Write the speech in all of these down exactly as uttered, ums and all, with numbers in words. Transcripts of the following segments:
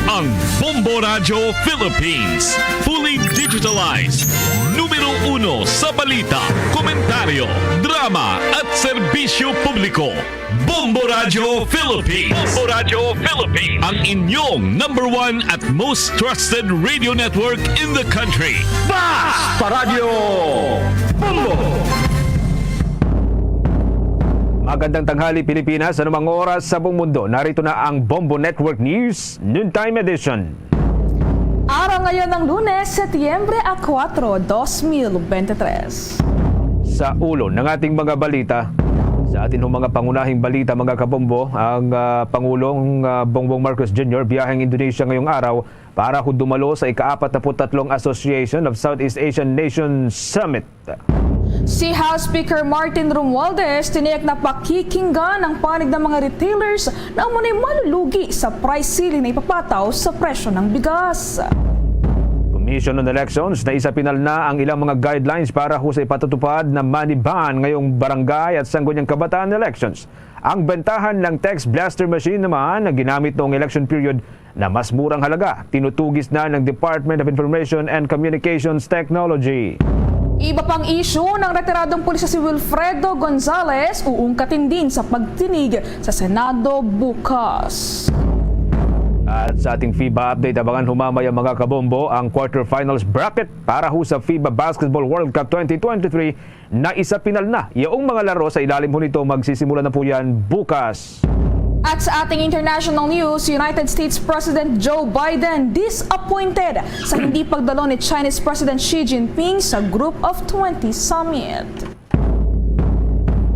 Ang Bombo Radyo Philippines, fully digitalized. Numero uno sa balita, komentaryo, drama, at serbisyo publiko. Bombo Radyo Philippines. Bombo Radyo Philippines. Ang inyong number one at most trusted radio network in the country. Basta Radyo Bombo! Magandang tanghali, Pilipinas. Anumang oras sa buong mundo, narito na ang Bombo Network News Noontime Edition. Araw ngayon ng Lunes, Setyembre a kuwatro, dos mil bente tres. Sa ulo ng ating mga balita, sa atin hong mga pangunahing balita, mga kabombo, ang, ah, Pangulong, ah, Bongbong Marcos Junior biyaheng Indonesia ngayong araw para ho dumalo sa ika-apat na put tatlong Association of Southeast Asian Nations Summit. Si House Speaker Martin Romualdez tiniyak na pakikinggan ang panig ng mga retailers na amo na'y malulugi sa price ceiling na ipapataw sa presyo ng bigas. Commission on Elections na isapinal na ang ilang mga guidelines para ho sa ipatutupad na money ban ngayong barangay at sangguniang kabataan elections. Ang bentahan ng text blaster machine naman na ginamit noong election period na mas murang halaga, tinutugis na ng Department of Information and Communications Technology. Iba pang isyu, ng retiradong pulis si Wilfredo Gonzales uungkatin din sa pagdinig sa Senado bukas. At sa ating FIBA update, abangan humamay ang mga kabombo ang quarterfinals bracket para ho sa FIBA Basketball World Cup twenty twenty-three na isapinal na. Yaong mga laro sa ilalim ho nito magsisimula na po yan bukas. At sa ating international news, United States President Joe Biden disappointed sa hindi pagdalo ni Chinese President Xi Jinping sa Group of twenty Summit.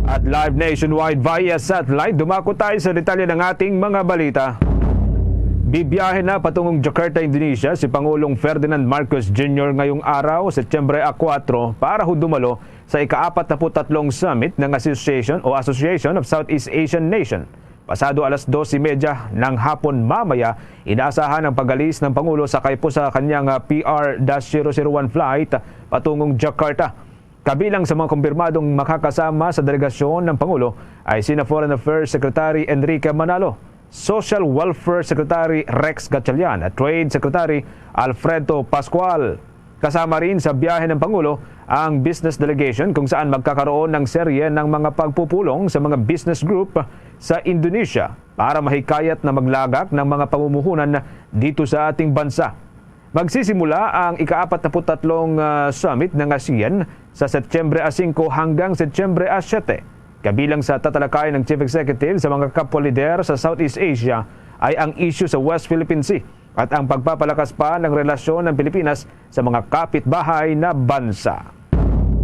At live nationwide via satellite, dumako tayo sa detalye ng ating mga balita. Bibiyahe na patungong Jakarta, Indonesia, si Pangulong Ferdinand Marcos Junior ngayong araw, Setyembre a kuwatro, para ho dumalo sa ika-apat na put tatlong summit ng Association o Association of Southeast Asian Nation. Pasado alas dos y media ng hapon mamaya, inaasahan ang pag-alis ng Pangulo sakay po sa kanyang, ah, P R dash zero zero one flight patungong Jakarta. Kabilang sa mga kumpirmadong makakasama sa delegasyon ng Pangulo ay sina Foreign Affairs Secretary Enrique Manalo, Social Welfare Secretary Rex Gatchalian at Trade Secretary Alfredo Pascual. Kasama rin sa biyahe ng Pangulo ang business delegation, kung saan magkakaroon ng serye ng mga pagpupulong sa mga business group sa Indonesia para mahikayat na maglagak ng mga pamumuhunan dito sa ating bansa. Magsisimula ang ika-apat na put tatlong, ah, summit ng ASEAN sa Setyembre a singko hanggang Setyembre a siyete. Kabilang sa tatalakayan ng Chief Executive sa mga kapwa lider sa Southeast Asia ay ang isyu sa West Philippine Sea at ang pagpapalakas pa ng relasyon ng Pilipinas sa mga kapitbahay na bansa.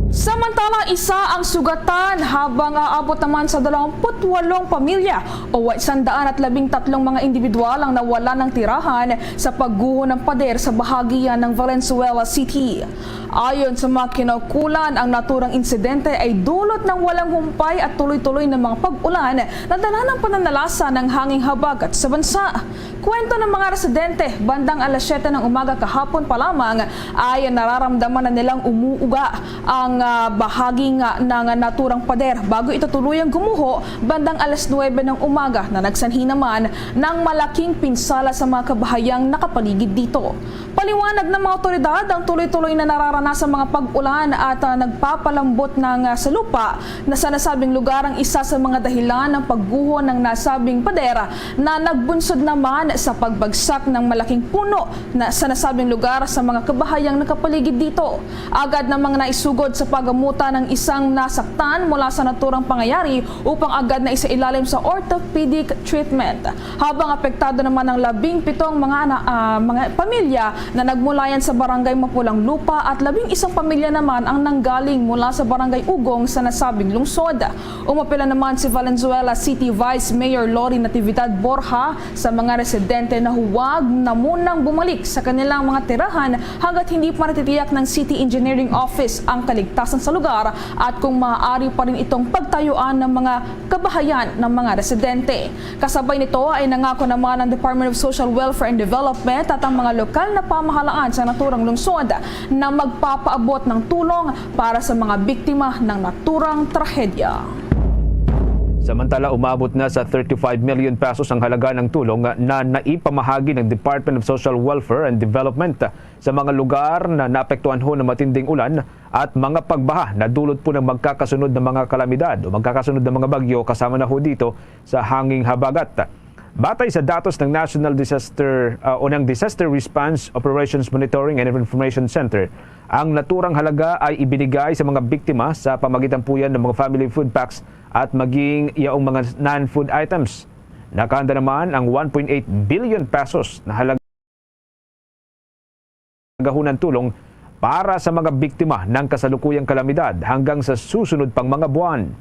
Samantala, isa ang sugatan habang aabot naman sa dalawampu't walong pamilya o isang daan at labing tatlong mga individual ang nawala ng tirahan sa pagguho ng pader sa bahagi yan ng Valenzuela City. Ayon sa mga kinaukulan, ang naturang insidente ay dulot ng walang humpay at tuloy-tuloy na mga pag-ulan na dala ng pananalasa ng hanging habagat sa bansa. Kwento ng mga residente, bandang alas siyete ng umaga kahapon pa lamang ay nararamdaman na nilang umuuga ang, ah, bahagi nga ng naturang pader bago ito tuluyang gumuho bandang alas nuwebe ng umaga na nagsanhi naman ng malaking pinsala sa mga kabahayang nakapaligid dito. Paliwanag ng mga otoridad, ang tuloy-tuloy na nararanasang mga pag-ulan at, ah, nagpapalambot ng, ah, sa lupa na sa nasabing lugar ang isa sa mga dahilan ng pagguho ng nasabing pader na nagbunsod naman sa pagbagsak ng malaking puno na sa nasabing lugar sa mga kabahayang nakapaligid dito. Agad namang naisugod sa pagamutan ang isang nasaktan mula sa naturang pangyayari upang agad na isailalim sa orthopedic treatment. Habang apektado naman ang labing pitong mga ana-, ah, mga pamilya na nagmulayan sa barangay Mapulang Lupa at labing isang pamilya naman ang nanggaling mula sa barangay Ugong sa nasabing lungsod. Umapela naman si Valenzuela City Vice Mayor Lori Natividad Borja sa mga residente na huwag na munang bumalik sa kanilang mga tirahan hanggat hindi pa natitiyak ng City Engineering Office ang kaligtasan sa lugar at kung maaari pa rin itong pagtayuan ng mga kabahayan ng mga residente. Kasabay nito ay nangako naman ang Department of Social Welfare and Development at ang mga lokal na pamahalaan sa naturang lungsod na magpapaabot ng tulong para sa mga biktima ng naturang trahedya. Samantala, umabot na sa thirty-five million pesos ang halaga ng tulong na naipamahagi ng Department of Social Welfare and Development sa mga lugar na naapektuhan ho ng matinding ulan at mga pagbaha na dulot po ng magkakasunod na mga kalamidad o magkakasunod na mga bagyo, kasama na ho dito sa hanging habagat. Batay sa datos ng National Disaster, ah, o ng Disaster Response Operations Monitoring and Information Center, ang naturang halaga ay ibinigay sa mga biktima sa pamagitan po yan ng mga family food packs at maging yaong mga non-food items. Nakahanda naman ang one point eight billion pesos na halaga gahunan tulong para sa mga biktima ng kasalukuyang kalamidad hanggang sa susunod pang mga buwan.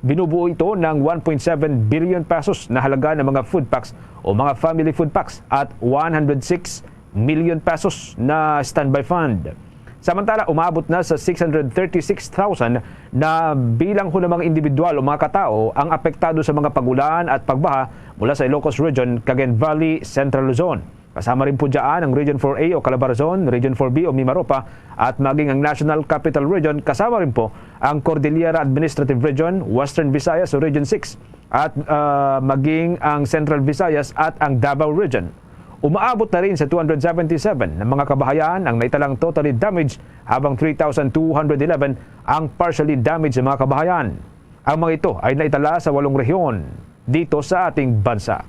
Binubuo ito ng one point seven billion pesos na halaga ng mga food packs o mga family food packs at one hundred six million pesos na standby fund. Samantala, umabot na sa six hundred thirty-six thousand na bilang ho ng mga individual o mga katao ang apektado sa mga pag-ulan at pagbaha mula sa Ilocos Region, Cagayan Valley, Central Luzon. Kasama rin po dyan ang Region four A o Calabarzon, Region four B o Mimaropa, at maging ang National Capital Region, kasama rin po ang Cordillera Administrative Region, Western Visayas o Region six, at, ah, maging ang Central Visayas at ang Davao Region. Umaabot na rin sa two hundred seventy-seven na mga kabahayan ang naitalang totally damaged, habang three thousand two hundred eleven ang partially damaged na mga kabahayan. Ang mga ito ay naitala sa walong rehiyon dito sa ating bansa.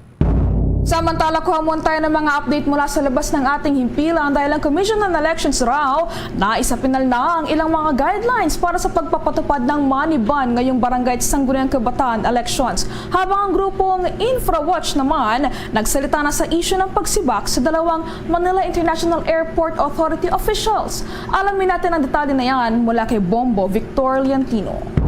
Samantala, kuha muna tayo ng mga update mula sa labas ng ating himpilan dahil ang Commission on Elections raw, naisapinal na ang ilang mga guidelines para sa pagpapatupad ng money ban ngayong Barangay at Sangguniang Kabataan elections. Habang ang grupong InfraWatch naman, nagsalita na sa isyu ng pagsibak sa dalawang Manila International Airport Authority officials. Alamin natin ang detalye na yan mula kay Bombo Victor Liantino.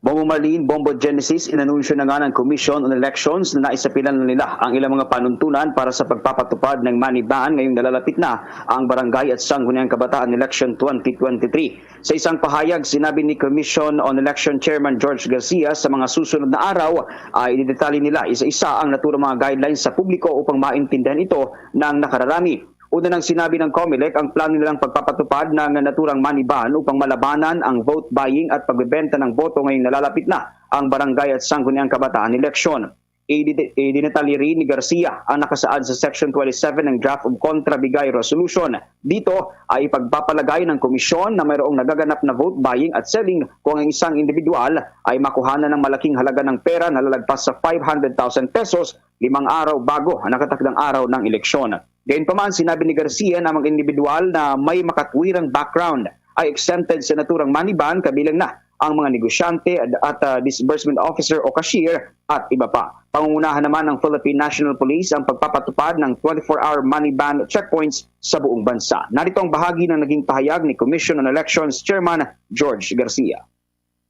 Bombo Marlene, Bombo Genesis, inanunsyo na nga ng Commission on Elections na naisapilan na nila ang ilang mga panuntunan para sa pagpapatupad ng money ban ngayong nalalapit na ang Barangay at Sangguniang Kabataan Election twenty twenty-three. Sa isang pahayag, sinabi ni Commission on Election Chairman George Garcia sa mga susunod na araw ay ididetalye nila isa-isa ang naturang mga guidelines sa publiko upang maintindihan ito ng nakararami. Una nang sinabi ng Comelec ang plano nilang pagpapatupad ng naturang money ban upang malabanan ang vote buying at pagbebenta ng boto ngayong nalalapit na ang Barangay at Sangguniang Kabataan Election. Idide- Idinetalye rin ni Garcia ang nakasaad sa Section twenty-seven ng Draft of Contra Bigay Resolution. Dito ay ipagpapalagay ng komisyon na mayroong nagaganap na vote buying at selling kung ang isang individual ay makuhanan ng malaking halaga ng pera na lalagpas sa five hundred thousand pesos limang araw bago ang nakatakdang araw ng eleksyon. Gayunpaman, sinabi ni Garcia na ang mga individual na may makatwirang background ay exempted sa naturang money ban, kabilang na ang mga negosyante at, at, ah, disbursement officer o cashier at iba pa. Pangungunahan naman ng Philippine National Police ang pagpapatupad ng twenty-four hour money ban checkpoints sa buong bansa. Narito ang bahagi ng naging pahayag ni Commission on Elections Chairman George Garcia.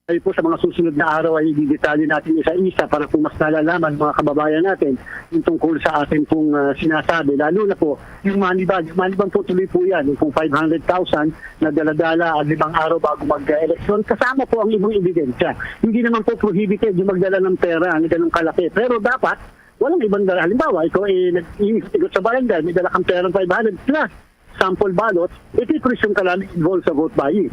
Tayo po sa mga susunod na araw ay ididetalye natin isa-isa para po mas nalalaman mga kababayan natin yung tungkol sa atin pong, ah, sinasabi. Lalo na po yung money ban. Yung money ban po, tuloy po yan. Yung pong five hundred thousand na daladala ang limang araw bago mag-eleksyon. Kasama po ang ibang ebidensya. Hindi naman po prohibited yung magdala ng pera na ganun kalaki. Pero dapat, walang ibang dala. Halimbawa, ikaw ay nag-iikot sa barangay, may dala kang perang five hundred plus sample ballot, ipipresume ka lang involved sa vote buying.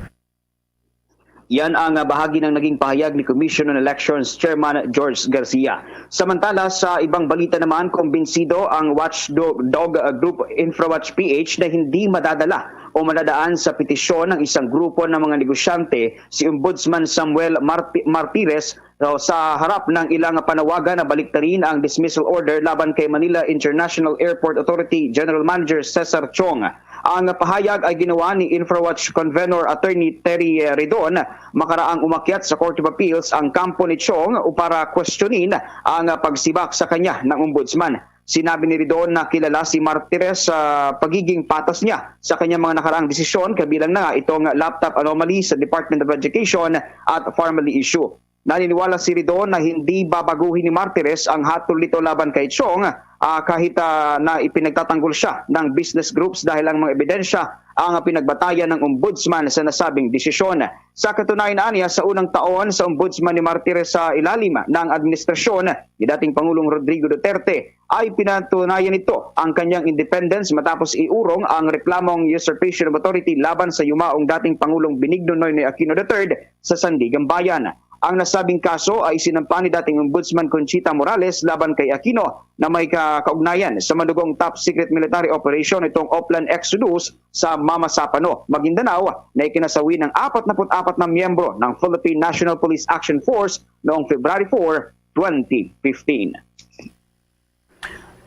Yan ang, ah, bahagi ng naging pahayag ni Commission on Elections Chairman George Garcia. Samantala, sa ibang balita naman, kumbinsido ang watchdog, dog, ah, group InfraWatch P H na hindi madadala o madadaan sa petisyon ng isang grupo ng mga negosyante, si Ombudsman Samuel Marti- Martires, so, sa harap ng ilang panawagan na baliktarin ang dismissal order laban kay Manila International Airport Authority General Manager Cesar Chong. Ang pahayag ay ginawa ni InfraWatch Convenor Attorney Terry Ridon. Makaraang umakyat sa Court of Appeals ang kampo ni Chong para kwestiyonin ang pagsibak sa kanya ng Ombudsman. Sinabi ni Ridon na kilala si Martires sa pagiging patas niya sa kanyang mga nakaraang desisyon, kabilang na nga itong laptop anomaly sa Department of Education at family issue. Naniniwala si Ridon na hindi babaguhin ni Martires ang hatol nito laban kay Chong, ah, kahit, ah, na ipinagtatanggol siya ng business groups dahil ang mga ebidensya ang pinagbatayan ng Ombudsman sa nasabing desisyon. Sa katunayan, aniya, sa unang taon sa Ombudsman ni Martires sa ilalim ng administrasyon ni dating Pangulong Rodrigo Duterte, ay pinatunayan nito ang kanyang independence matapos iurong ang reklamong usurpation of authority laban sa yumaong dating Pangulong Benigno Noynoy Aquino the third sa Sandiganbayan. Ang nasabing kaso ay isinampa ni dating Ombudsman Conchita Morales laban kay Aquino na may ka-, kaugnayan sa madugong top secret military operation nitong Oplan Exodus sa Mama Sapano, Maguindanao, na ikinasawi ng apat na put apat na miyembro ng Philippine National Police Action Force noong February four, twenty fifteen.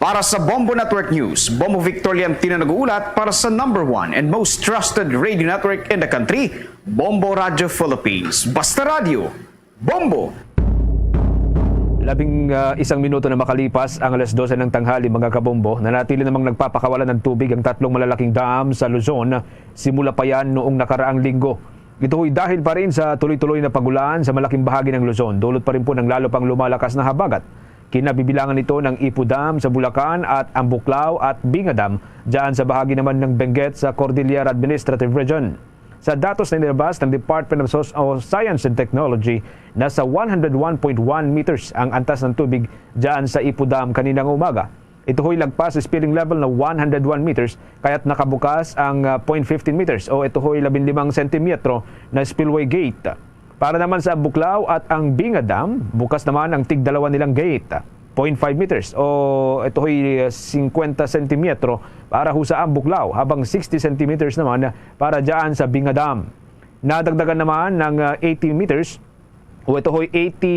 Para sa Bombo Network News, Bombo Victor Liantino nag-uulat para sa number one and most trusted radio network in the country, Bombo Radio Philippines. Basta Radyo, Bombo! Labing, ah, isang minuto na makalipas ang alas dose ng tanghali, mga kabombo, nanatili namang nagpapakawalan ng tubig ang tatlong malalaking dam sa Luzon simula pa yan noong nakaraang linggo. Ito ho'y dahil pa rin sa tuloy-tuloy na pagulan sa malaking bahagi ng Luzon. Dulot pa rin po ng lalo pang lumalakas na habagat. Kinabibilangan ito ng Ipu Dam sa Bulacan at ang Buklao at Binga Dam dyan sa bahagi naman ng Benguet sa Cordillera Administrative Region. Sa datos na inilabas ng Department of Sos-, of Science and Technology, nasa one hundred one point one meters ang antas ng tubig dyan sa Ipu Dam kaninang umaga. Ito ho'y lagpas sa spilling level na one hundred one meters, kaya't nakabukas ang, ah, point fifteen meters o ito ho'y labing limang sentimetro na spillway gate. Para naman sa Buklao at ang Binga Dam, bukas naman ang tigdalawa nilang gate, point five meters o ito ho'y singkwenta sentimetro para ho sa Ambuklao, habang sixty centimeters naman para dyan sa Binga Dam. Nadagdagan naman ng, ah, eighty meters o ito ho'y eighty,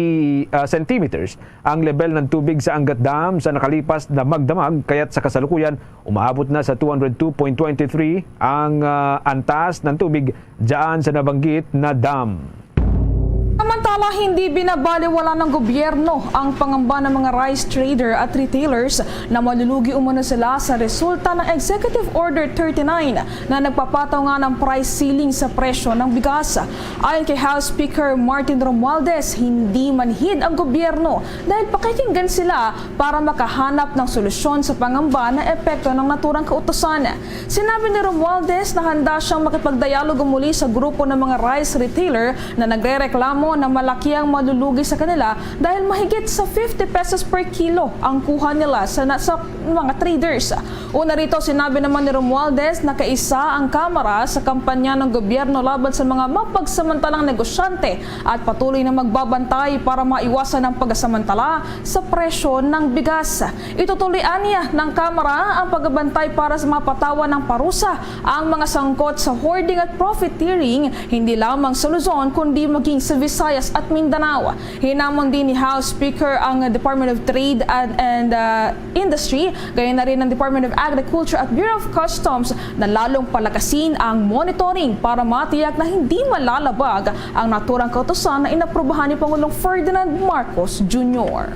ah, centimeters ang level ng tubig sa Angat Dam sa nakalipas na magdamag, kaya't sa kasalukuyan umaabot na sa two hundred two point twenty three ang, ah, antas ng tubig dyan sa nabanggit na dam. Samantala, hindi binabaliwala ng gobyerno ang pangamba ng mga rice trader at retailers na malulugi umano sila sa resulta ng Executive Order thirty-nine na nagpapataw nga ng price ceiling sa presyo ng bigas. Ayon kay House Speaker Martin Romualdez, hindi manhid ang gobyerno dahil pakikinggan sila para makahanap ng solusyon sa pangamba na epekto ng naturang kautusan. Sinabi ni Romualdez na handa siyang makipagdialogo muli sa grupo ng mga rice retailer na nagrereklamo na malaki ang malulugi sa kanila dahil mahigit sa fifty pesos per kilo ang kuha nila sa, na, sa mga traders. Una rito, sinabi naman ni Romualdez na kaisa ang Kamara sa kampanya ng gobyerno laban sa mga mapagsamantalang negosyante at patuloy na magbabantay para maiwasan ang pagsamantala sa presyo ng bigas. Itutuloy aniya ng Kamara ang pagbabantay para sa mapatawan ng parusa ang mga sangkot sa hoarding at profiteering, hindi lamang sa Luzon kundi maging sa Visayas at Mindanao. Hinamon din ni House Speaker ang Department of Trade and, and, uh, Industry, gayon na rin ang Department of Agriculture at Bureau of Customs na lalong palakasin ang monitoring para matiyak na hindi malalabag ang naturang kautusan na inaprubahan ni Pangulong Ferdinand Marcos Junior.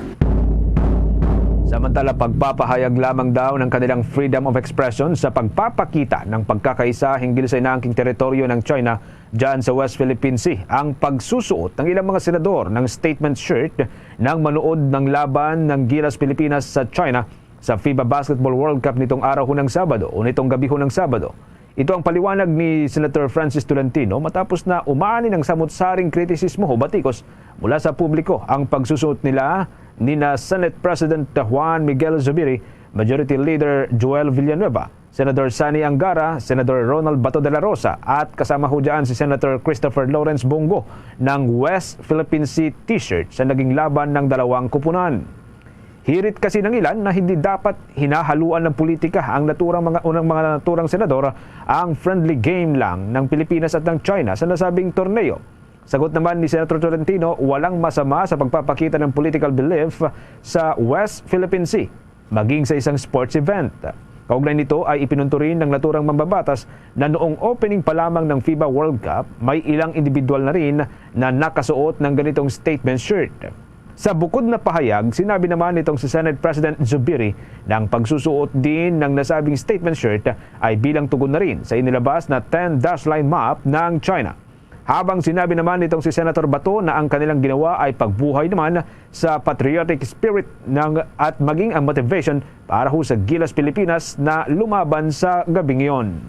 Samantala, pagpapahayag lamang daw ng kanilang freedom of expression sa pagpapakita ng pagkakaisa hinggil sa inaangking teritoryo ng China dyan sa West Philippine Sea ang pagsusuot ng ilang mga senador ng statement shirt nang manood ng laban ng Gilas Pilipinas sa China sa FIBA Basketball World Cup nitong araw ho ng Sabado o nitong gabi ho ng Sabado. Ito ang paliwanag ni Senator Francis Tolentino matapos na umani ng samot-saring kritisismo o batikos mula sa publiko ang pagsusuot nila nina Senate President Juan Miguel Zubiri, Majority Leader Joel Villanueva, Senador Sonny Angara, Senador Ronald Bato de la Rosa, at kasama ho dyan si Senator Christopher Lawrence Bong Go ng West Philippine Sea T-shirt sa naging laban ng dalawang kupunan. Hirit kasi ng ilan na hindi dapat hinahaluan ng politika ang naturang mga, unang mga naturang senador ang friendly game lang ng Pilipinas at ng China sa nasabing torneo. Sagot naman ni Senator Tolentino, walang masama sa pagpapakita ng political belief sa West Philippine Sea, maging sa isang sports event. Kaugnay nito ay ipinunto rin ng naturang mambabatas na noong opening pa lamang ng FIBA World Cup, may ilang individual na rin na nakasuot ng ganitong statement shirt. Sa bukod na pahayag, sinabi naman nitong si Senate President Zubiri na ang pagsusuot din ng nasabing statement shirt ay bilang tugon na rin sa inilabas na ten dash line map ng China. Habang sinabi naman nitong si Senator Bato na ang kanilang ginawa ay pagbuhay naman sa patriotic spirit ng, at maging ang motivation para ho sa Gilas Pilipinas na lumaban sa gabing iyon.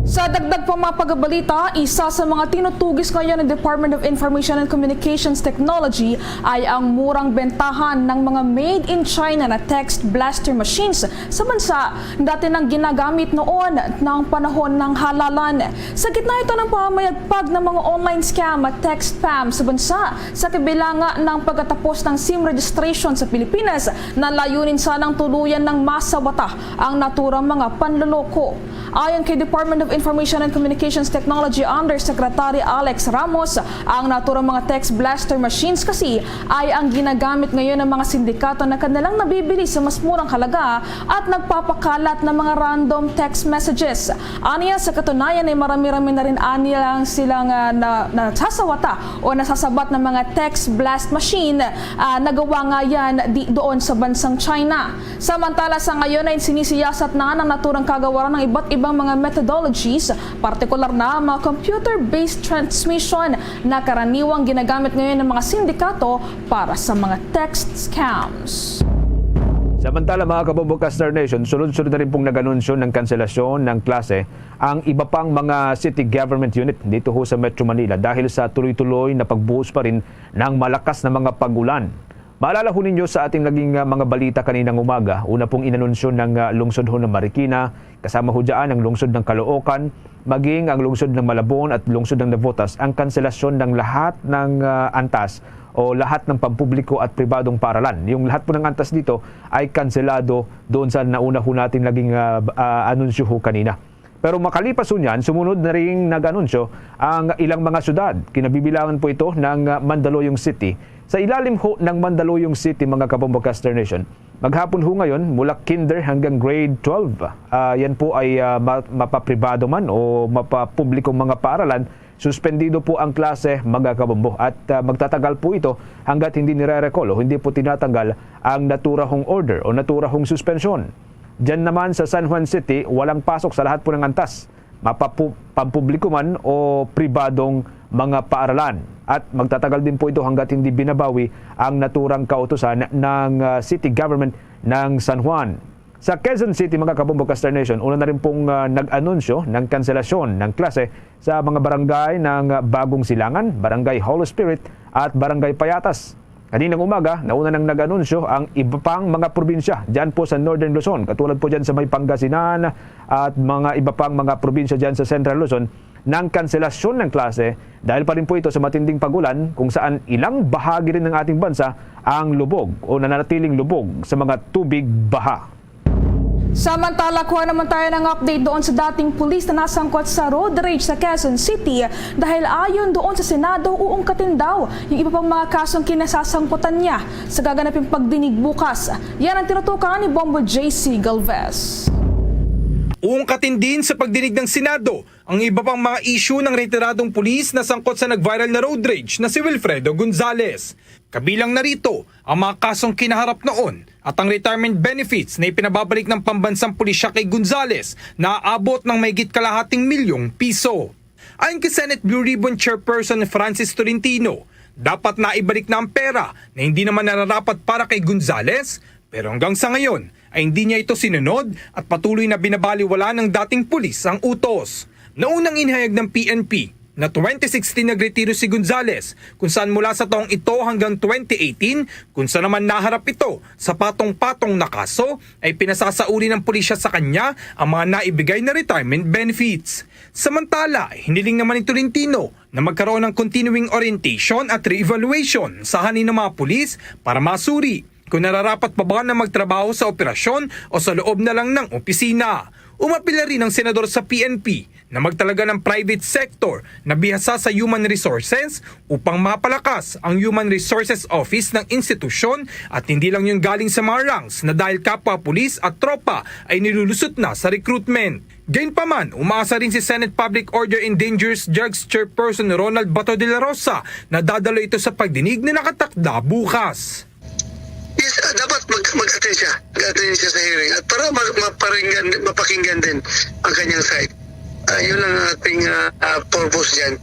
Sa dagdag pa mga pagbalita, isa sa mga tinutugis ngayon ng Department of Information and Communications Technology ay ang murang bentahan ng mga made in China na text blaster machines sa bansa na dati nang ginagamit noon ng panahon ng halalan. Sa gitna ito ng pamamayagpag ng mga online scam at text spam sa bansa, sa kabilanga ng pagkatapos ng SIM registration sa Pilipinas, na layunin sanang tuluyan ng masawata ang naturang mga panloloko. Ayon kay Department of Information and Communications Technology Undersecretary Alex Ramos, ang naturang mga text blaster machines kasi ay ang ginagamit ngayon ng mga sindikato na kanilang nabibili sa mas murang halaga at nagpapakalat ng mga random text messages. Aniya, sa katunayan ay marami-rami na rin anilang silang ah, na, nasasawata o nasasabat ng mga text blast machine. Ah, nagawa nga yan di, doon sa bansang China. Samantala, sa ngayon ay sinisiyasat na ng naturang kagawaran ng iba't ibang mga methodologies, partikular na ang mga computer-based transmission na karaniwang ginagamit ngayon ng mga sindikato para sa mga text scams. Samantala, mga kabombo ka Star Nation, sunod-sunod na rin pong nag-anunsyo ng kanselasyon ng klase ang iba pang mga city government unit dito ho sa Metro Manila dahil sa tuloy-tuloy na pagbuhos pa rin ng malakas na mga pag-ulan. Maalala ho ninyo sa ating naging, ah, mga balita kaninang umaga, una pong inanunsyo ng, ah, lungsod ho ng Marikina, kasama ho dyan ang lungsod ng Caloocan, maging ang lungsod ng Malabon at lungsod ng Navotas ang kanselasyon ng lahat ng, ah, antas o lahat ng pampubliko at pribadong paaralan. Yung lahat po ng antas dito ay kanselado doon sa nauna ho natin naging, ah, b-, ah, anunsyo ho kanina. Pero makalipas ho niyan, sumunod na ring nag-anunsyo ang ilang mga syudad. Kinabibilangan po ito ng, ah, Mandaluyong City. Sa ilalim ho ng Mandaluyong City, mga kabombo ka Star Nation, maghapon ho ngayon, mula kinder hanggang grade twelve, ah, yan po ay, ah, ma-, mapapribado man o mapapublikong mga paaralan, suspendido po ang klase, mga kabombo. At, ah, magtatagal po ito hanggat hindi nire-recall o hindi po tinatanggal ang naturang order o naturang suspensyon. Diyan naman sa San Juan City, walang pasok sa lahat po ng antas, mapapu-, pampubliko man o pribadong mga paaralan. At magtatagal din po ito hanggat hindi binabawi ang naturang kautusan ng, ah, city government ng San Juan. Sa Quezon City, mga kabombo ka Star Nation, una na rin pong, ah, nag-anunsyo ng kanselasyon ng klase sa mga barangay ng, ah, Bagong Silangan, Barangay Holy Spirit, at Barangay Payatas. Kaninang umaga, nauna nang nag-anunsyo ang iba pang mga probinsya dyan po sa Northern Luzon, katulad po dyan sa may Pangasinan at mga iba pang mga probinsya dyan sa Central Luzon, ng kanselasyon ng klase dahil pa rin po ito sa matinding pag-ulan, kung saan ilang bahagi rin ng ating bansa ang lubog o nananatiling lubog sa mga tubig baha. Samantala, kuha naman tayo ng update doon sa dating pulis na nasangkot sa road rage sa Quezon City, dahil ayon doon sa Senado, uungkatin daw yung iba pang mga kasong kinasasangkutan niya sa gaganaping pagdinig bukas. Yan ang tinutukan ni Bombo J C Galvez. Uungkatin din sa pagdinig ng Senado ang iba pang mga issue ng retiradong pulis na sangkot sa nag-viral na road rage na si Wilfredo Gonzales. Kabilang na rito ang mga kasong kinaharap noon at ang retirement benefits na ipinababalik ng pambansang pulisya kay Gonzales na aabot ng mahigit kalahating milyong piso. Ayon kay Senate Blue Ribbon Chairperson Francis Tolentino, dapat naibalik na ang pera na hindi naman nararapat para kay Gonzales, pero hanggang sa ngayon ay hindi niya ito sinunod at patuloy na binabaliwala ng dating pulis ang utos. Naunang inhayag ng P N P na twenty sixteen nagretiro si Gonzales, kung saan mula sa taong ito hanggang twenty eighteen, kung saan naman naharap ito sa patong-patong na kaso, ay pinasasauli ng pulisya sa kanya ang mga naibigay na retirement benefits. Samantala, hiniling naman ni Tolentino na magkaroon ng continuing orientation at re-evaluation sa hanin ng mga pulis para masuri kung nararapat pa ba na magtrabaho sa operasyon o sa loob na lang ng opisina. Umapila rin ang senador sa P N P na magtalaga ng private sector na bihasa sa human resources upang mapalakas ang Human Resources Office ng institusyon at hindi lang yung galing sa mga ranks na dahil kapwa pulis at tropa ay nilulusot na sa recruitment. Gayunpaman, umaasa rin si Senate Public Order and Dangerous Drugs Chairperson Ronald Bato de la Rosa na dadalo ito sa pagdinig na nakatakda bukas. Yes, ah, dapat mag, mag-attend siya. Mag-attend siya sa hearing. At para ma, maparinggan, mapakinggan din ang kanyang side. Ah, yun ang ating ah, ah, purpose dyan.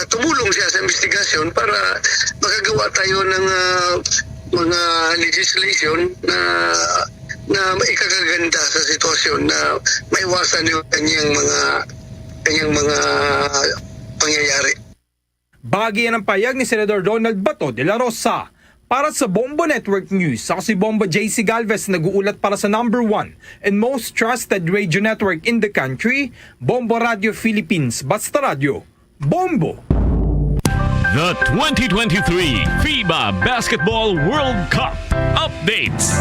At tumulong siya sa investigasyon para makagawa tayo ng ah, mga legislation na na ikakaganda sa sitwasyon na maiwasan yung kanyang mga yung mga pangyayari. Bagi yan ang payag ni Senador Ronald Bato de la Rosa. Para sa Bombo Network News, ako si Bombo J C Galvez, nag-uulat para sa number one and most trusted radio network in the country, Bombo Radio Philippines. Basta Radio, Bombo! The twenty twenty-three FIBA Basketball World Cup updates.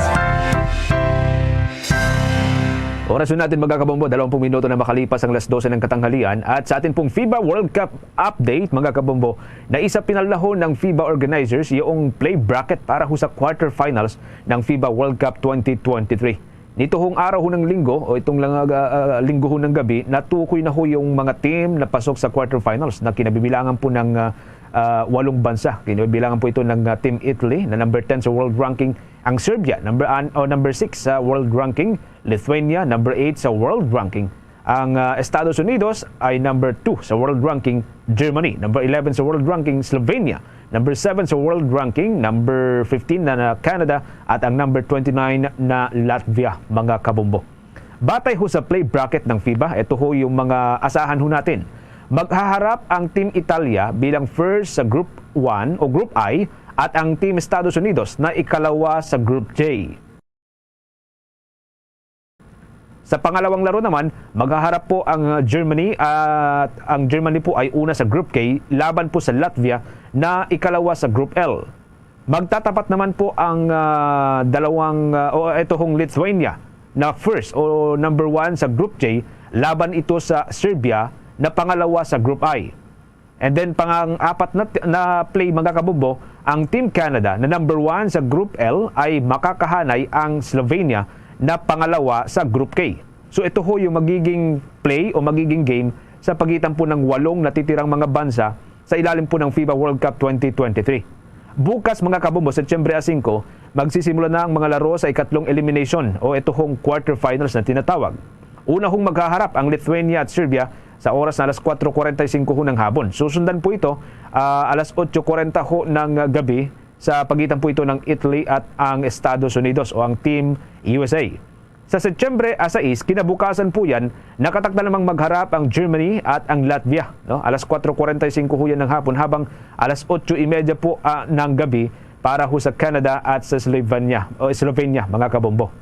Oras na natin, mga kabombo, dalawampung minuto na makalipas ang alas dose ng katanghalian. At sa atin pong FIBA World Cup update, mga kabombo, na isa pinalahon ng FIBA organizers yung play bracket para ho sa quarterfinals ng FIBA World Cup twenty twenty-three. Nito hong araw ho ng linggo, o itong lang, ah, ah, linggo ho ng gabi, natukoy na ho yung mga team na pasok sa quarterfinals na kinabibilangan po ng, ah, ah, walong bansa. Kinabibilangan po ito ng, ah, Team Italy na number ten sa world ranking, ang Serbia, number an-, o number six sa world ranking, Lithuania, number eight sa world ranking. Ang, ah, Estados Unidos ay number two sa world ranking, Germany, number eleven sa world ranking, Slovenia, number seven sa world ranking, number fifteen na, na Canada, at ang number twenty-nine na Latvia, mga kabombo. Batay ho sa play bracket ng FIBA, ito ho yung mga asahan ho natin. Maghaharap ang Team Italia bilang first sa Group one o Group I at ang Team Estados Unidos na ikalawa sa Group J. Sa pangalawang laro naman, maghaharap po ang, uh, Germany, at ang Germany po ay una sa Group K laban po sa Latvia na ikalawa sa Group L. Magtatapat naman po ang, uh, dalawang, uh, o ito hong Lithuania na first o number one sa Group J laban ito sa Serbia na pangalawa sa Group I. And then, pang-apat na, na play, mga kabombo, ang Team Canada na number one sa Group L ay makakahanay ang Slovenia na pangalawa sa Group K. So, ito ho yung magiging play o magiging game sa pagitan po ng walong natitirang mga bansa sa ilalim po ng FIBA World Cup twenty twenty-three. Bukas, mga kabombo, Setyembre a singko, magsisimula na ang mga laro sa ikatlong elimination o ito hong quarterfinals na tinatawag. Una hong maghaharap ang Lithuania at Serbia sa oras na alas kuwatro kuwarenta y singko ho ng hapon. Susundan po ito, ah, alas otso kuwarenta ho ng gabi, sa pagitan po ito ng Italy at ang Estados Unidos o ang Team U S A. Sa Setyembre a sais, kinabukasan po yan, nakatakda namang magharap ang Germany at ang Latvia, no? Alas kuwatro kuwarenta y singko ho yan ng hapon, habang alas otso y media po, ah, ng gabi para ho sa Canada at sa Slovenia, o Slovenia, mga kabombo.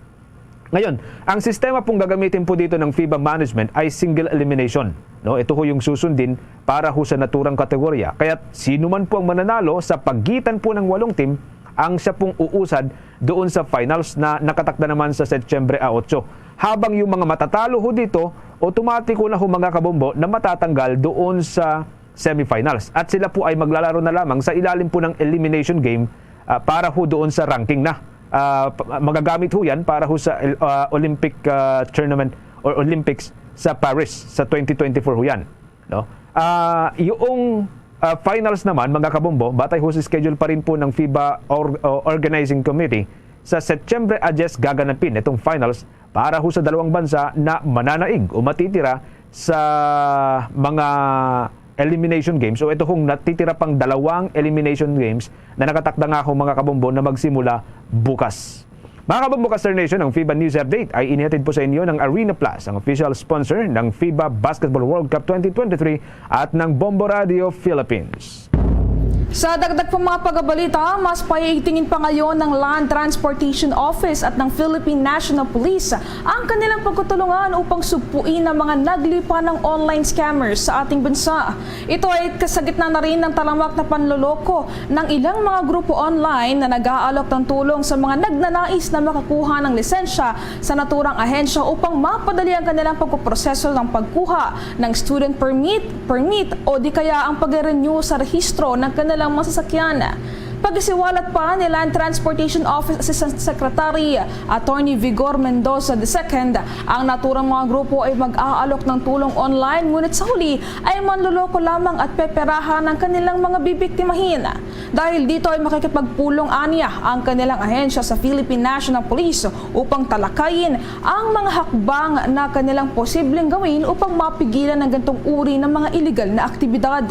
Ngayon, ang sistema pong gagamitin po dito ng FIBA management ay single elimination, no? Ito ho yung susundin para ho sa naturang kategorya. Kaya sino man po ang mananalo sa pagitan po ng walong team, ang siya pong uusad doon sa finals na nakatakda naman sa Setyembre a otso. Habang yung mga matatalo ho dito, automatiko na ho, mga kabombo, na matatanggal doon sa semifinals. At sila po ay maglalaro na lamang sa ilalim po ng elimination game, ah, para ho doon sa ranking na. Ah, p-, magagamit ho yan para ho sa el-, ah, Olympic, ah, tournament or Olympics sa Paris sa twenty twenty-four ho yan, no? Ah, yung, ah, finals naman, mga kabombo, batay ho sa schedule pa rin po ng FIBA or-, o Organizing Committee, sa Setyembre a diyes gaganapin itong finals para ho sa dalawang bansa na mananaig o matitira sa mga elimination games, o ito hong natitira pang dalawang elimination games na nakatakda nga ho, mga kabombo, na magsimula bukas. Mga kabombo, Caster Nation, ang FIBA News Update ay inihatid po sa inyo ng Arena Plus, ang official sponsor ng FIBA Basketball World Cup twenty twenty-three, at ng Bombo Radio Philippines. Sa dagdag pang mga pagabalita, mas paigtingin pa ngayon ng Land Transportation Office at ng Philippine National Police ang kanilang pagtutulungan upang sugpuin ang mga naglipa ng online scammers sa ating bansa. Ito ay kas-, sa gitna na rin ng talamak na panloloko ng ilang mga grupo online na nag-aalok ng tulong sa mga nagnanais na makakuha ng lisensya sa naturang ahensya upang mapadali ang kanilang pagpoproseso ng pagkuha ng student permit, permit o di kaya ang pag-renew sa rehistro ng kanilang mga sasakyan. Pagkasiwalat pa ni Land Transportation Office Assistant Secretary Attorney Vigor Mendoza the second, ang naturang mga grupo ay mag-aalok ng tulong online, ngunit sa huli ay manloloko lamang at peperahan ang kanilang mga bibiktimahin. Dahil dito ay makikipagpulong anya ang kanilang ahensya sa Philippine National Police upang talakayin ang mga hakbang na kanilang posibleng gawin upang mapigilan ang ganitong uri ng mga iligal na aktibidad.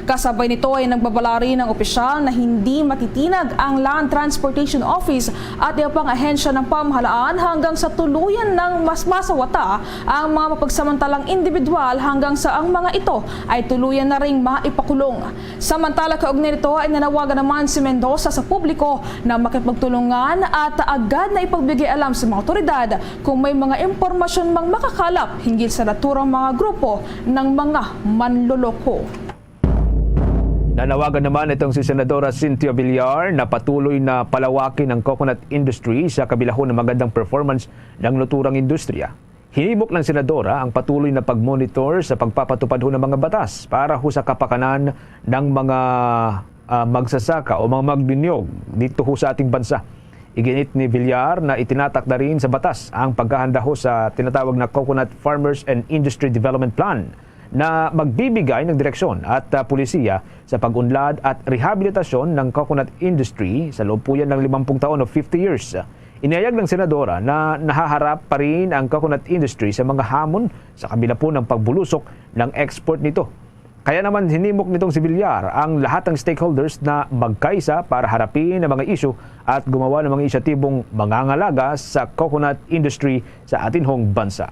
Kasabay nito ay nagbabala rin ang opisyal na hindi titinag ang Land Transportation Office at iba pang ahensya ng pamahalaan hanggang sa tuluyan ng mas masawata ang mga mapagsamantalang individual hanggang sa ang mga ito ay tuluyan na ring maipakulong. Samantala, kaugnay nito ay nanawagan naman si Mendoza sa publiko na makipagtulungan at agad na ipagbigay alam sa mga otoridad kung may mga impormasyon mang makakalap hinggil sa naturang mga grupo ng mga manloloko. Nanawagan naman itong si Senadora Cynthia Villar na patuloy na palawakin ang coconut industry sa kabilahon ng magandang performance ng naturang industriya. Hinimok ng senadora ang patuloy na pagmonitor sa pagpapatupad ho ng mga batas para ho sa kapakanan ng mga ah, magsasaka o mga magbinyog dito ho sa ating bansa. Iginit ni Villar na itinatak na rin sa batas ang paghahanda ho sa tinatawag na Coconut Farmers and Industry Development Plan na magbibigay ng direksyon at ah, pulisiya sa pag-unlad at rehabilitasyon ng coconut industry sa loob po yan ng limampung taon o fifty years. Inihayag ng senadora na nahaharap pa rin ang coconut industry sa mga hamon sa kabila po ng pagbulusok ng export nito. Kaya naman hinimok nitong si Villar ang lahat ng stakeholders na magkaisa para harapin ang mga isyu at gumawa ng mga inisyatibong mangangalaga sa coconut industry sa atin hong bansa.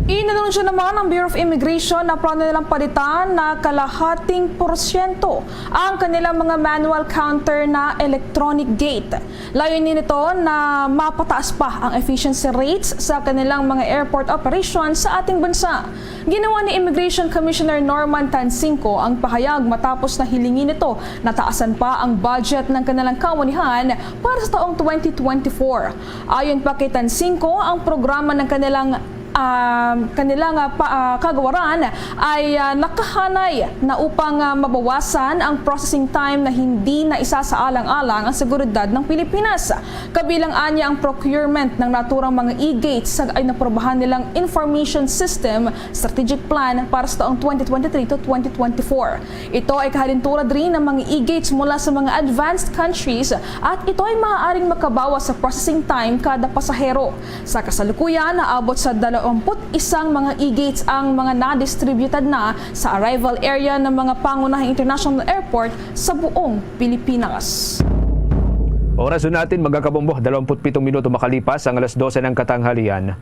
Inanunsyo naman ng Bureau of Immigration na plano nilang palitan na kalahating porsyento ang kanilang mga manual counter na electronic gate. Layunin nito na mapataas pa ang efficiency rates sa kanilang mga airport operations sa ating bansa. Ginawa ni Immigration Commissioner Norman Tansinco ang pahayag matapos na hilingin nito na taasan pa ang budget ng kanilang kawanihan para sa taong twenty twenty-four. Ayon pa kay Tansinco, ang programa ng kanilang um, kanilang ah, pa, ah, kagawaran ay ah, nakahanay na upang ah, mabawasan ang processing time na hindi na isasaalang-alang ang seguridad ng Pilipinas. Kabilang anya ang procurement ng naturang mga e-gates sa ay naprobahan nilang information system strategic plan para sa taong twenty twenty-three to twenty twenty-four. Ito ay kahalintulad rin ng mga e-gates mula sa mga advanced countries at ito ay maaaring makabawas sa processing time kada pasahero. Sa kasalukuyan, naabot sa dalawampu't isang mga e-gates ang mga na-distributed na sa arrival area ng mga pangunahing international airport sa buong Pilipinas. Oras na natin, mga kabombo, dalawampu't pitong minuto makalipas ang alas dose ng katanghalian.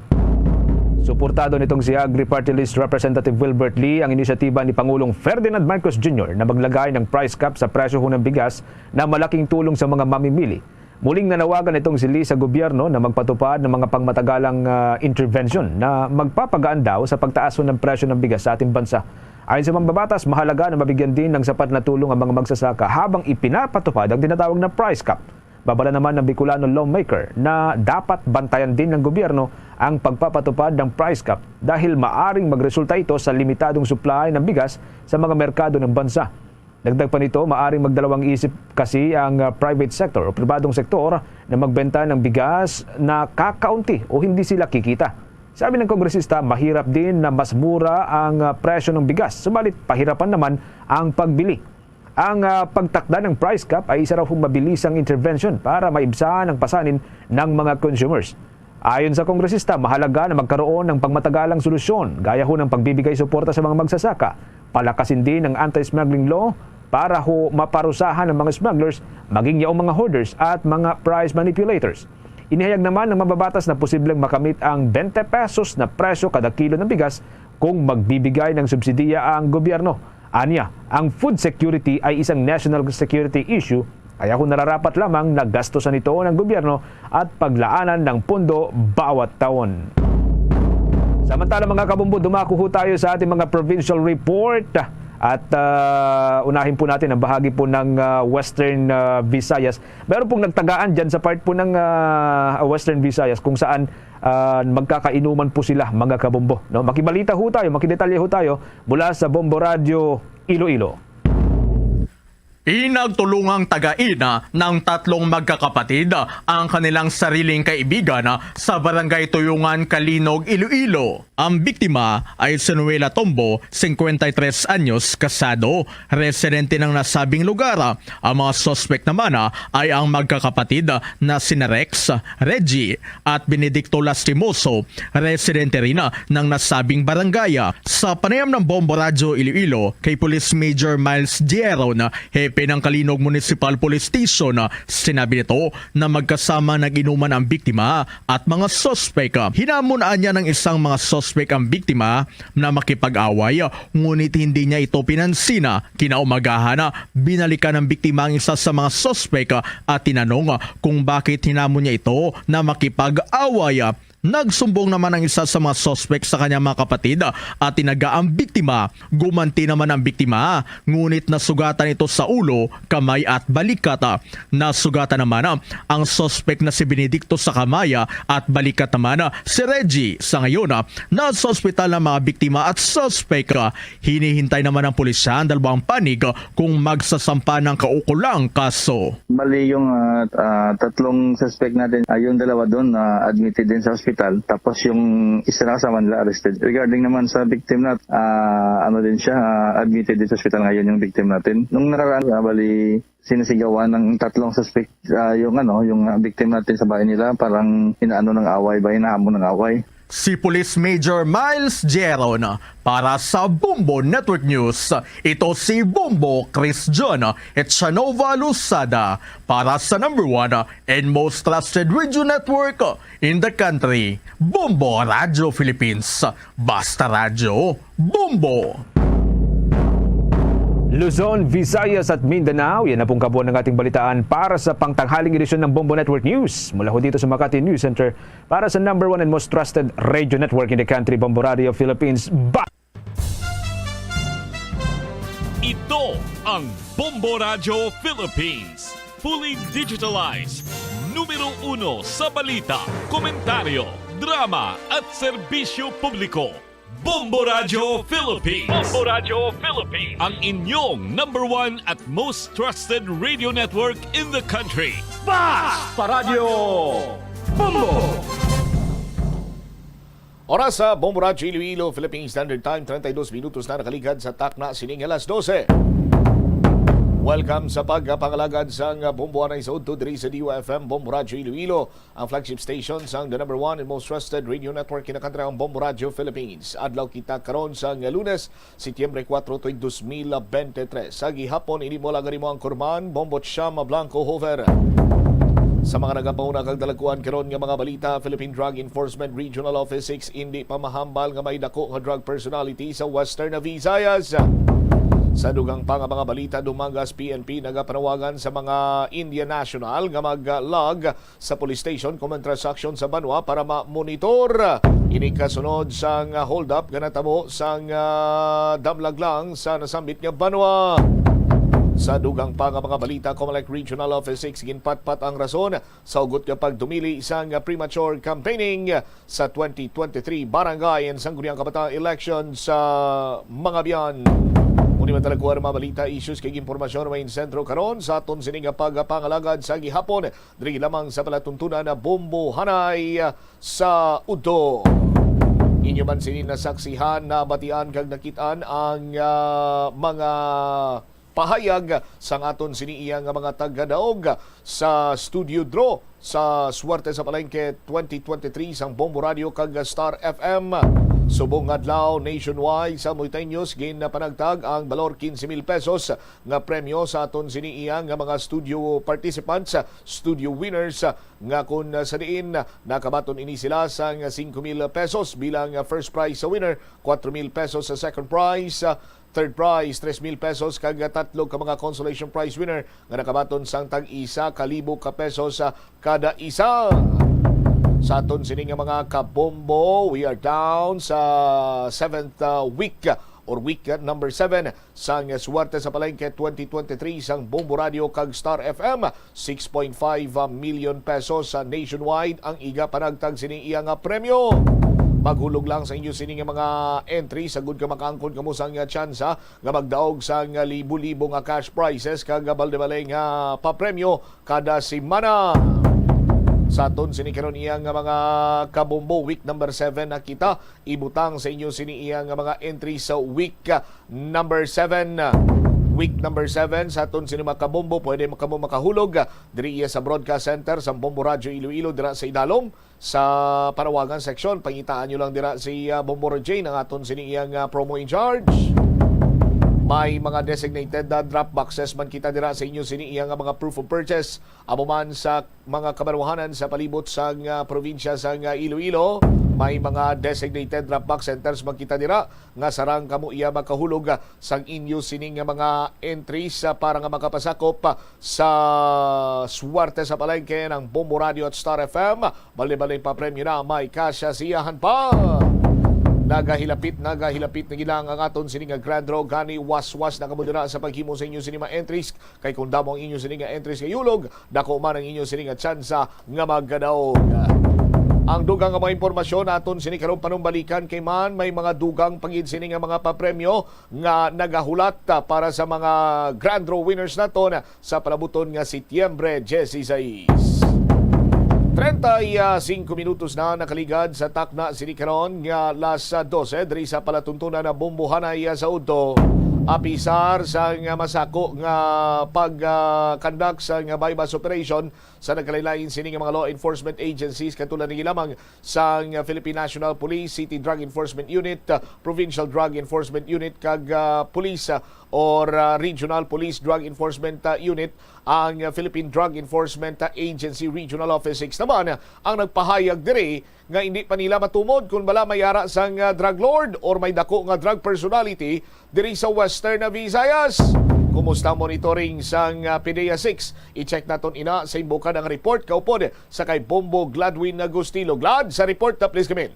Suportado nitong si Agri Party List Representative Wilbert Lee ang inisyatiba ni Pangulong Ferdinand Marcos Junior na maglagay ng price cap sa presyo ng bigas na malaking tulong sa mga mamimili. Muling nanawagan itong si Lee sa gobyerno na magpatupad ng mga pangmatagalang ah, intervention na magpapagaan daw sa pagtaas ng presyo ng bigas sa ating bansa. Ayon sa mambabatas, mahalaga na mabigyan din ng sapat na tulong ang mga magsasaka habang ipinapatupad ang tinatawag na price cap. Babala naman ng Bicolano lawmaker na dapat bantayan din ng gobyerno ang pagpapatupad ng price cap dahil maaring magresulta ito sa limitadong supply ng bigas sa mga merkado ng bansa. Dagdag pa nito, maaring magdalawang isip kasi ang ah, private sector o pribadong sektor na magbenta ng bigas na kakaunti o hindi sila kikita. Sabi ng kongresista, mahirap din na mas mura ang ah, presyo ng bigas, subalit pahirapan naman ang pagbili. Ang ah, pagtakda ng price cap ay isa raw mabilisang intervention para maibsan ang pasanin ng mga consumers. Ayon sa kongresista, mahalaga na magkaroon ng pangmatagalang solusyon gaya ho ng pagbibigay suporta sa mga magsasaka, palakasin din ang anti-smuggling law para ho maparusahan ang mga smugglers, maging yaong mga hoarders at mga price manipulators. Inihayag naman ng mababatas na posibleng makamit ang twenty pesos na presyo kada kilo ng bigas kung magbibigay ng subsidiya ang gobyerno. Anya, ang food security ay isang national security issue, kaya kung nararapat lamang na gastusan ito ng gobyerno at paglaanan ng pondo bawat taon. Samantala, mga kabumbo, dumako ho tayo sa ating mga provincial report. At ah, unahin po natin ang bahagi po ng ah, Western ah, Visayas. Meron pong nagtagaan dyan sa part po ng ah, Western Visayas kung saan ah, magkakainuman po sila, mga kabumbo. No? Makibalita ho tayo, makidetalye ho tayo mula sa Bombo Radio Iloilo. Pinagtulungang tagain ng tatlong magkakapatid ang kanilang sariling kaibigan sa Barangay Tuyungan, Calinog, Iloilo. Ang biktima ay si Noela Tombo, singkwenta y tres anyos, kasado, residente ng nasabing lugar. Ang mga suspek naman, ah, ay ang magkakapatid na sina Rex, Reggie, at Benedicto Lastimoso, residente rin, ah, ng nasabing barangay. Sa panayam ng Bombo Radyo Iloilo kay Police Major Miles Dieron, hepe ng Calinog Municipal Police Station, sinabi nito na magkasama nag-inuman ang biktima at mga suspek. Hinamon anya ng isang mga suspek ang biktima na makipag-away, ngunit hindi niya ito pinansina. Kinaumagahan, binalikan ng biktima ang isa sa mga suspek at tinanong kung bakit hinamon niya ito na makipag-away. Nagsumbong naman ang isa sa mga suspek sa kanyang mga kapatid at tinaga ang biktima. Gumanti naman ang biktima, ngunit nasugatan ito sa ulo, kamay at balikat. Nasugatan naman ang suspek na si Benedicto sa kamay at balikat naman si Reggie. Sa ngayon, nasa ospital ang mga biktima at suspek. Hinihintay naman ng pulisya ang dalawang panig kung magsasampa ng kaukulang kaso. Bali, yung, ah, ah, tatlong suspect natin, ah, yung dalawa doon, ah, admitted din sa hospital. Tapos yung isa na kasama nila, arrested. Regarding naman sa victim na, ah, ano din siya, ah, admitted din sa hospital ngayon yung victim natin. Nung nakaraan, ah, bali, sinisigawan ng tatlong suspect, ah, yung ano, yung, ah, victim natin sa bahay nila, parang inaano ng away ba, inahamon ng away. Si Police Major Miles Jeron para sa Bombo Network News. Ito si Bombo Chris John Echanova Losada para sa number one and most trusted radio network in the country, Bombo Radyo Philippines. Basta Radyo, Bombo! Luzon, Visayas at Mindanao, yan na pong kabuuan ng ating balitaan para sa pangtanghaling edisyon ng Bombo Network News. Mula ho dito sa Makati News Center, para sa number one and most trusted radio network in the country, Bombo Radio Philippines. Ba- Ito ang Bombo Radio Philippines. Fully digitalized. Numero uno sa balita, komentaryo, drama at serbisyo publiko. Bombo Radio Philippines. Bombo Radio Philippines. Ang inyong number one at most trusted radio network in the country. Basta Radyo Bombo! Oras sa Bombo Radyo Iloilo, Philippine Standard Time, treinta y dos minutos na nakaligad sa takna sining alas dose. Welcome sa pagpangalagad sang Bombo Anay sa udto diri sa D U F M Bombo Radyo Iloilo, ang flagship station sang the number one and most trusted radio network in the country, ang Bombo Radyo Philippines. Adlaw kita karon sang Lunes, Setyembre kuwatro, tuig dos mil bente tres. Sa gihapon, ini mo lang ang imo anchorman, Bombo Chama Blanco Hover. Sa mga nagapauna kag dalagkuan karon nga mga balita, Philippine Drug Enforcement Regional Office six indi pa mahambal nga may dako nga drug personality sa Western Visayas. Sa dugang pa nga mga balita, Dumangas P N P nagapanawagan sa mga Indian national nga mag-log sa police station kung may transaksyon sa banwa para ma-monitor. Ini kasunod sang hold-up nga natabo sang, ah, damlag lang sa nasambit nga banwa. Sa dugang pa nga mga balita, Comelec Regional Office six ginpatpat ang rason sa hugot nga pagdumili sang premature campaigning sa twenty twenty-three Barangay and Sangguniang Kabataan Election sa Mangabian. Muni man talaga ang mga balita, issues kag impormasyon may sentro karon sa aton sini nga pagpangalagad sa gihapon. Diri lamang sa palatuntunan na Bombo Hanay sa Udo. Inyo man sini nasaksihan, nabatian kag nakitaan ang, ah, mga pahayag sang aton sini iya nga mga tagadaog sa studio draw sa Swerte sa Palengke twenty twenty-three sang Bombo Radio kag Star F M. Subong nga adlaw, nationwide sa Multinews ginpanagtag ang balor quince mil pesos nga premyo sa aton sini iya nga mga studio participants, studio winners, nga kun sa diin nakabaton ini sila sang singko mil pesos bilang first prize sa winner, kuwatro mil pesos sa second prize, third prize, tres mil pesos, kag tatlo ka mga consolation prize winner nga nakabaton sang tag isa ka libo ka pesos, ah, kada isa. Sa aton sini nga mga kabombo, we are down sa seventh, ah, week, or week, ah, number seven sang Swerte sa Palengke twenty twenty-three sang Bombo Radio kag Star F M. Six point five million pesos sa nationwide ang iga panagtag sini iya nga premyo. Maghulog lang sa inyo sini nga mga entry sa gud ka makaangkon kamo sang tsansa nga magdaog sang libo-libo nga cash prizes kag balde-balde nga papremyo kada semana. Sa aton sini karon iya nga mga kabombo, week number seven na kita. Ibutang sa inyo sini iya nga mga entry sa week, ah, number seven. Week number seven sa aton sini mga kabombo, pwede kamo makahulog, ah, diri iya sa Broadcast Center sa Bombo Radyo Iloilo, dira sa idalom sa panawagan section. Pangitaan nyo lang dira si, ah, Bombo Regine, ang aton sini iyang, ah, promo in charge. May mga designated, ah, drop boxes man kita dira sa inyo sini iyang, ah, mga proof of purchase. Amo man sa mga kabanwahanan sa palibot sang, ah, probinsya sang, ah, Iloilo, may mga designated drop box centers man kita dira nga sarang kamo iya makahulog, ah, sang inyo sini nga mga entries, ah, para nga makapasakop, ah, sa swerte sa palengke ng Bombo Radio at Star F M. Bali-bali pa premyo na may kasya siyahan pa. Nagahilapit, nagahilapit na gid lang ang aton sini nga grand draw. Gani, waswas na kamo dira sa paghimo sa inyo sini mga entries. Kay kung damo ang inyo sini nga entries nga ihulog, dako man ang inyo sini nga tsansa nga magkadaog. Ang dugang nga mga impormasyon aton sini karong panumbalikan, kay man may mga dugang pa gid sini nga mga papremyo nga nagahulat, ah, para sa mga grand draw winners naton sa palabuton nga Setyembre dieciséis. Treinta y cinco minutos na nakaligad sa takna sini karon nga alas dose diri sa palatuntunan na Bombohanay sa udto. Apisar sa nga masako nga pag, ah, conduct sa nga buy-bust operation sa nagkalain-lain sini nga mga law enforcement agencies, katulad ni lamang sang Philippine National Police, City Drug Enforcement Unit, ah, Provincial Drug Enforcement Unit, kag, ah, Police, ah, or, ah, Regional Police Drug Enforcement, ah, Unit, ang, ah, Philippine Drug Enforcement, ah, Agency Regional Office six naman, ah, ang nagpahayag diri nga hindi pa nila matumod kung bala may ara sang, ah, drug lord or may dako nga drug personality diri sa Western Visayas. Kumusta ang monitoring sang, ah, PDEA six? I-check naton ina sa imbukad ang report kaupod sa kay Bombo Gladwin Agustilo. Glad, sa report na, please come in.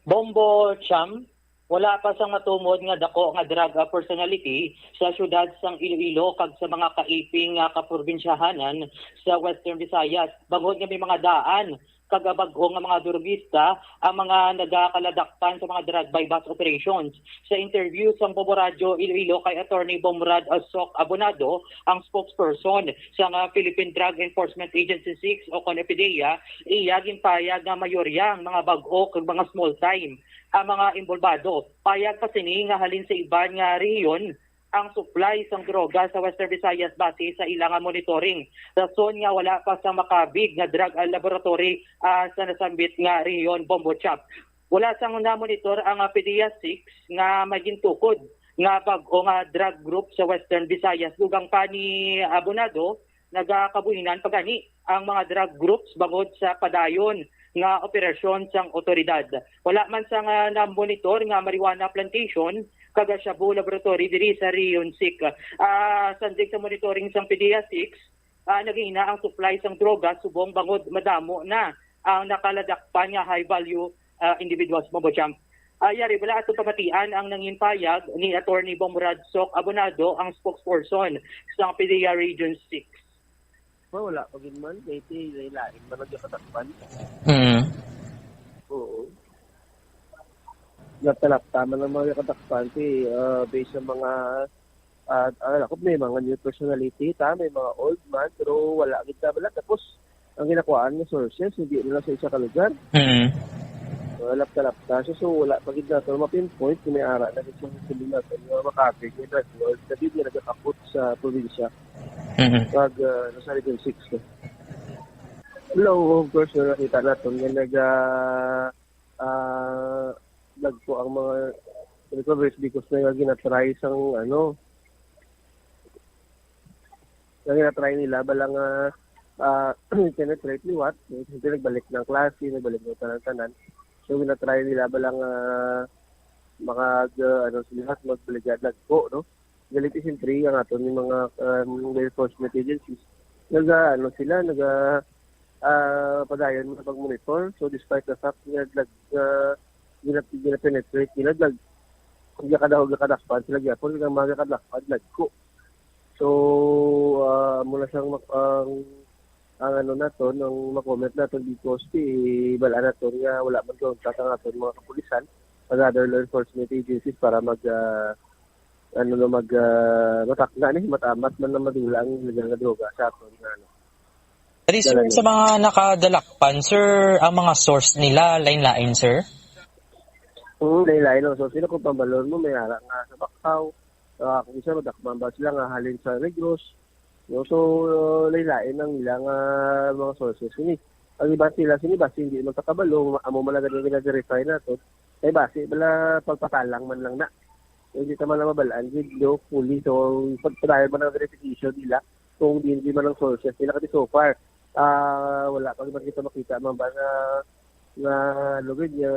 Bombo Cham, wala pa sang matumod nga dako nga drug, ah, personality sa siyudad sang Iloilo kag sa mga kaiping nga kaprobinsyahanan sa Western Visayas, bangod nga may mga daan kag bag-o nga mga durugista ang mga nagakaladakpan sa mga drug buy-bust operations. Sa interview sang Bombo Radyo Iloilo kay Attorney Bomrad Sok Abonado, ang spokesperson sang, ah, Philippine Drug Enforcement Agency six o kon PDEA, iya ginpayag nga mayorya ang mga bag-o kag mga small time ang mga involbado. Payag pa sini nga halin sa iban nga rehiyon ang supply sang droga sa Western Visayas base sa ila nga monitoring. Rason nga wala pa sang makabig nga drug, ah, laboratory, ah, sa nasambit nga rehiyon, Bombo Cham. Wala sang namonitor ang, ah, PDEA six nga may gintukod nga bag-o nga drug group sa Western Visayas. Dugang pa ni Abonado, nagakabuhinan pa gani ang mga drug groups bangod sa padayon nga operasyon sang otoridad. Wala man sang namonitor nga marijuana plantation kag shabu laboratory diri sa Region six. Ah, sandig sa monitoring sang PDEA six, ah, nagahina ang supply sang droga subong bangod madamo na ang nakaladakpan nga high value, ah, individuals, Bombo Cham. Ah, yari, wala ato pamatian ang nangin payag ni Attorney Bomrad Sok Abonado, ang spokesperson sang PDEA Region six. Ma, wala pa gid man, kay ti lain-lain man ang gakatakpan. Mm. Oo. Lapta-lapta man ang mga gakatakpan, ti, ah, based sa mga, ah, ah, ako, may mga new personality, ta, may mga old man, pero wala gid ta bala. Tapos, ang ginakuhaan nga sources, hindi nila sa isa ka lugar. Mm. So, lapta-lapta. So, so, wala pa gid nato ma-pinpoint kung may ara na gid sa sila nato nga makapig, may drug lord, na gid nga nagakapot sa probinsya. Mhm. Kag, ah, nasa Region six, no? Hello, of course, nga nakita naton nga naga, ah, dagko ang mga recoveries because na nga ginatry sang, ano, nga ginatry nila bala nga, ah, penetrate liwat, siyempre nagbalik ng klase, nagbalik ng tanan-tanan. So, ginatry nila bala nga makag, ah, ano sila, magbalik dagko, no? Galit, siyempre, ang aton yung mga, um, law enforcement agencies, naga, ano sila, naga, ah, padayon na pag-monitor. So, despite the fact nga nag, ah, gina-, gina-penetrate nila, nag, gakadaog, gakadakpan sila gyapon, nga mga gakadakpan, nagko. So, ah, muna siyang mak-, ang, ang ano naton, ang ma-comment naton, because ti, bala naton nga wala man contact ang aton mga kapulisan, ang other law enforcement agencies para mag, ah, ano na mag, ah, matakna ni, matamat man na madula ang illegal nga droga sa aton nga, ano, Pati, sir, sa mga nakadalakpan, sir, ang mga source nila lain-lain, sir? Hmm, lain-lain ang source nila. Kung pambalon mo, may ara nga sa Bacau, ah, kung isa, madakpan ba sila nga halin sa Negros? No? So, uh, lain-lain ang ilang, ah, mga sources. Sini, ang iban sila, sini ba, hindi man sa kabalo, amo man lang gani gina-verify nato. Kay basi, bala, pagpatalang man lang na. Hindi ta man lang mabalaan, gid, no, fully. So, pag-, padayon man ang verification nila, kung di, di man ang sources nila. Kasi so far, ah, wala pa man kita makita, man ba, nga, nga, ano gid, nga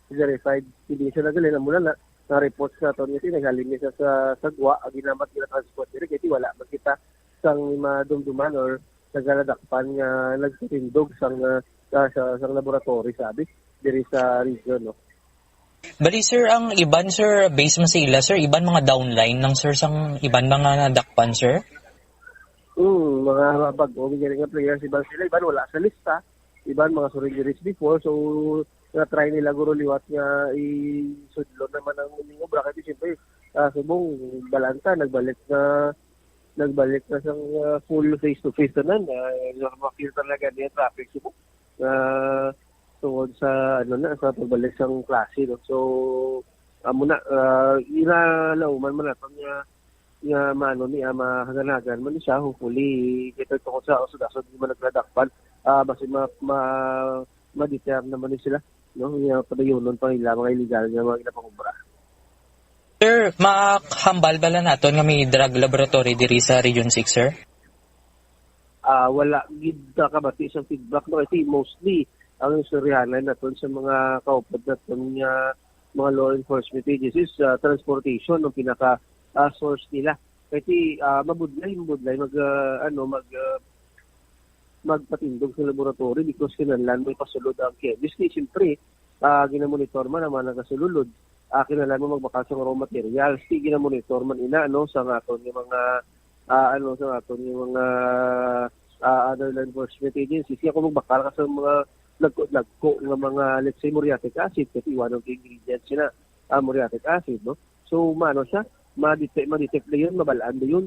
verified. Hindi siya nagalin, amo na na, nga reports naton, kasi naghalin niya sa, sa, sa gwa, ang ginamat, ginatransport diri, kasi wala man kita sang madumduman or nagaladakpan nga nagtutindog sang, ah, sa, sa, sang laboratory, sabi, diri sa region, no? Bali, sir, ang iban, sir, base man sa ila, sir, iban mga downline lang, sir, sang iban mga nadakpan, sir? Hmm, mga bag-o gid nga players, iban sila, iban wala sa lista, iban mga surgeries before, so na-try nila guro liwat nga isudlon naman ang ining obra, kay siyempre, ah, subong balanta, nagbalik na, nagbalik na sang, ah, full face to face tanan, ah, makita talaga niya traffic subong, ah, tungod sa, ano na, sa pagbalik sang klase, no? So, amo na, ah, ginalauman man naton nga, nga maano ni, ah, mahanagan man ni siya, hopefully, kita tungod sa usod-usod, di man nagkadakpan, ah, basi ma-, ma-, ma-deter naman ni sila, no? Nga padayonon pa nila mga illegal nga mga ginapangobra. Sir, mahambal bala naton nga may drug laboratory diri sa Region six, sir? Ah, wala gid nakabati sa feedback, no? Kasi mostly, ang istoryahanay naton sa mga kaupod naton nga mga law enforcement agencies, ah, transportation ang pinaka, ah, source nila. Kasi, ah, mabudlay, mabudlay mag, ah, ano, mag, ah, magpatindog sa laboratory because kinahanglan mo ipasulod ang chemistry. Siyempre, ah, ginamonitor man ang mga nagasulod. Ah, kinahanglan mo magbakal sa raw materials. Di ginamonitor man ina, no, sa aton nga mga, ah, ano, sa aton nga mga, ah, other law enforcement agencies. Kaya kung magbakal ka sa mga lagko-lagko nga mga, let's say, muriatic acid, kasi one of the ingredients na, ah, muriatic acid, no? So, maano siya, ma-detect, ma-detect na yun, mabalaan na yun.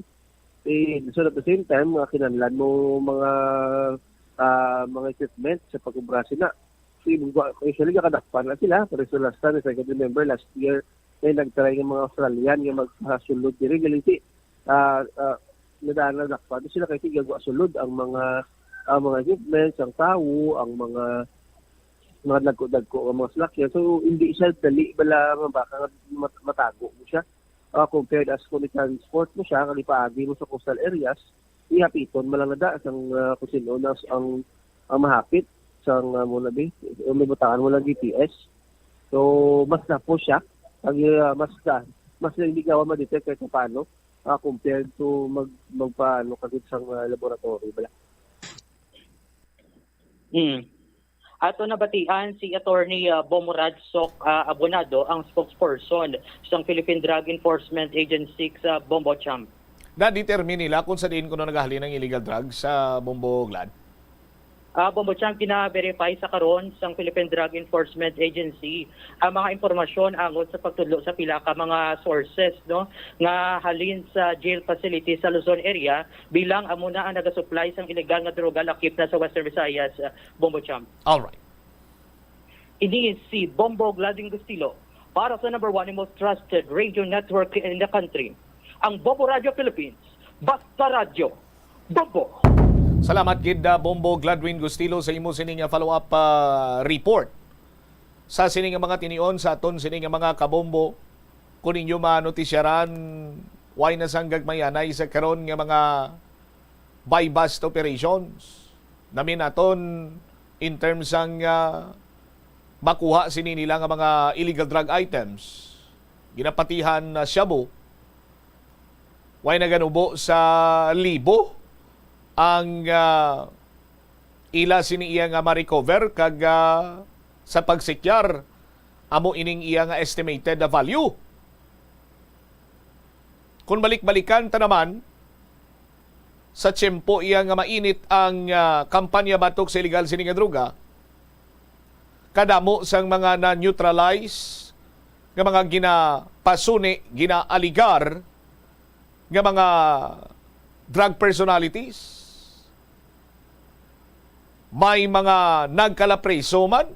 Eh, so at the same time, mga kinahanglan mo mga, ah, mga equipment sa pag-obra sina. So, yung, usually, kakadakpan na sila. Pero sa last time, if I can remember, last year, may nagtry ng mga Australian nga magpasulod diri. Galing si, ah, ah, nadaan na dakpan sila kay tigagwa sulod ang mga, ang mga equipments, ang tawo, ang mga, mga dagko-dagko nga mga salakyan. So, hindi siya dali bala nga baka nga mat-, matago mo siya. Ah, compared as kung i-transport mo siya, kag ipaagi mo sa coastal areas, ihapiton man lang na da sang, ah, kung sino na ang, ang mahapit sang, ah, mo na bi, may butangan mo lang G P S. So, mas na po siya. Ang, ah, mas na, mas na hindi gawa ma-detect kahit paano, ah, compared to mag-, magpaano kagid sang, ah, laboratory bala. Mm. Ato nabatian si Attorney, ah, Bombo Radsok, ah, Abonado, ang spokesperson sang Philippine Drug Enforcement Agency sa Bombo Champ. Na-determine nila kung sa diin kuno nagahalin ang illegal drugs sa Bombo Glad? Ah, Bombo Champ, gina-verify sa karon sang Philippine Drug Enforcement Agency ang mga impormasyon angot sa pagtudlo sa pila ka mga sources, no, nga halin sa jail facility sa Luzon area, bilang amo na ang nagasupply sang illegal nga droga lakip na sa Western Visayas, ah, Bombo Champ. All right. Ini si Bombo Gladwin Gustilo para sa number one and most trusted radio network in the country, ang Bombo Radio Philippines. Basta Radyo, Bombo! Salamat gid, ah, Bombo Gladwin Gustilo, sa imo sini nga follow-up, ah, report. Sa sini nga mga tinion, sa aton sini nga mga kabombo, kung inyo manotisyaran, way na sang gagmayanay sa karon nga mga buy-bust operations. Nami naton in terms sang, ah, makuha sini nila nga mga illegal drug items. Ginapatihan na shabu. Way naganubo sa libo ang, ah, ila sini iya nga ma-recover kag, ah, sa pagsikyar, amo ining iya nga estimated value. Kung balik-balikan ta naman, sa tiyempo iya nga mainit ang, ah, kampanya batok sa illegal sini nga droga, kadamo sang mga na-neutralize nga mga ginapasuni, ginaaligar nga mga drug personalities. May mga nagkalapreso man,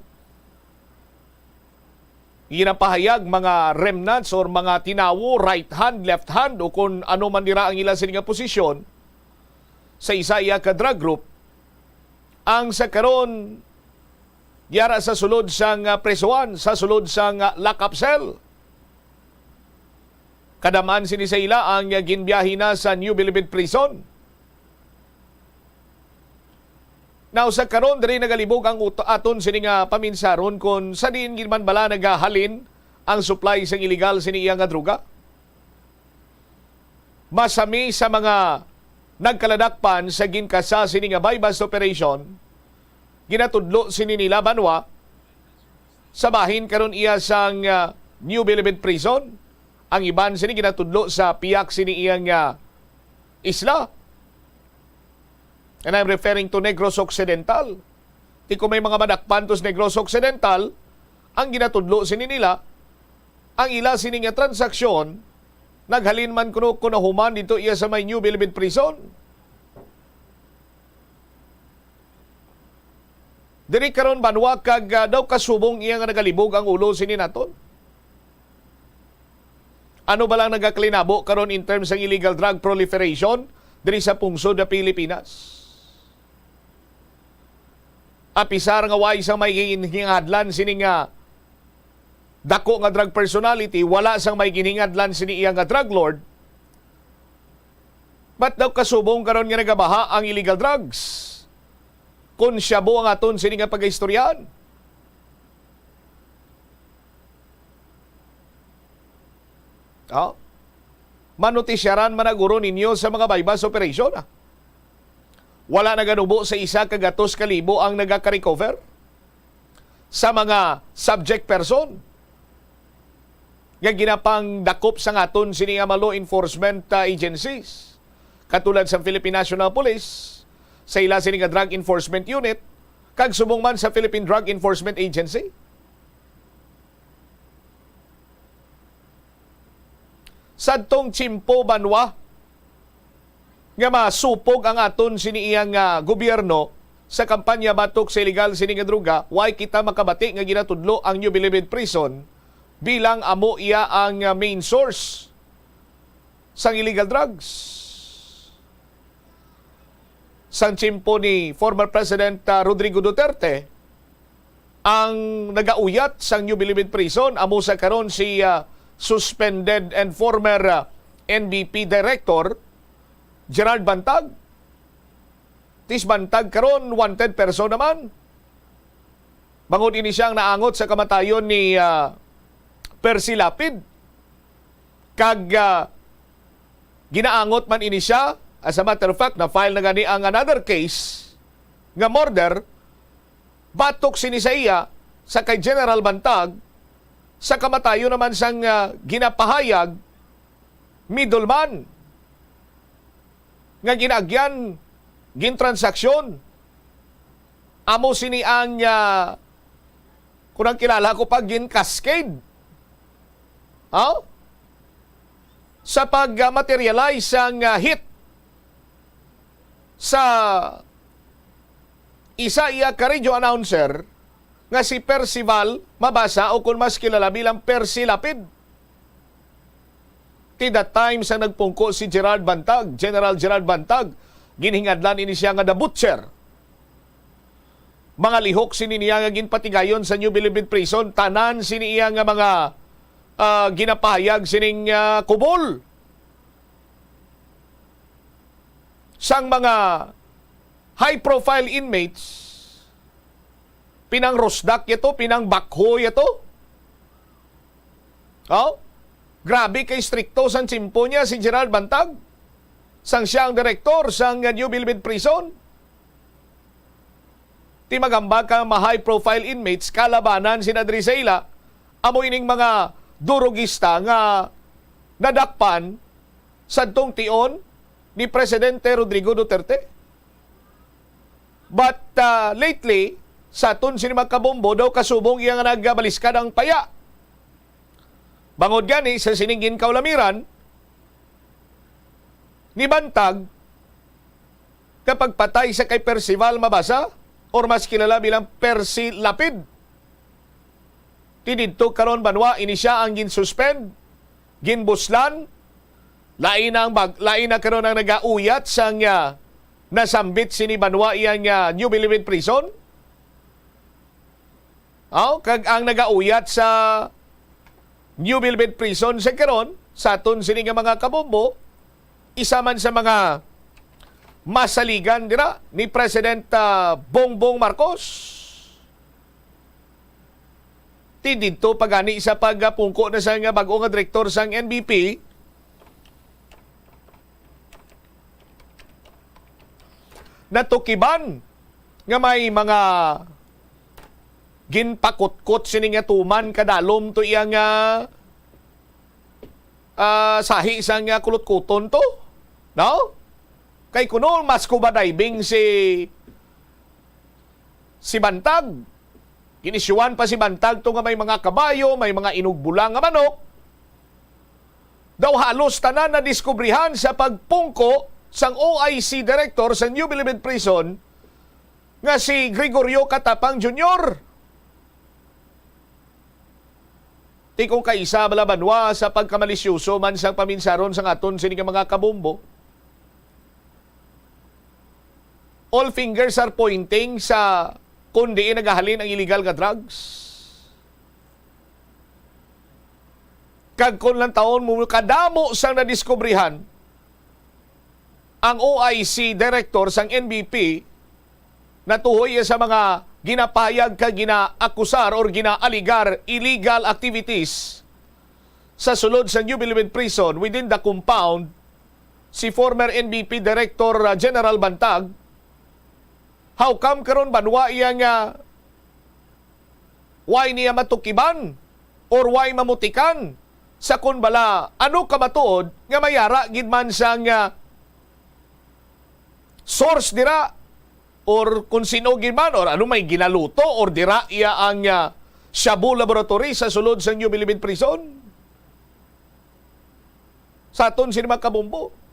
ginapahayag, mga remnants or mga tinawo, right hand, left hand, o kung ano man dira ang ila sini nga posisyon sa isa iya ka drug group, ang sa karon yara sa sulod sang, ah, presohan, sa sulod sang, ah, lock-up cell. Kadam-an sini sa ila ang, ah, ginbiyahe na sa New Bilibid Prison. Now, sa karon, diri nagalibog ang ut-, aton sini nga paminsaron kung sa diin gid man bala nagahalin ang supply sang iligal sini iya nga droga. Masami sa mga nagkaladakpan sa ginkasa sini nga buy-bust operation, ginatudlo sini nila banwa sa bahin karon iya sang, ah, New Bilibid Prison. Ang iban sini ginatudlo sa piyak sini iya nga isla. And I'm referring to Negros Occidental. Ti kung may mga madakpan to sa Negros Occidental, ang ginatudlo sini nila, ang ila sini nga transaksyon, naghalin man kuno, kuno human dito iya sa may New Bilibid Prison. Diri karon banwa kag, ah, daw kasubong iya nga nagalibog ang ulo sini naton. Ano ba lang nagakalinabo karon in terms sang illegal drug proliferation diri sa pungsod na Pilipinas? Apisar nga way sang may ginhingadlan sini nga dako nga drug personality, wala sang may ginhingadlan sini iya nga drug lord, but daw kasubong karon nga nagabaha ang illegal drugs. Kon shabu ang aton sini nga pagaistoryahan. Oh? Manotisyaran man na guro ninyo sa mga buy-bust operation, ah. Wala naganubo sa isa ka gatos ka libo ang nagaka-recover sa mga subject person nga ginapangdakop sang aton sini nga mga law enforcement, ah, agencies, katulad sa Philippine National Police, sa ila sini nga Drug Enforcement Unit, kag subong man sa Philippine Drug Enforcement Agency. Sadtong tiyempo banwa nga masupog ang aton sini iyang, ah, gobyerno sa kampanya batok sa iligal sini nga droga, way kita makabati nga ginatudlo ang New Bilibid Prison bilang amo iya ang, ah, main source sang illegal drugs. Sang tiyempo ni former President, ah, Rodrigo Duterte, ang nagauyat sang New Bilibid Prison amo sa karon si, ah, suspended and former, ah, N B P Director Gerard Bantag. Ti si Bantag karon wanted person naman. Bangod ini siya ang naangot sa kamatayon ni, ah, Percy Lapid. Kag, ah, ginaangot man ini siya. As a matter of fact, na-file na gani ang another case nga murder batok sini sa iya, sa kay General Bantag, sa kamatayon naman sang, ah, ginapahayag middleman nga ginaagyan, gintransaksyon. Amo sini ang, ah, kung ang kilala ko pa, gin-cascade. Oh? Sa pag-materialize sang, ah, hit sa isa iya ka radio announcer nga si Percival Mabasa, o kung mas kilala bilang Percy Lapid. Ti that time sa nagpungko si Gerard Bantag, General Gerard Bantag, ginhingadlan ini siya nga the butcher. Mga lihok sini niya nga ginpatigayon sa New Bilibid Prison, tanan sini iya nga mga, ah, ginapahayag sining, ah, kubol sang mga high-profile inmates, pinangrusdak yato, pinangbakho yato. Oh? Grabe kay strikto sang tiyempo niya si Gerald Bantag, sang siya ang direktor sang New Bilibid Prison. Ti magamba ka, mga high-profile inmates, kalabanan sina diri sa ila, amo ining mga durugista nga nadakpan sadtong tion ni Presidente Rodrigo Duterte. But, ah, lately, sa aton sini mga kabombo, daw kasubong iya nga nagabaliskad ang paya. Bangod gani sa sining ginkaulamiran ni Bantag, nga pagpatay sa kay Percival Mabasa, or mas kilala bilang Percy Lapid. Ti didto karon, banwa, ini sia ang ginsuspend, ginbuslan. Lain na ang bag-, lain na karon ang nagauyat sang, ah, nasambit sini, banwa, iyang, ah, New Bilibid Prison. Aw, kag ang nagauyat sa New Bilibid Prison sa karon, sa aton sini nga mga kabombo, isa man sa mga masaligan dira ni President, ah, Bongbong Marcos. Ti didto pa gani sa pagpungko na sa nga bag-o nga direktor sang N B P, natukiban nga may mga ginpakutkot sini nga tuman kadalom to iya nga, ah, sahi sang, ah, kulot-kuton to, no? Kay kuno mas scuba diving si, si Bantag. Ginisyuhan pa si Bantag to nga may mga kabayo, may mga inugbolang nga manok. Daw halos tanan nadiskubrihan sa pagpungko sang O I C director sa New Bilibid Prison nga si Gregorio Catapang Junior. Ti kung kaisa bala, banwa, sa pagkamalisyoso man sang paminsaron sang aton sini nga mga kabombo, all fingers are pointing sa kung diin nagahalin ang illegal nga drugs. Kag kung lantawon mo, kadamo sang nadiskubrihan, ang O I C director sang N B P natuhoy sa mga ginapahayag kag ginaakusar or ginaaligar illegal activities sa sulod sa New Bilibid Prison within the compound si former N B P Director, uh, General Bantag. How come karon, banwa, iya nga way niya matukiban or way mamutikan sa kun bala ano ka matuod nga may ara gid man sang, ah, source dira, or kung sino gid man, or ano may ginaluto, or dira iya ang, ah, shabu laboratory sa sulod sa New Bilibid Prison? Sa aton sini mga kabombo.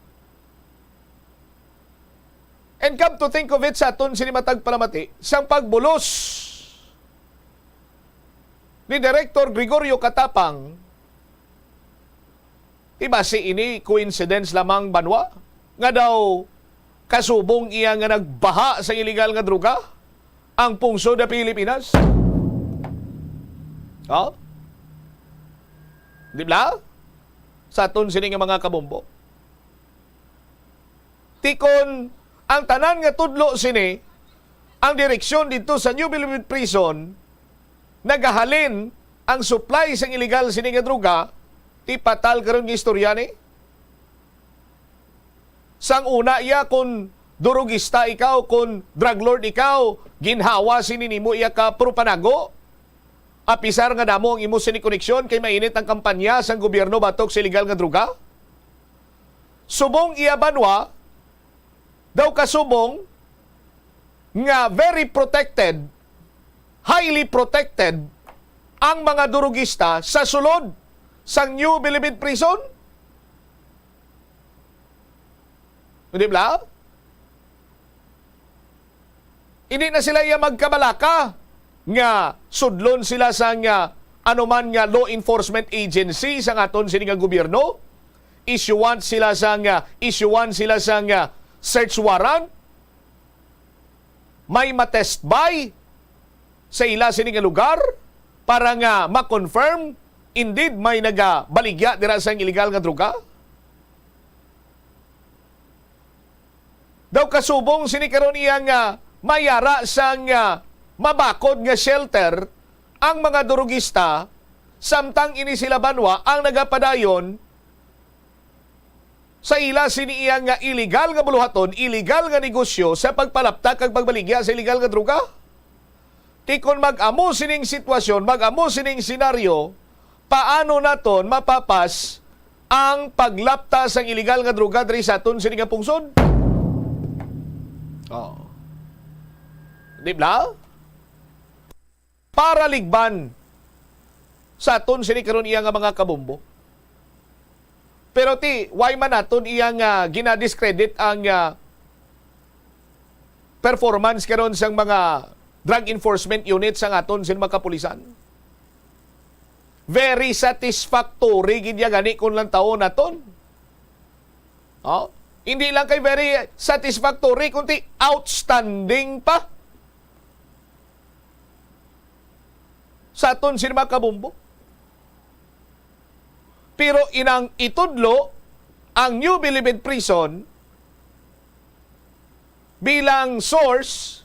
And come to think of it, sa aton sini matag palamati, sang pagbulos ni Director Gregorio Catapang, ti basi ini coincidence lamang, banwa, nga daw kasubong iya nga nagbaha sa illegal nga droga ang pungsod sa Pilipinas? Ha? Di ba? Sa aton sini nga mga kabombo. Ti kon ang tanan nga tudlo sini, ang direksyon didto sa New Bilibid Prison, nagahalin ang supply sang illegal sini nga droga, ti patal karon nga istorya ni. Sang una iya, kon durugista ikaw, kon drug lord ikaw, ginhawa sini nimo iya ka puro panago. Apisar nga damo ang imo sini koneksyon kay mainit ang kampanya sang gobyerno batok sa illegal nga droga. Subong iya, banwa, daw kasubong nga very protected, highly protected ang mga durugista sa sulod sang New Bilibid Prison. Di ba? Hindi na sila iya magkabalaka nga sudlon sila sang, ah, anuman nga law enforcement agency sang aton sini nga gobyerno. Issuean sila sang, ah, issuean sila sang, ah, search warrant. May ma-test buy sa ila sini nga lugar para nga ma-confirm indeed may nagabaligya dira sang illegal nga droga. Daw kasubong sini karon iya nga may ara sang, ah, mabakod nga shelter ang mga durugista, samtang ini sila, banwa, ang nagapadayon sa ila sini iya nga illegal nga buluhaton, illegal nga negosyo sa pagpalapta kag pagbaligya sa illegal nga droga. Ti kon mag-amo sining sitwasyon, mag-amo sining senaryo, paano naton mapapas ang paglapta sang illegal nga droga diri sa aton sini nga pungsod? Oh. Di ba? Para ligban sa aton sini karon iya nga mga kabombo. Pero ti, why man naton iya nga ginadiscredit ang, ah, performance karon sang mga drug enforcement unit sang aton sin mga kapulisan. Very satisfactory gid ya gani kung lantawon naton. Oh, hindi lang kay very satisfactory, kundi outstanding pa sa aton sin mga kabombo. Pero inang itudlo ang New Bilibid Prison bilang source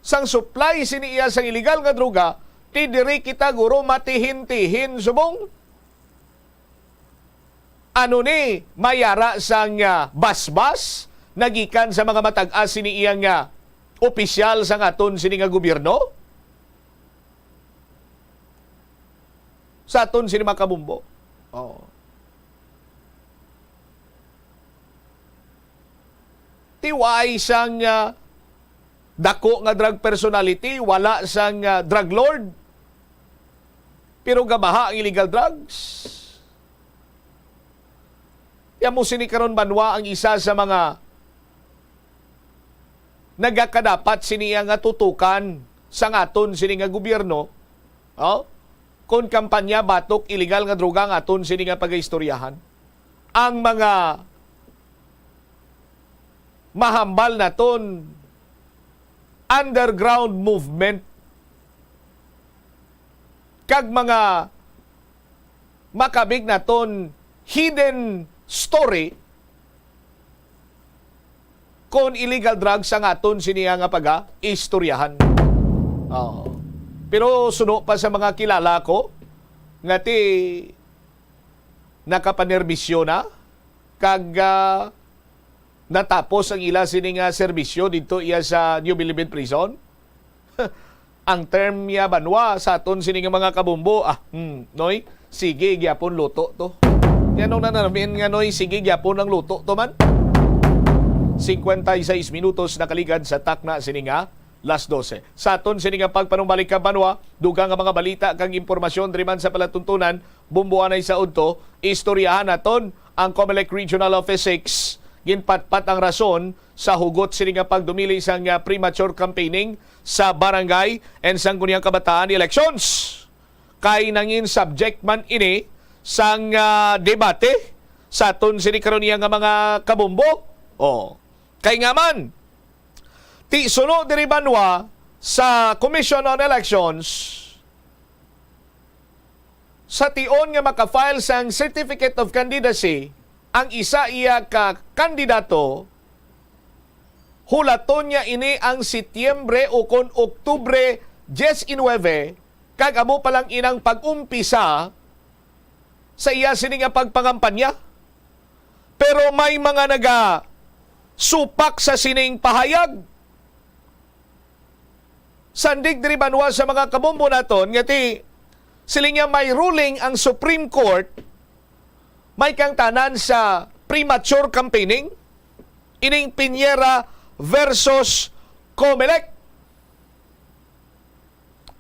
sang supply sini iya sang illegal nga droga, ti diri kita guro matihin-tihin subong. Ano ni, may ara sang, ah, basbas nagikan sa mga matag-as sini iya nga opisyal sang aton sini nga gobyerno? Sa aton sini mga kabombo. Oh. Ti way sang, ah, dako nga drug personality, wala sang, ah, drug lord, pero gabaha ang illegal drugs. Ti amo sini karon banwa ang isa sa mga nagakadapat sini nga tutukan sang aton sini nga gobyerno, oh? Kon kampanya batok illegal nga droga ang aton sini nga pagaistoryahan. Ang mga mahambal naton underground movement kag mga makabig naton hidden story kon illegal drugs ang aton siniya nga paga-istoryahan. Oo. Pero suno pa sa mga kilala ko nga ti nakapanerbisyo na kag, ah, natapos ang ila sini nga serbisyo didto iya sa New Bilibid Prison. Ang term niya banwa sa aton sini nga mga kabumbo, ah, hmm, Noy, sige gyapon luto to. Yan ang nanamin nga, Noy, sige gyapon ang luto to man. Cincuenta y seis minutos nakaligad sa takna sini nga las doce. Sa aton sini nga pagpanumbalik ka banwa, dugang nga mga balita kag impormasyon diri man sa palatuntunan, bumbuanay sa udto, istoryahan naton ang Comelec Regional Office six. Ginpatpat ang rason sa hugot sini nga pagdumili sang, ah, premature campaigning sa barangay and sang Sangguniang Kabataan elections. Kay nangin subject man ini sang, ah, debate sa aton sini karon niya nga mga kabumbo. Oh. Kay nga man, ti suno diri banwa sa Commission on Elections, sa tion nga maka-file sang Certificate of Candidacy ang isa iya ka kandidato, hulaton niya ini ang Setyembre o kon Oktubre diecinuebe, kag amo pa lang inang pag-umpisa sa iya sini nga pagpangampanya. Pero may mga nagasupak sa sining pahayag. Sandig diri banwa sa mga kabumbo naton nga ti, siling niya, may ruling ang Supreme Court, may kangtanan sa premature campaigning, ining Piñera versus Comelec.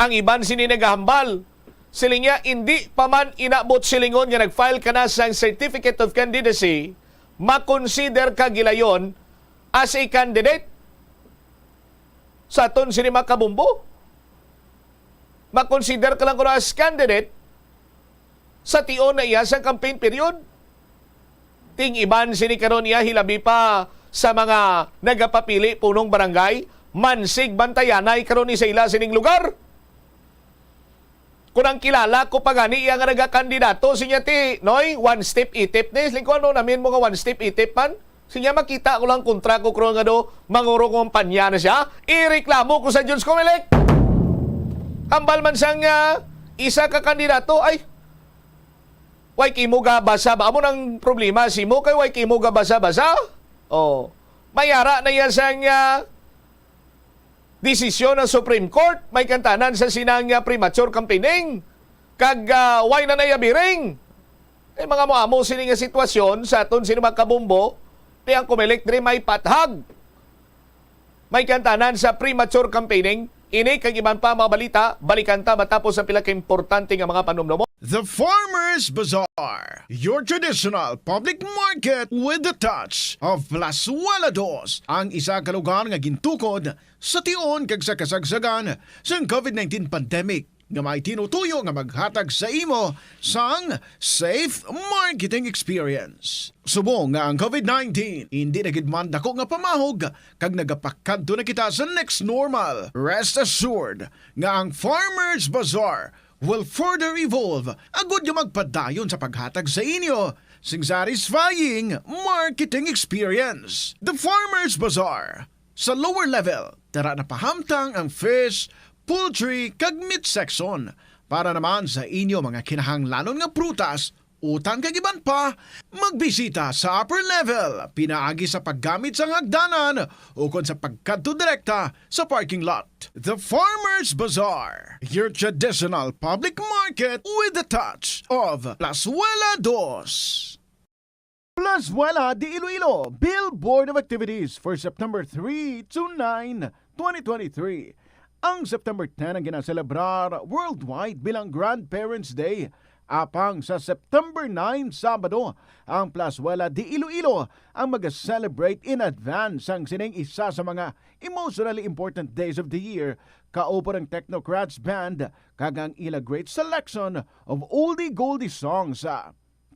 Ang iban sini nagahambal, siling niya, indi pa man inabot silingon nga nag-file ka na sang Certificate of Candidacy, makonsider ka gilayon as a candidate. Sa aton sini mga kabumbo, makonsider ka lang kuno as candidate sa tion na iya sang campaign period. Ting iban sini karon iya, hilabi pa sa mga nagapapili punong barangay, mansig bantayanay karon ni sa ila sining lugar. Kung ang kilala ko pa gani iya nga nagakandidato, sinya ti, Noy, one step itip ni. Lingkod, ano namin mo nga one step itip man? Sinya makita ko lang kontra ko, kro nga do, mangurong kampanya na siya. Ireklamo ko sa Judge Comelec. Kambal man sang, ah, isa ka kandidato, ay, way kimo gabasa ba? Amo nang problema, si mo kay way kimo gabasa-basa. Oh, mayara na iya sang, ah, desisyon ng Supreme Court, may kantanan sa sinang nga premature campaigning, kag, ah, way na naya biring. Ay, mga moamo sini nga sitwasyon sa aton sini mga kabumbo, ti ang Comelec diri may pathag. May kantanan sa premature campaigning, Ini kag iban pa mga balita, balikan ta matapos ang pila ka importante nga mga panumdumon. The Farmers Bazaar, your traditional public market with the touch of Plazuela Dos, ang isa ka lugar nga gintukod sa tion kag sa kasagsagan sang covid nineteen pandemic nga may tinutuyo nga maghatag sa imo sang safe marketing experience. Subong nga ang covid nineteen indi na gid man dako nga pamahog kag nagapakadto na kita sa next normal, rest assured nga ang Farmers Bazaar will further evolve agud nga magpadayon sa paghatag sa inyo sing satisfying marketing experience. The Farmers Bazaar, sa lower level, tara na pahamtang ang fish, poultry, kag meat section. Para naman sa inyo mga kinahanglanon nga prutas, utan kag iban pa, magbisita sa upper level pinaagi sa paggamit sang hagdanan ukon sa pagkadto direkta sa parking lot. The Farmers Bazaar, your traditional public market with the touch of Plazuela Dos. Plazuela de Iloilo, Billboard of Activities for September three to nine, twenty twenty-three. Ang September ten ang ginaselebrar worldwide bilang Grandparents' Day. Apang sa September nine, Sabado, ang Plazuela de Iloilo ang mag-celebrate in advance sang sining isa sa mga emotionally important days of the year, kaupod ang Technocrats Band kag ang ila great selection of oldie goldie songs.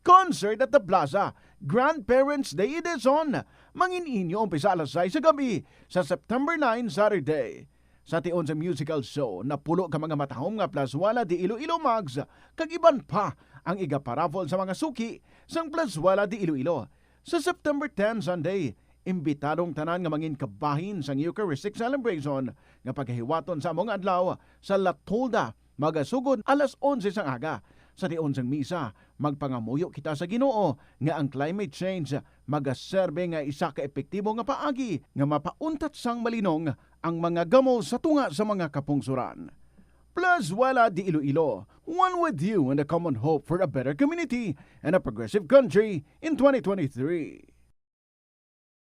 Concert at the Plaza, Grandparents' Day Edition, mangin-inyo umpisa alas sais sa gabi sa September nine, Saturday. Sa tion sa musical show, napulo ka mga matahom nga Plazuela de Iloilo mugs kag iban pa ang igaparaffle sa mga suki sang Plazuela de Iloilo. Sa September ten, Sunday, imbitado ang tanan nga mangin kabahin sang Eucharistic celebration nga pagahiwaton sa amo nga adlaw sa La Tolda, magasugod alas onse sang aga. Sa tion sang misa, magpangamuyo kita sa Ginoo nga ang climate change magaserbe nga isa ka epektibo nga paagi nga mapauntat sang malinong ang mga gamo sa tunga sa mga kapungsoran. Plazuela de Iloilo, one with you in the common hope for a better community and a progressive country in twenty twenty-three.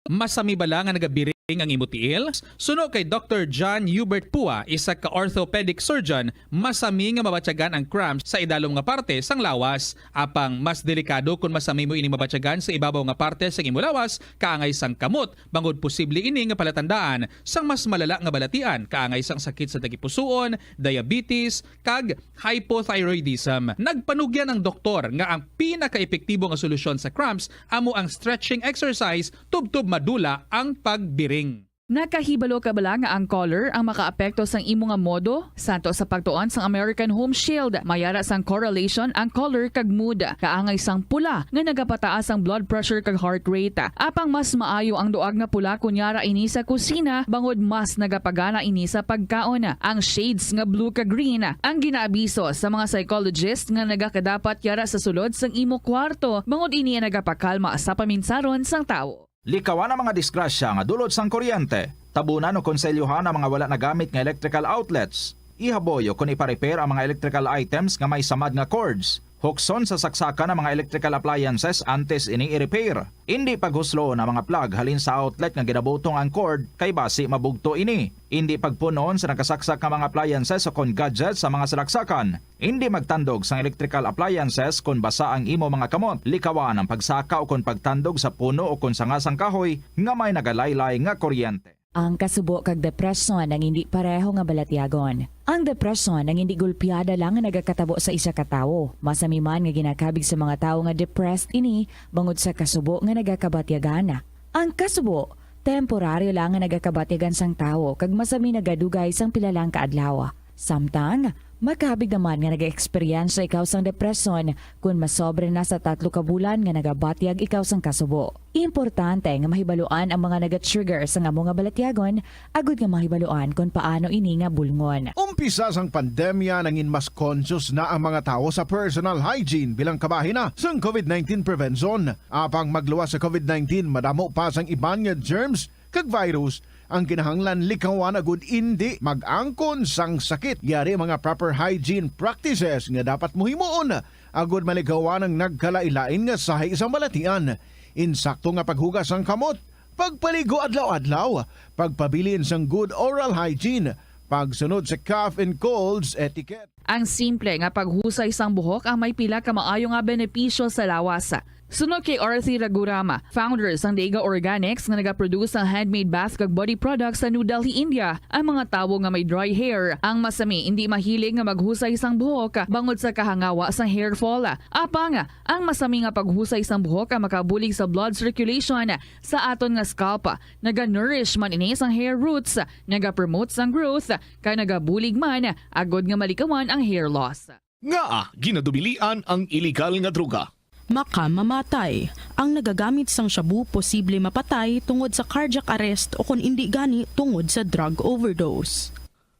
Masami bala nga nagabiring ang imo tiil? Suno kay Doktor John Hubert Pua, isa ka orthopedic surgeon, masami nga mabatyagan ang cramps sa idalom nga parte sang lawas. Apang mas delikado kon masami mo ini mabatyagan sa ibabaw nga parte sang imo lawas, kaangay sang kamot, bangod posible ini nga palatandaan sang mas malala nga balatian, kaangay sang sakit sa tagipusoon, diabetes, kag hypothyroidism. Nagpanugyan ang doktor nga ang pinakaepektibo nga solusyon sa cramps amo ang stretching exercise tubtob madula ang pagbiring. Nakahibalo ka bala nga ang color ang makaapekto sang imo nga modo? Santo sa pagtuon sang American Home Shield, may ara sang correlation ang color kag mood. Kaangay sang pula nga nagapataas ang blood pressure kag heart rate. Apang mas maayo ang duag nga pula kon yara ini sa kusina, bangod mas nagapagana ini sa pagkaon. Ang shades nga blue kag green ang ginaabiso sa mga psychologist nga nagakadapat yara sa sulod sang imo kwarto, bangod ini ang nagapakalma sa paminsaron sang tawo. Likawan ang mga disgrasya nga dulot sang kuryente. Tabunan o konselyohan ang mga wala nagamit nga electrical outlets. Ihaboy o kon ipa-repair ang mga electrical items nga may samad nga cords. Hukson sa saksakan ang mga electrical appliances antes ini i-repair. Indi paghusloon ang mga plug halin sa outlet nga ginabutong ang cord, kay basi mabugto ini. Indi pagpun-on sa nakasaksak nga mga appliances o kon gadgets sa mga salaksakan. Indi magtandog sang electrical appliances kon basa ang imo mga kamot. Likawan ang pagsaka o kon pagtandog sa puno o kon sanga sang kahoy nga may nagalaylay nga kuryente. Ang kasubo kag depresyon ang indi pareho nga balatyagon. Ang depresyon ang indi gulpiada lang nga nagakatabo sa isa ka tawo. Masami man nga ginakabig sa mga tawo nga depressed ini bangod sa kasubo nga nagakabatyagan. Ang kasubo, temporaryo lang nga nagakabatyagan sang tawo kag masami nagadugay sang pila lang ka adlaw. Samtang, makabig naman nga nag-eksperyensya ikaw sang depresyon kon masobra na sa tatlo ka bulan nga nagabatyag ikaw sang kasubo. Importante nga mahibaluan ang mga naga-trigger sang amo nga balatyagon agud nga mahibaluan kon paano ini nga bulngon. Umpisa sang pandemya, nangin mas conscious na ang mga tawo sa personal hygiene bilang kabahin na sang covid nineteen prevention. Apang magluwas sa covid nineteen, madamo pa sang iban nga germs kag virus ang kinahanglan likawan agud indi mag-angkon sang sakit. Yari mga proper hygiene practices nga dapat mo himuon agud malikawan ang nagkalain-lain nga sahi sang balatian. Insakto nga paghugas sang kamot, pagpaligo adlaw-adlaw, pagpabilin sang good oral hygiene, pagsunod sa cough and colds etiquette. Ang simple nga paghusay sang buhok ang may pila ka maayo nga benepisyo sa lawas. Suno kay Arthi Ragurama, founder sang Deiga Organics nga nagaproduce sang handmade bath kag body products sa New Delhi, India, ang mga tawo nga may dry hair ang masami indi mahilig nga maghusay sang buhok bangod sa kahangawa sang hair fall. Apang ang masami nga paghusay sang buhok ang makabulig sa blood circulation sa aton nga scalp. Naga-nourish man ini sang hair roots, nagapromote sang growth, kag nagabulig man agod nga malikawan ang hair loss. Ngaa ginadubilian ang iligal nga droga? Makamamatay. Ang nagagamit sang shabu posible mapatay tungod sa cardiac arrest o kon indi gani tungod sa drug overdose.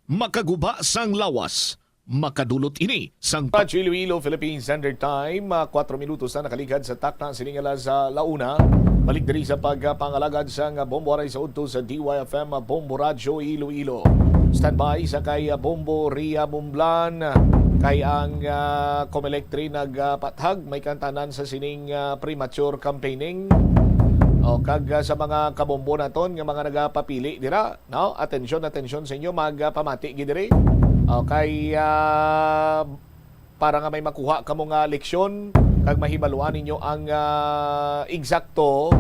Makaguba sang lawas. Makadulot ini sang Radyo Iloilo, Philippine Standard Time, ah, kuwatro minutos na nakaligad sa takna sining alas, ah, la una. Balik diri sa pagpangalagad sang Bombo Aray sa udto sa D Y F M, ah, Bombo Radyo Iloilo. Standby sa kay, ah, Bombo Ria Mumblan, kay ang, ah, Comelec three nagpathag may kantanan sa sining, ah, premature campaigning. O kag, ah, sa mga kabombo naton nga mga nagapapili dira, no? Atensyon, atensyon sa inyo, magpamati gid diri. Okay, ah, para nga may makuha kamo nga leksyon kag mahibaluan ninyo ang, ah, eksakto,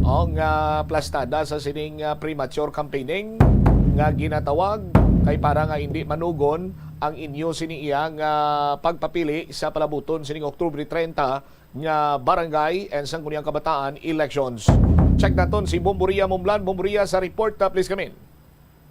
o, nga plastada sa sining, ah, premature campaigning nga ginatawag, kay para nga indi manugon ang inyo sini iya nga pagpapili sa palabuton sining Oktubre treinta nga barangay and sangguniang kabataan elections. Check naton si Bombo Ria Mumblan. Bombo Ria, sa report, ah, please come in.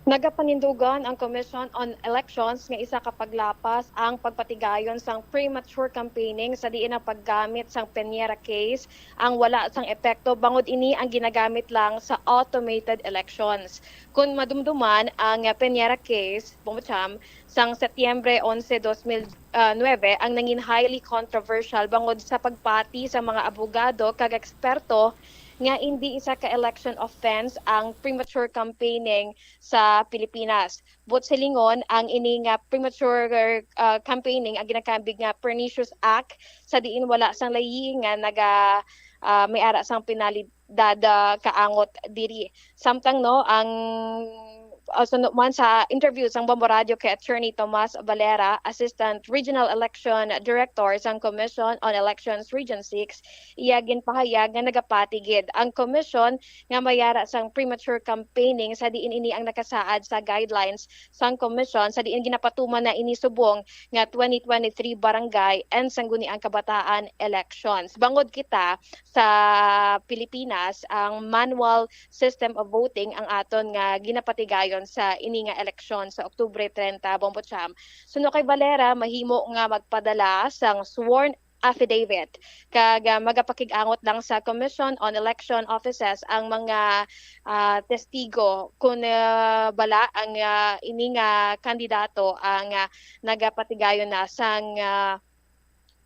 Nagapanindugan ang Commission on Elections nga isa ka paglapas ang pagpatigayon sang premature campaigning sa diin ang paggamit sang Peñera case ang wala sang epekto bangod ini ang ginagamit lang sa automated elections. Kon madumduman ang Peñera case, Bombo Cham, sang Setyembre onse, dos mil nuebe, ang nangin highly controversial bangod sa pagpati sa mga abogado kag eksperto nga indi isa ka election offense ang premature campaigning sa Pilipinas. Buot silingon, ang ini nga premature, ah, campaigning ang ginakambig nga pernicious act sa diin wala sang layi nga naga, ah, may ara sang penalidad, ah, kaangot diri. Samtang, no, ang, ah, suno man sa interview sang Bombo Radyo kay Attorney Tomas Valera, Assistant Regional Election Director sang Commission on Elections Region six, iya ginpahayag nga nagapati gid ang commission nga may ara sang premature campaigning sa diin ini ang nakasaad sa guidelines sang commission sa diin ginapatuman na ini subong nga twenty twenty-three Barangay and Sangguniang Kabataan elections. Bangod kita sa Pilipinas, ang manual system of voting ang aton nga ginapatigayon sa ini nga eleksyon sa Oktubre treinta, Bombo Cham. Suno kay Valera, mahimo nga magpadala sang sworn affidavit, kag, ah, magapakig-angot lang sa Commission on Election Offices ang mga, ah, testigo kon, ah, bala ang, ah, ini nga kandidato ang, ah, nagapatigayon na sang, ah,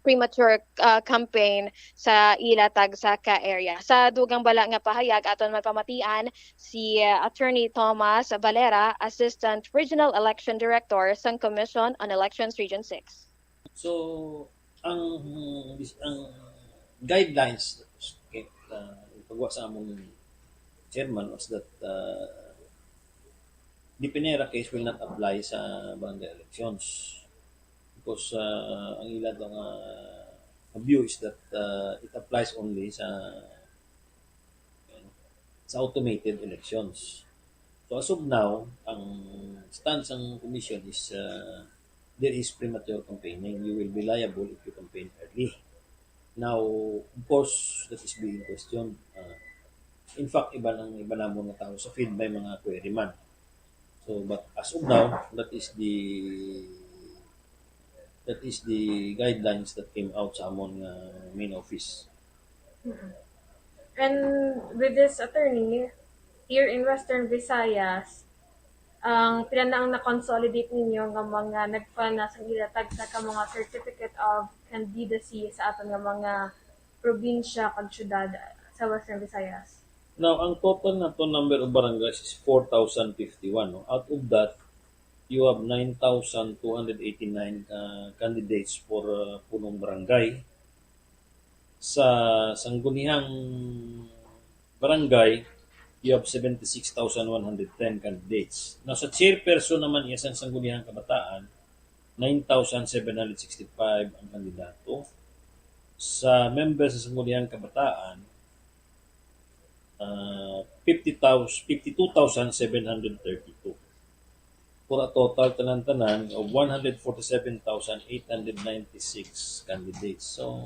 premature, ah, campaign sa ila tagsa ka area. Sa dugang bala nga pahayag, aton man pamatian si, ah, Attorney Thomas Valera, Assistant Regional Election Director sang Commission on Elections Region six. So, ang ang guidelines, okay, uh, pagwa sa among chairman was that, uh, the Pinera case will not apply sa barangay elections because, uh, ang ila daw nga view is that, uh, it applies only sa sa automated elections. So as of now, ang stance ng commission is, uh, there is premature campaigning. You will be liable if you campaign early. Now, of course, that is being questioned. Uh, in fact, iba ng iba namon nga tao sa field may mga query man. So, but as of now, that is the that is the guidelines that came out sa amon nga main office. And with this, attorney, here in Western Visayas, ang pila na ang na-consolidate ninyo nga mga nag-file na sang ila tagsa ka mga certificate of candidacy sa aton nga mga probinsya kag syudad sa Western Visayas? Now, ang total nato number of barangays is four thousand fifty-one, no? Out of that, you have nine thousand two hundred eighty-nine, uh, candidates for, uh, punong barangay. Sa sangguniang barangay, You have seventy-six thousand one hundred ten candidates. Now, sa chairperson naman iya sang Sangguniang Kabataan, nine thousand seven hundred sixty-five ang kandidato. Sa member sa Sangguniang Kabataan, ah, fifty thousand, fifty-two thousand seven hundred thirty-two. For a total tanan-tanan of one hundred forty-seven thousand eight hundred ninety-six candidates. So,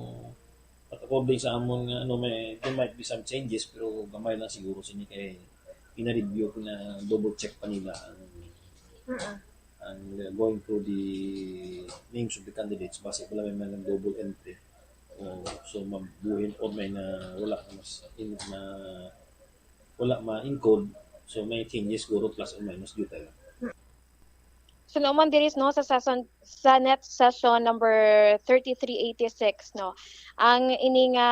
but according sa amon nga, ano, may, there might be some changes, pero gamay lang siguro sini kay gina-review ko na, double check pa nila ang, Mm-mm. ang, uh, going through the names of the candidates. Basi wala may mga double entry. O, so, mabuhin o may na wala na mas in, na wala ma-encode. So, may changes siguro plus or minus dito. So, naman diri, no, sa session, Senate session number thirty-three eighty-six, no, ang ini nga,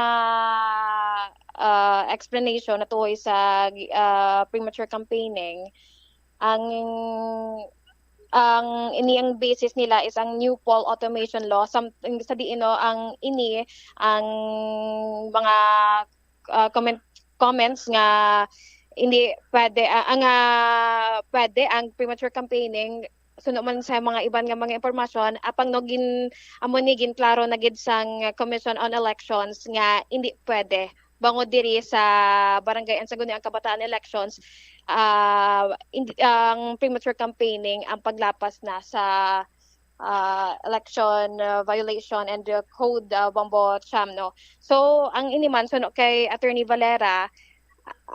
ah, explanation natuhoy sa, ah, premature campaigning, ang, ang ini ang basis nila is ang new poll automation law, something sa diin, no, ang ini ang mga, ah, comment, comments nga hindi pwede, ah, nga pwede ang premature campaigning suno man sa mga iban nga mga impormasyon, apang, no, gin-, amo ni, ginklaro na gid sang Commission on Elections nga hindi pwede bangod diri sa barangay and Sangguniang Kabataan elections, ah, hindi, ang premature campaigning ang paglapas na sa, ah, election, ah, violation and, ah, code, ah, Bombo Cham, no? So, ang ini man, suno kay Attorney Valera,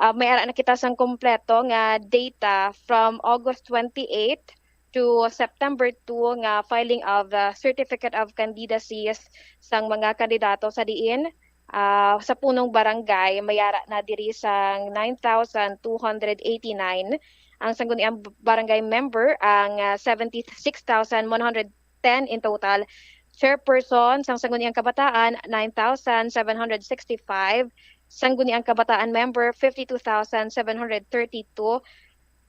ah, may ara na kita sang kompleto nga data from August twenty-eight to September two nga filing of the certificate of candidacies sang mga kandidato sa diin, ah, sa punong barangay, may ara na diri sang nine thousand two hundred eighty-nine. Ang sangguniang barangay member, ang, ah, seventy-six thousand one hundred ten in total. Chairperson sang Sangguniang Kabataan, nine thousand seven hundred sixty-five. Sangguniang Kabataan member, fifty-two thousand seven hundred thirty-two,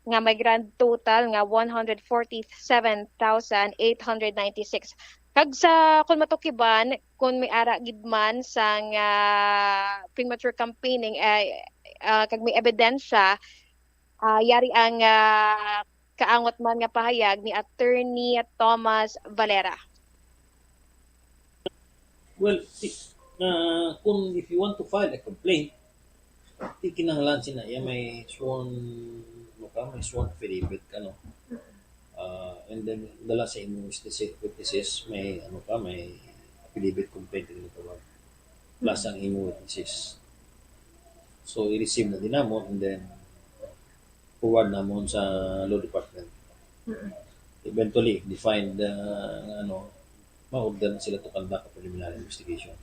nga may grand total nga one hundred forty-seven thousand eight hundred ninety-six. Kag sa, kung matukiban, kung may ara gid man sang, ah, premature campaigning, eh, ah, kag may ebidensya, ah, yari ang, ah, kaangot man nga pahayag ni Attorney Thomas Valera. Well, ti-, ah, kung if you want to file a complaint, ti kinahanglan sina iya may sworn, ano ka, may sworn affidavit ka, no? Ah, and then, dala sa imong witnesses, witnesses, may, ano ka, may affidavit complaint na ginatawag. Plus ang imong witnesses. So, i-receive na din namo, and then, forward namon sa law department. Mm-mm. Eventually, if defined, uh, ano, ma-order na sila to conduct a preliminary investigation.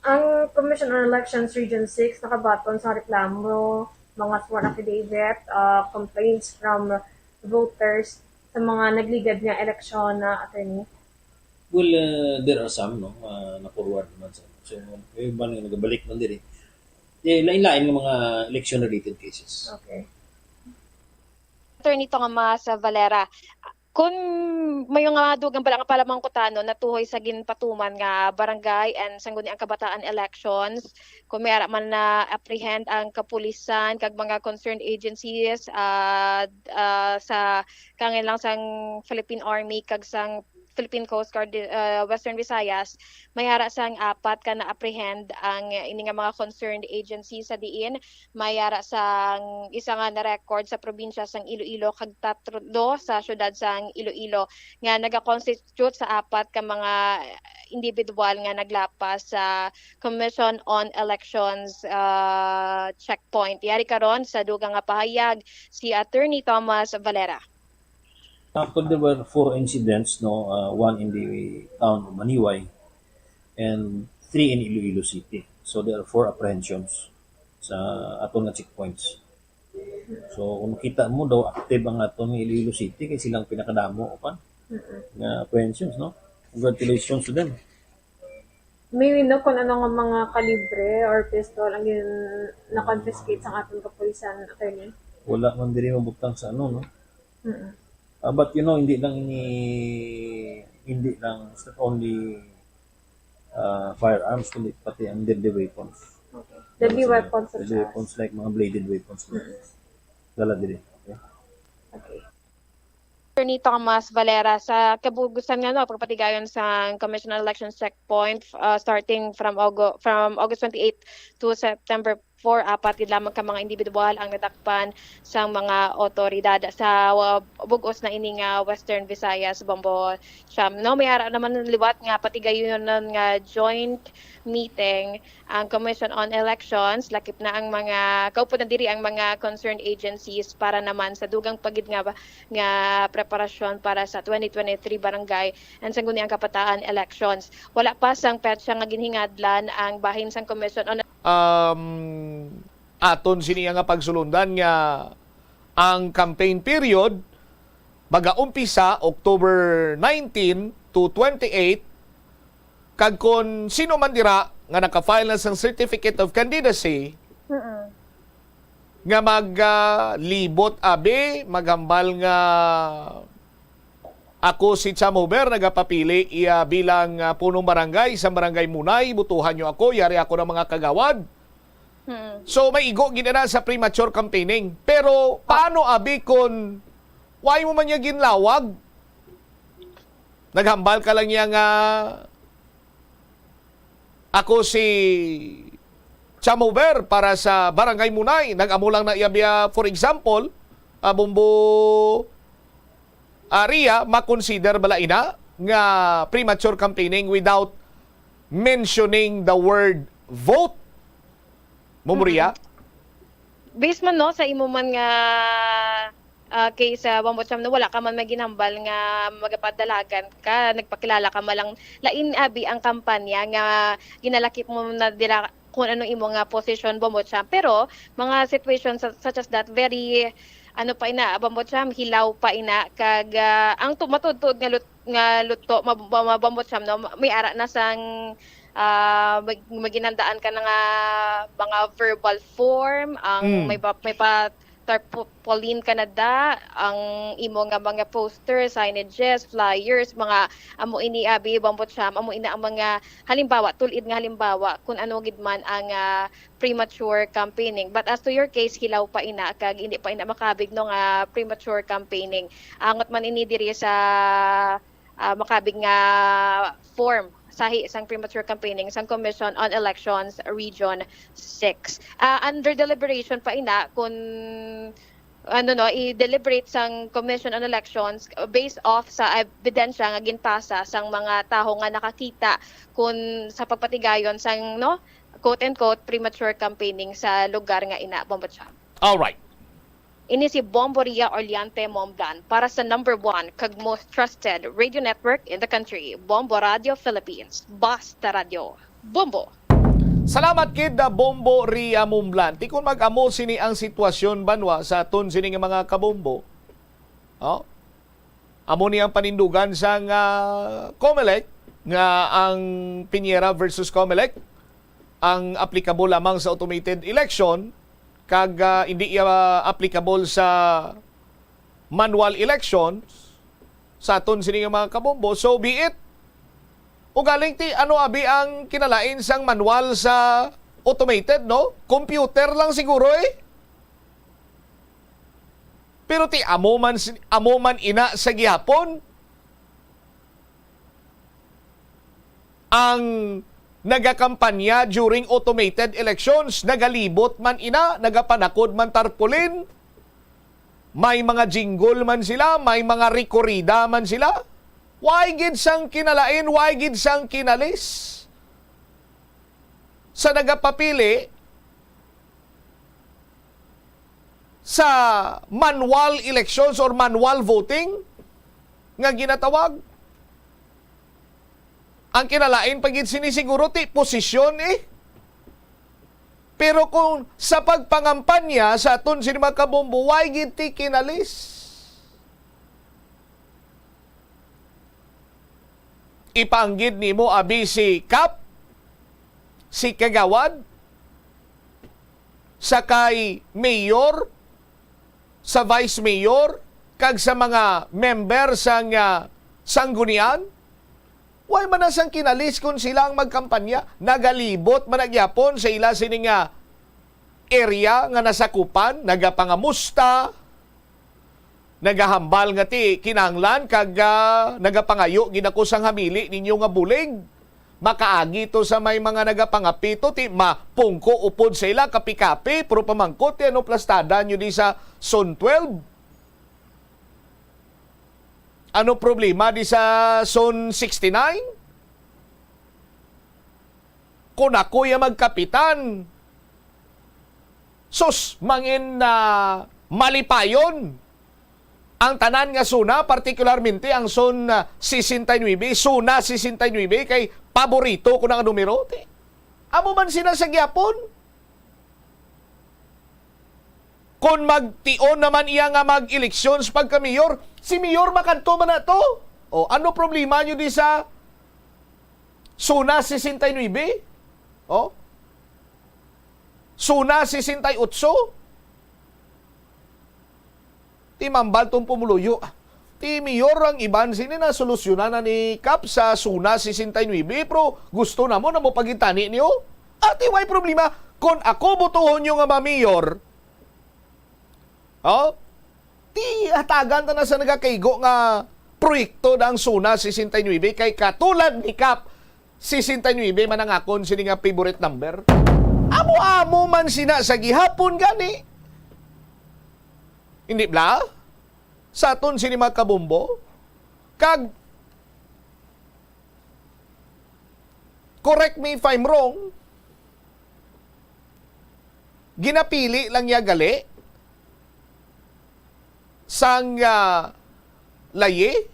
Ang Commission on Elections Region six nakabaton sa reklamo, mga sworn affidavit, uh, complaints from voters sa mga nagligad nga eleksyon, na, attorney? Well, uh, there are some, no, uh, na-forward naman sa, so, may iba nga nagabalik man diri. Eh, lain-lain nga mga election-related cases. Okay. Attorney Tomas Valera, kung may mga dugang bala nga palamangkutanon natuhoy sa ginpatuman nga barangay and sangguniang kabataan elections, kung may ara man na-apprehend ang kapulisan kag mga concerned agencies, ah, ah, sa kangin lang sang Philippine Army kag sang Philippine Coast Guard, ah, Western Visayas, may ara sang apat ka na-apprehend ang ini nga mga concerned agency sa diin may ara sang isa nga na-record sa probinsya sang Iloilo kag tatlo sa siyudad sang Iloilo nga nagakonstitute sa apat ka mga individual nga naglapas sa Commission on Elections, ah, checkpoint. Yari karon sa dugang nga pahayag si Attorney Thomas Valera. Actually, there were four incidents, no, uh, one in the town of Maniway and three in Iloilo City. So there are four apprehensions sa aton nga checkpoints. So kung makita mo daw, active ang aton nga Iloilo City kay silang pinakadamo, upan, Mm-mm. nga apprehensions, no? Congratulations to them. May we know kung ano nga mga kalibre or pistol ang gin-, na-confiscate sa aton kapulisan, attorney? Wala man diri mabutang sa ano, no? Mm-mm. Ah, but you know, hindi lang ini, hindi lang, it's not only, ah, firearms, kundi pati ang deadly weapons. Okay. Deadly weapons such as? Deadly weapons like mga bladed weapons. Dala diri. Okay. Okay. Attorney Thomas Valera, sa kabugusan nga, no, pagpatigayon sa Commission on Elections checkpoint, uh, starting from August, from August twenty-eight to September four, apat gid lamang ka mga individual ang nadakpan sang mga otoridad sa, uh, bug-os na ini nga Western Visayas, Bombo Cham. No, may ara naman liwat nga patigayon nga joint meeting ang Commission on Elections, lakip na ang mga, kaupod na diri ang mga concerned agencies para naman sa dugang pa gid nga, nga preparasyon para sa twenty twenty-three barangay and sangguniang kabataan elections. Wala pa sang petsa nga ginhingadlan ang bahin sang Commission on Um, aton sini nga pagsulundan nga ang campaign period magaumpisa October nineteen to twenty-eight, kag kon sino man dira nga naka-file na sang Certificate of Candidacy, Mm-mm. nga maglibot abi, maghambal nga ako si Cham Hover, nagapapili iya bilang, ah, punong barangay sa Barangay Munay, butuhan niyo ako, yari ako ng mga kagawad. Mm-mm. So, may igo gid na sa premature campaigning. Pero paano abi kung why mo man niya ginlawag? Naghambal ka lang niya nga ako si Cham Hover para sa Barangay Munay. Nag-amo lang na iya biya, for example, ah, Bombo Aria, makonsider bala ina nga premature campaigning without mentioning the word vote? Bombo Ria? Based man, no, sa imo man nga, ah, case sa Bombo Cham, no, wala ka man may ginhambal nga magapadalagan ka, nagpakilala ka man lang. Lain abi ang kampanya nga ginalakip mo na dira kung anong imo nga position, Bombo Cham. Pero mga situations su- such as that, very, ano pa ina, Bombo Cham, hilaw pa ina, kag, ah, ang tu- matuod-tuod nga lut- nga luto, mab- ma- Bombo Cham, no, may ara na sang, ah, mag- maginandaan ka na nga mga verbal form, ang Mm. may ba- may pa tarpaulin ka na da, ang imo nga mga poster, signages, flyers, mga amo ini abi, Bombo Cham, amo ina ang mga halimbawa, tulid nga halimbawa kung ano gid man ang, ah, premature campaigning. But as to your case, hilaw pa ina kag hindi pa ina makabig, no, nga premature campaigning. Angot man ini diri sa, ah, makabig nga form sahi sang premature campaigning sang Commission on Elections Region six. Ah, under deliberation pa ina kung ano, no, i-deliberate sang Commission on Elections, uh, based off sa ebidensya nga ginpasa sang mga tawo nga nakakita kun sa pagpatigayon sang, no, quote and quote premature campaigning sa lugar nga ina, Bombo Cham. Alright. Ini si Bombo Ria Orleante Momblan para sa number one kag most trusted radio network in the country, Bombo Radio Philippines. Basta Radio, Bombo! Salamat gid, ah, Bombo Ria Momblan. Ti kon mag-amo sini ang sitwasyon, banwa, sa aton sini nga mga kabombo. Oh? Amo ni ang panindugan sang, ah, Comelec nga ang Piñera versus Comelec ang applicable lamang sa automated election kag, ah, hindi iya applicable sa manual elections sa aton sini nga mga kabombo. So be it. Ugaling ti ano abi ang kinalain sang manual sa automated, no? Computer lang siguro eh. Pero ti amo man si- amo man ina sa gihapon ang nagakampanya during automated elections, nagalibot man ina, nagapanakod man tarpaulin, may mga jingle man sila, may mga rekorida man sila. Why gid sang kinalain, why gid sang kinalis sa nagapapili sa manual elections or manual voting nga ginatawag? Ang kinalain pa gid sini siguro ti posisyon eh. Pero kung sa pagpangampanya sa aton sini mga kabombo, why gid ti kinalis? Ipaanggid nimo abi si Kap, si Kagawad, sa kay mayor, sa vice mayor, kag sa mga member sang, ah, sanggunian? Why man na sang kinalis kon sila ang magkampanya? Nagalibot man na gyapon sa ila sini nga area nga nasakupan, nagapangamusta, nagahambal nga ti kinahanglan kag, ah, nagapangayo gid ako sang hamili ninyo nga bulig. Makaagi to sa may mga nagapangapito, ti mapungko upod sa ila, kapi-kapi, pero pamangkot, ti ano plastada nyo di sa Zone twelve? Ano problema di sa Zone sixty-nine? Kung ako ya magkapitan, sus, mangin na malipayon ang tanan nga zona, partikularmente ang Zone, ah, sesenta y nuebe, Zona sesenta y nuebe, kay paborito ko na nga numero. Ti, amo man sina sa gihapon. Kon magtion naman iya nga mag-eleksyon sa pagka-mayor, si mayor makadto man na to. O, ano problema nyo di sa Zona sesenta y nuebe? O? Zona sesenta y ocho? Ti mambal tong pumuluyo, "Ti mayor, ang iban sini nasolusyonan na ni Kap sa Zona sesenta y nuebe, pero gusto namo na mo pagitani niyo." Ati, way problema. Kon ako botohon nyo nga ma-mayor, o, ti hatagan ta na sa nagakaigo nga proyekto na ang Zona sesenta y nuebe, kay katulad ni Kap, sesenta y nuebe man ang akon sini nga favorite number. Amo-amo man sina sa gihapon gani. Hindi bala? Sa aton sini mga kabombo. Kag, correct me if I'm wrong, ginapili lang niya gali sang, ah, layi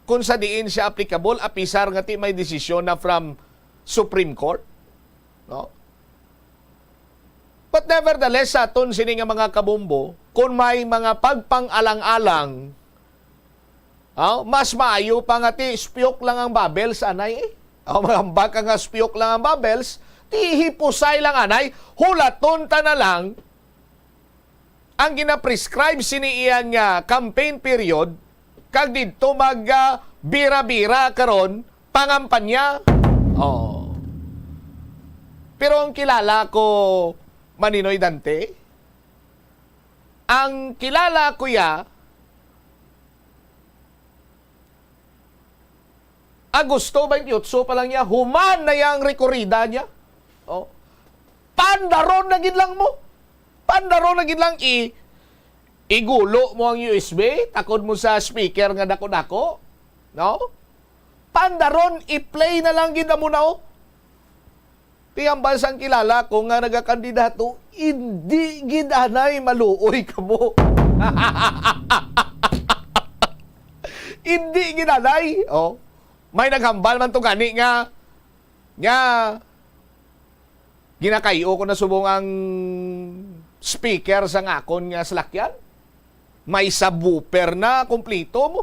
kung sa diin siya applicable, apisar nga ti may desisyon na from Supreme Court, no? But nevertheless, sa aton sini nga mga kabombo, kung may mga pagpang-alang-alang, ah, mas maayo pa nga ti spiyok lang ang bubbles, anay, eh. Ah, magambak ka nga spiyok lang ang bubbles, ti hipusay lang, anay, hulaton ta na lang ang gina-prescribe sini iya nga campaign period, kag didto mag, ah, bira-bira karon pangampanya. Oh. Pero ang kilala ko, Maninoy Dante, ang kilala ko ya, Agosto twenty-eight pa lang niya, human na yang rekorida niya. Oh. Pandaron na gid lang mo. Pandaron na gid lang i-, igulo mo ang U S B, takod mo sa speaker nga dako-dako. No? Pandaron, i-play na lang gid mo na, oh. Ti hambal sang kilala ko nga nagakandidato, indi gid anay maluoy kamo. Indi gid anay. Oh. May naghambal man to gani nga, nga ginakay-o ko na subong ang speaker sang akon nga salakyan. May subwoofer na, kompleto mo.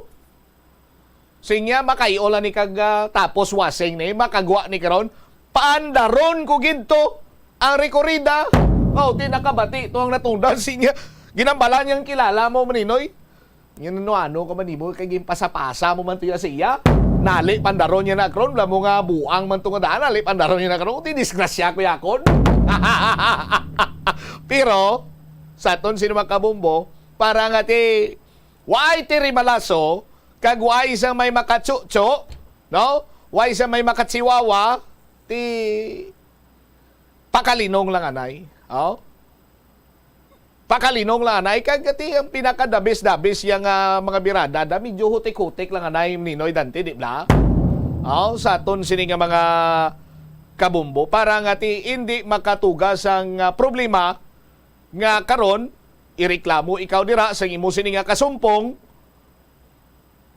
Sinya, makay-o lang ni kag, ah, tapos wasing ni, makagwa ni karon. Paandaron ko gid to ang rekorida. Oh, ti nakabati to ang natungdan sinya. Ginambalan niyang kilala mo, Maninoy. Yan ano, ano ka man nimo, kay ginpasapasa mo man to ya sa iya. Nali, pandaron niya na karon, wala mo nga buang man to nga daan, nali, pandaron niya na karon, ti disgrasya ko yakon. Pero, sa aton sino mga kabombo, para nga ti, why ti rimalaso, kag why sa may makatsutsyo, no? Why sa may makatsiwawa, ti pakalinong lang anay. Oh? Pakalinong lang anay, kag ti ang pinakadabis-dabis yang, ah, mga birada, da medyo hutik-hutik lang anay, Ninoy Dante, di ba? Oh, sa aton sini nga mga kabumbo, para nga ti hindi makatugas ang, ah, problema nga karon ireklamo ikaw dira sa imo sini nga kasumpong,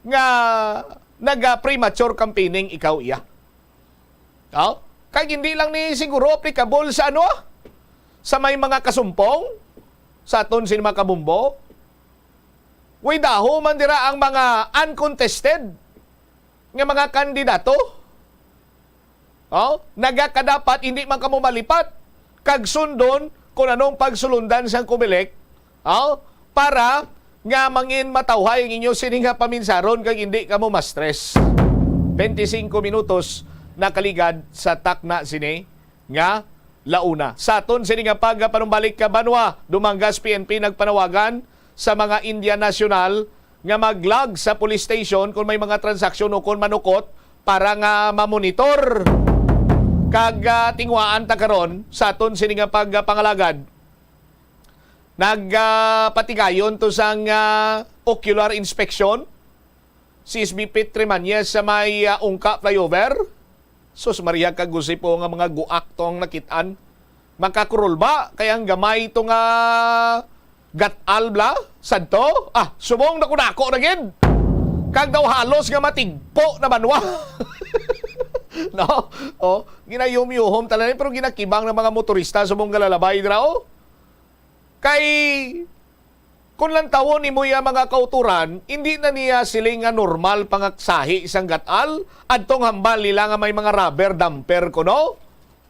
nga naga-premature campaigning ikaw iya. Oh? Kag hindi lang ni siguro applicable sa ano, ah? Sa may mga kasumpong, sa aton sin mga kabumbo. Way daho man dira ang mga uncontested nga mga kandidato. Oh, nagakadapat hindi man kamo malipat kag sundon kung anong pagsulundan sang Comelec, oh, para nga mangin matawhay ang inyo sini nga paminsaron kag hindi kamo ma-stress. Twenty-cinco minutos nakaligad sa takna sini nga La Una. Sa aton sini nga pagpanumbalik ka banwa, Dumangas P N P nagpanawagan sa mga Indian national nga mag-log sa police station kung may mga transaksyon o kung manukot para nga mamonitor. Kag, ah, tinguhaan ta karon sa aton sini nga pagpangalagad. Nag, ah, patigayon to sang, ah, ocular inspection si S B P Trimañez sa may, ah, Ungka Flyover. Sus Maria, kag Jose po nga mga guak to ang nakit-an. Makakurol ba? Kay ang gamay to nga gat-al bala, sadto? Ah, subong dako-dako na gid. Kag daw halos nga matigpo na banwa. No? Oh, ginayumyuhom talaga, pero ginakibang ng mga motorista subong galalabay dira, oh. Kay kung lantawon nimo iya mga kauturan, hindi na niya siling nga normal pangaksahi isang gat-al, adtong hambal nila nga may mga rubber damper kuno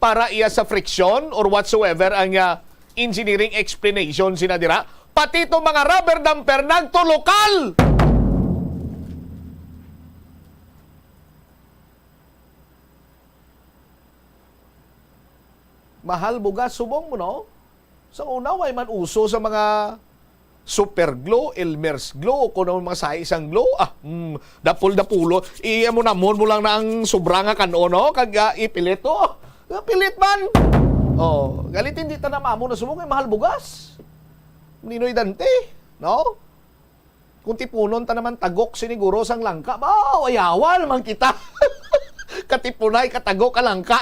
para iya sa friction or whatsoever ang, ah, engineering explanation sina dira. Pati to mga rubber damper nagtulokal. Mahal bugas subong mo, no? Sa una, way man uso sa mga super glue, Elmer's glue, o kung ano mga sahi sang glue. Ah, mm, dapol-dapulo. Iya mo namon mo lang na ang sobra nga kan-o, no? Kag, ah, ipilit, oh. Ah, pilit man. Oh, galit hindi ta na mamo na subong kay mahal bugas. Ninoy Dante, no? Kung tipunon ta naman tagok siniguro sang langka, ba, ayawa naman kita. Katipunay, katagok ka langka.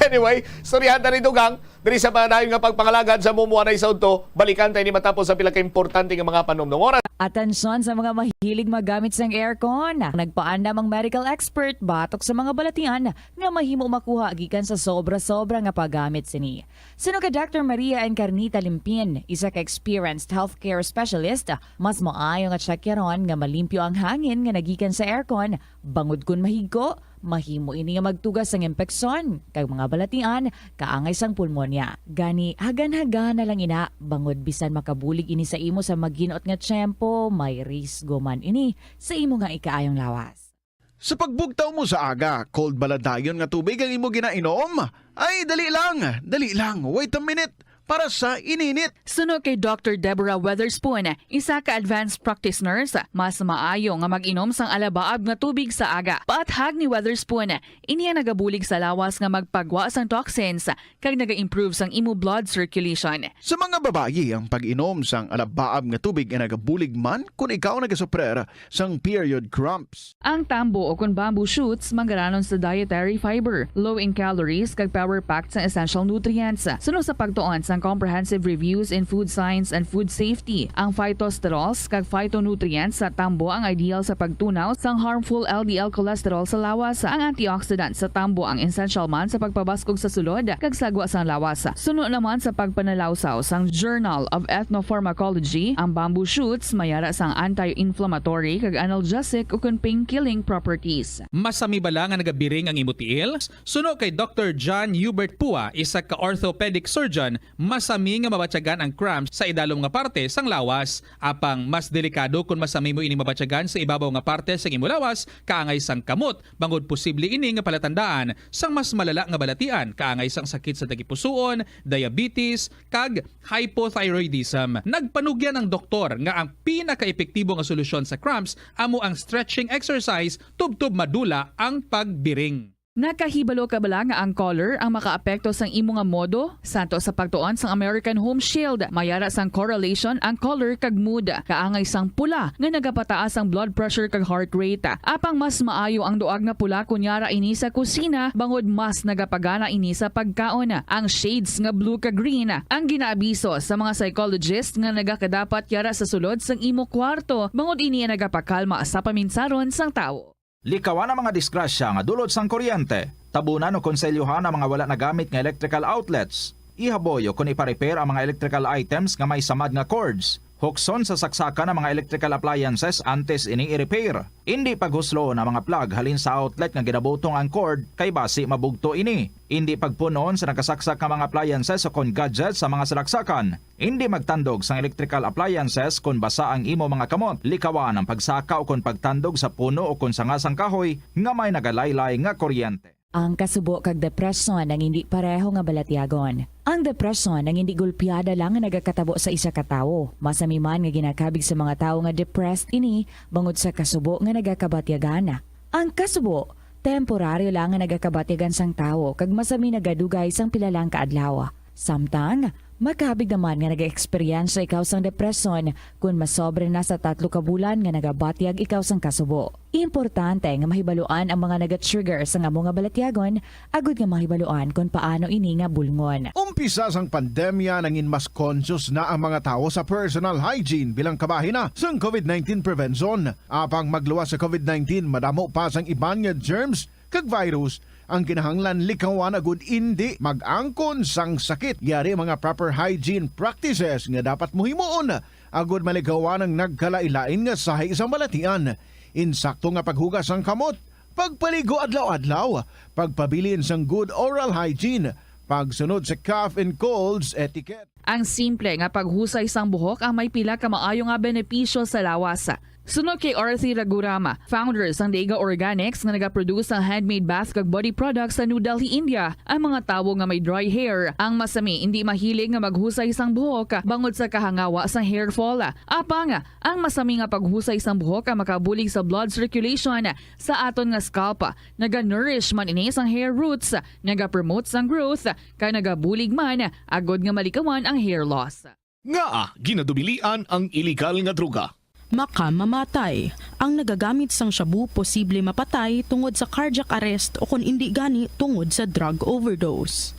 Anyway, istoryahan ta ni Dugang diri sa padayon nga pagpangalagad sa mumuanay sa udto. Balikan tayo ni matapos sa pila ka importante nga mga panumdum. Oras. Atensyon sa mga mahilig magamit sang aircon. Nagpaandam ang medical expert batok sa mga balatian nga mahimo makuha gikan sa sobra-sobra nga paggamit sini. Suno kay Doctor Maria Encarnita Limpin, isa ka experienced healthcare specialist, mas maayo nga tsakyaron nga malimpyo ang hangin nga nagikan sa aircon, bangod kon mahigko, mahimo ini nga magtugas sang impeksyon kag mga balatian kaangay sang pulmonya. Gani, hagan-hagan na lang ina, bangod bisan makabulig ini sa imo sa maghinot nga tiyempo, may risgo man ini sa imo nga ikaayong lawas. Sa pagbugtaw mo sa aga, cold bala dayon nga tubig ang imo ginainom? Ay, dali lang, dali lang, wait a minute, para sa ininit. Suno kay Doctor Deborah Weatherspoon, isa ka advanced practice nurse, mas maayo nga mag-inom sang alabaab nga tubig sa aga. Paathag ni Weatherspoon, ini ang nagabulig sa lawas nga magpagwa sang toxins kag naga-improve sang imo blood circulation. Sa mga babayi, ang pag-inom sang alabaab nga tubig ay nagabulig man kon ikaw nagasuprer sang period cramps. Ang tambo o kon bamboo shoots manggaranon sa dietary fiber, low in calories, kag power-packed sang essential nutrients. Suno sa pagtuon sang Comprehensive Reviews in Food Science and Food Safety, ang phytosterols kag phytonutrients sa tambo ang ideal sa pagtunaw sang harmful L D L cholesterol sa lawas. Ang antioxidant sa tambo ang essential man sa pagpabaskog sa sulod kag sagwa sang lawas. Suno naman sa pagpanalawsaw sang Journal of Ethnopharmacology, ang bamboo shoots may ara sang anti-inflammatory kag analgesic ukon pain-killing properties. Masami bala nga nagabiring ang imo tiil? Suno kay Doctor John Hubert Pua, isa ka orthopedic surgeon, masami nga mabatyagan ang cramps sa idalom nga parte sang lawas. Apang mas delikado kon masami mo ini mabatyagan sa ibabaw nga parte sang imo lawas, kaangay sang kamot, bangod posible ini nga palatandaan sang mas malala nga balatian, kaangay sang sakit sa tagipusoon, diabetes, kag hypothyroidism. Nagpanugyan ang doktor nga ang pinakaepektibo nga solusyon sa cramps amo ang stretching exercise tubtob madula ang pagbiring. Nakahibalo ka bala nga ang color ang makaapekto sang imo nga modo? Santo sa pagtuon sang American Home Shield, may ara sang correlation ang color kag mood. Kaangay sang pula nga nagapataas ang blood pressure kag heart rate. Apang mas maayo ang duag nga pula kon yara ini sa kusina, bangod mas nagapagana ini sa pagkaon. Ang shades nga blue kag green ang ginaabiso sa mga psychologist nga nagakadapat yara sa sulod sang imo kwarto, bangod ini ang nagapakalma sa paminsaron sang tawo. Likawan ang mga disgrasya nga dulot sang kuryente. Tabunan o konselyohan ang mga wala nagamit nga electrical outlets. Ihaboy o kon ipa-repair ang mga electrical items nga may samad nga cords. Hukson sa saksakan ang mga electrical appliances antes ini i-repair. Indi paghusloon ang mga plug halin sa outlet nga ginabutong ang cord, kay basi mabugto ini. Indi pagpun-on sa nakasaksak nga mga appliances o kon gadgets sa mga salaksakan. Indi magtandog sang electrical appliances kon basa ang imo mga kamot. Likawan ang pagsaka o kon pagtandog sa puno o kon sanga sang kahoy nga may nagalaylay nga kuryente. Ang kasubo kag depresyon ang hindi pareho nga balatyagon. Ang depresyon ang hindi gulpiada lang nga nagakatabo sa isa ka tawo. Masami man nga ginakabig sa mga tawo nga depressed ini bangod sa kasubo nga nagakabatyagan. Ang kasubo, temporaryo lang nga nagakabatyagan sang tawo kag masami nagadugay sang pila lang ka adlaw. Samtang, makabig naman nga nag-eksperyensya ikaw sang depresyon kon masobra na sa tatlo ka bulan nga nagabatyag ikaw sang kasubo. Importante nga mahibaluan ang mga naga-trigger sang amo nga balatyagon agud nga mahibaluan kon paano ini nga bulngon. Umpisa sang pandemya, nangin mas conscious na ang mga tawo sa personal hygiene bilang kabahin na sang COVID nineteen prevention. Apang magluwas sa COVID nineteen, madamo pa sang iban nga germs kag virus ang kinahanglan likawan agud indi mag-angkon sang sakit. Yari ang mga proper hygiene practices nga dapat mo himuon agud malikawan ang nagkalain-lain nga sahi sang balatian. Insakto nga paghugas sang kamot, pagpaligo adlaw-adlaw, pagpabilin sang good oral hygiene, pagsunod sa cough and colds etiquette. Ang simple nga paghusay sang buhok ang may pila ka maayo nga benepisyo sa lawas. Suno kay Arthi Raghuram, founder sang Dega Organics nga nagaproduce sang handmade bath kag body products sa New Delhi, India, ang mga tawo nga may dry hair ang masami indi mahilig nga maghusay sang buhok bangod sa kahangawa sang hair fall. Apang, ang masami nga paghusay sang buhok ang makabulig sa blood circulation sa aton nga scalp. Naga-nourish man ini sang hair roots, naga-promote sang growth, kag nagabulig man agud nga malikawan ang hair loss. Ngaa ginadubilian ang iligal nga droga? Makamamatay. Ang nagagamit sang shabu posible mapatay tungod sa cardiac arrest o kon indi gani tungod sa drug overdose.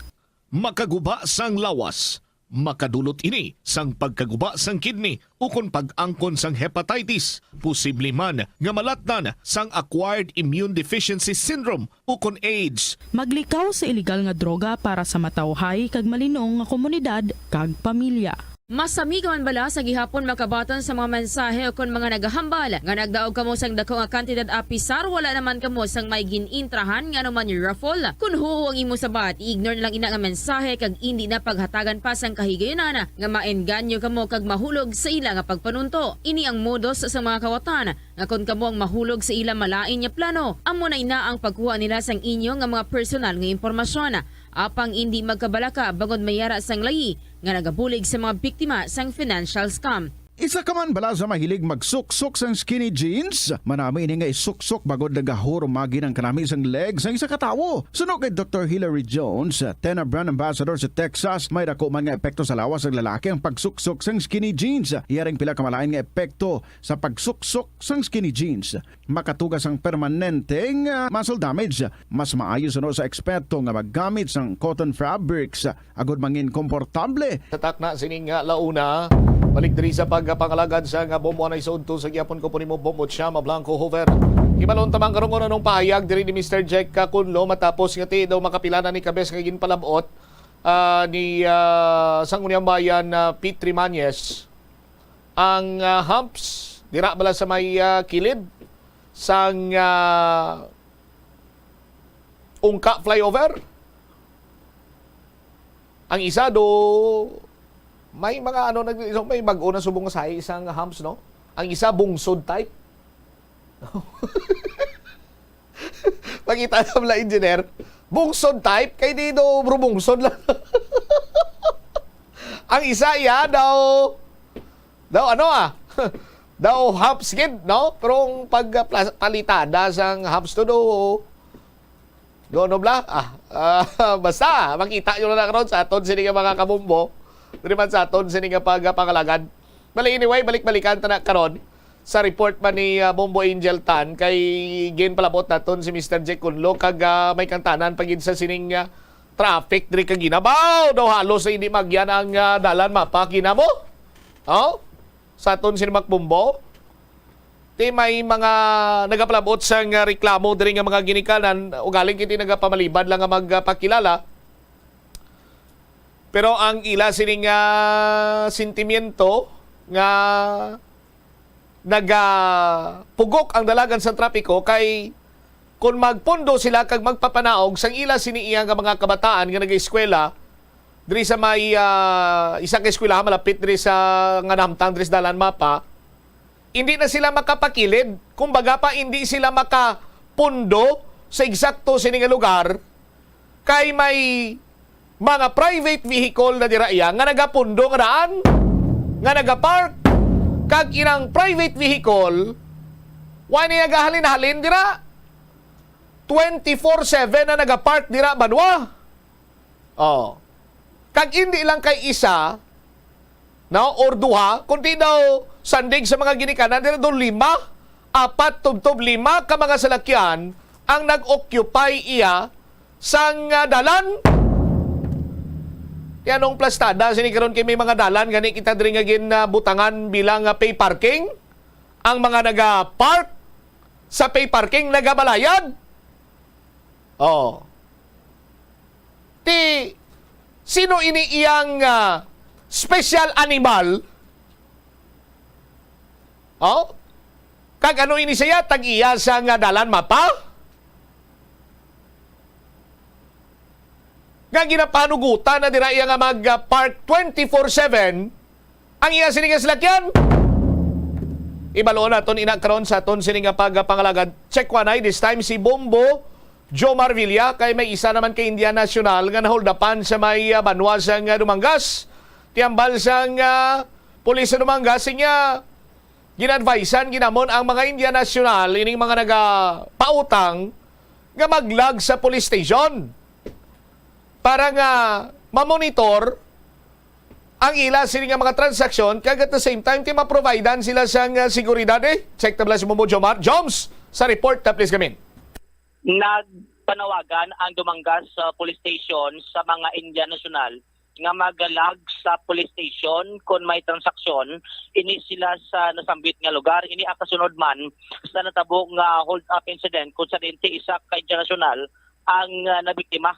Makaguba sang lawas, makadulot ini sang pagkaguba sang kidney ukon pag-angkon sang hepatitis, posible man nga malatnan sang acquired immune deficiency syndrome ukon AIDS. Maglikaw sa iligal nga droga para sa matawhay kag malinong nga komunidad kag pamilya. Masami ka man bala sa gihapon makabaton sa mga mensahe ukon mga nagahambal nga nagdaog kamo sang dako nga kantidad apisar wala naman kamo sang may gin-intrahan nga anuman raffle? Kon huo ang imo sabat, i-ignore na lang ina nga mensahe kag indi na paghatagan pa sang kahigayunan nga maengganyo kamo kag mahulog sa ila nga pagpanunto. Ini ang modus sa mga kawatan nga kon kamo ang mahulog sa ila malain nga plano, amo na ina ang pagkuha nila sang inyo nga mga personal nga impormasyon. Apang indi magkabalaka bangod may ara sang layi nga nagabulig sa mga biktima sang financial scam. Isa ka man bala sa mahilig magsuksok sang skinny jeans? Manami ini nga isuksok bangod nagahurumagi ang kanami sang leg sang isa ka tawo. Suno kay Doktor Hilary Jones, Tena brand ambassador sa Texas, may dako man nga epekto sa lawas sang lalaki ang pagsuksok sang skinny jeans. Yaring pila ka malain nga epekto sa pagsuksok sang skinny jeans. Makatuga sang permanenteng, ah, muscle damage. Mas maayo suno sa eksperto nga maggamit sang cotton fabrics agud mangin komportable. Sa takna sining, ah, launa, balik diri sa pagpangalagad sa nga Bombo anay sa udto sa gihapon ko po nimo, Bombo Chama Blanco Hover. Hibalon ta man karon kung anong pahayag diri ni Mister Jack Cacunlo matapos nga ti daw makapila na ni kabes nga ginpalabot, ah, ni, ah, Sangguniang Bayan, ah, Pete Trimañez. Ang, ah, humps dira bala sa may, ah, kilid sang, ah, Ungka flyover. Ang isa do, may mga ano, nag-, may bag-o na subong nga sahi sang humps, no? Ang isa bungsod type. Pakita sa mga engineer, bungsod type, kay di do, bro, bungsod lang. Ang isa, iya daw, daw ano, ah, daw humps gid, no? Pero ang pag, ah, plas-, palitada sang humps to do, do ano bla? Ah, ah, basta, makita nyo na karon sa aton sini nga mga kabombo. Diri man sa aton sini nga pag-, pangalagad. Bali, anyway, balik-balikan ta na karon sa report pa ni, ah, Bombo Angel Tan kay ginpalabot naton si Mister Jack Cacunlo kag, ah, may kantanan pa gid sa sining, ah, traffic diri kag ginabaw daw halos hindi magyan ang, ah, dalan mapa kinamo. Oh? Sa aton sini Mac Bombo. Ti may mga nagapalabot sang reklamo diri nga mga ginikanan, ugaling kiti nagapamalibad lang nga magpakilala. Pero ang ila sining, ah, sentimiento nga nagapugok ang dalagan sa trapiko kay kung magpundo sila kag magpapanaog sang ila sini iya nga mga kabataan nga nag-eskwela diri sa may, ah, isa ka eskwelahan malapit diri sa nga nahamtang diri sa dalan mapa, hindi na sila makapakilid. Kumbaga pa, hindi sila makapundo sa eksakto sini nga lugar, kay may mga private vehicle na dira iya nga nagapundo nga daan, nga nagapark, kag inang private vehicle, wa niya gahalin-halin dira. Twenty-four seven na nagapark dira, banwa. Oh. Kag hindi lang kay isa, no, or duha, kundi daw sandig sa mga ginikanan dira daw lima, apat tubtob lima ka mga salakyan ang nag-occupy iya sang, ah, dalan. Ti anong plastada sini karon kay may mga dalan gani kita diri nga gin, ah, butangan bilang, ah, pay parking? Ang mga naga-park sa pay parking nagabalayad? Oh. Ti, sino ini iyang, ah, special animal? Oh? Kag ano ini siya? Tag-iya sa nga dalan mapa? Nga ginapanugutan na dira iya nga mag-park twenty-four seven ang iya sini nga salakyan? Ibaloon naton ina karon sa aton sini nga pagpangalagad. Check one ay, this time si Bombo Jomar Villa, kay may isa naman kay Indian National nga nahuldapan sa may, ah, banwa sang, ah, Dumangas. Ti hambal sang, ah, pulis sa Dumangas, siya gin-advisean ginamon ang mga Indian National, ining mga nagapautang nga mag-log sa police station para nga mamonitor ang ila sini nga mga transaksyon, kag at the same time ti maprovidean sila sang, ah, seguridad. Eh, check ta bala si Bombo Jomar. Joms, sa report ta, please, gamin. Nagpanawagan ang Dumangas, ah, Police Station sa mga Indian National nga mag-log sa police station kon may transaksyon ini sila sa nasambit nga lugar. Ini ang kasunod man sa natabo nga hold-up incident kung sa diin ti isa ka Indian National ang, ah, nabiktima,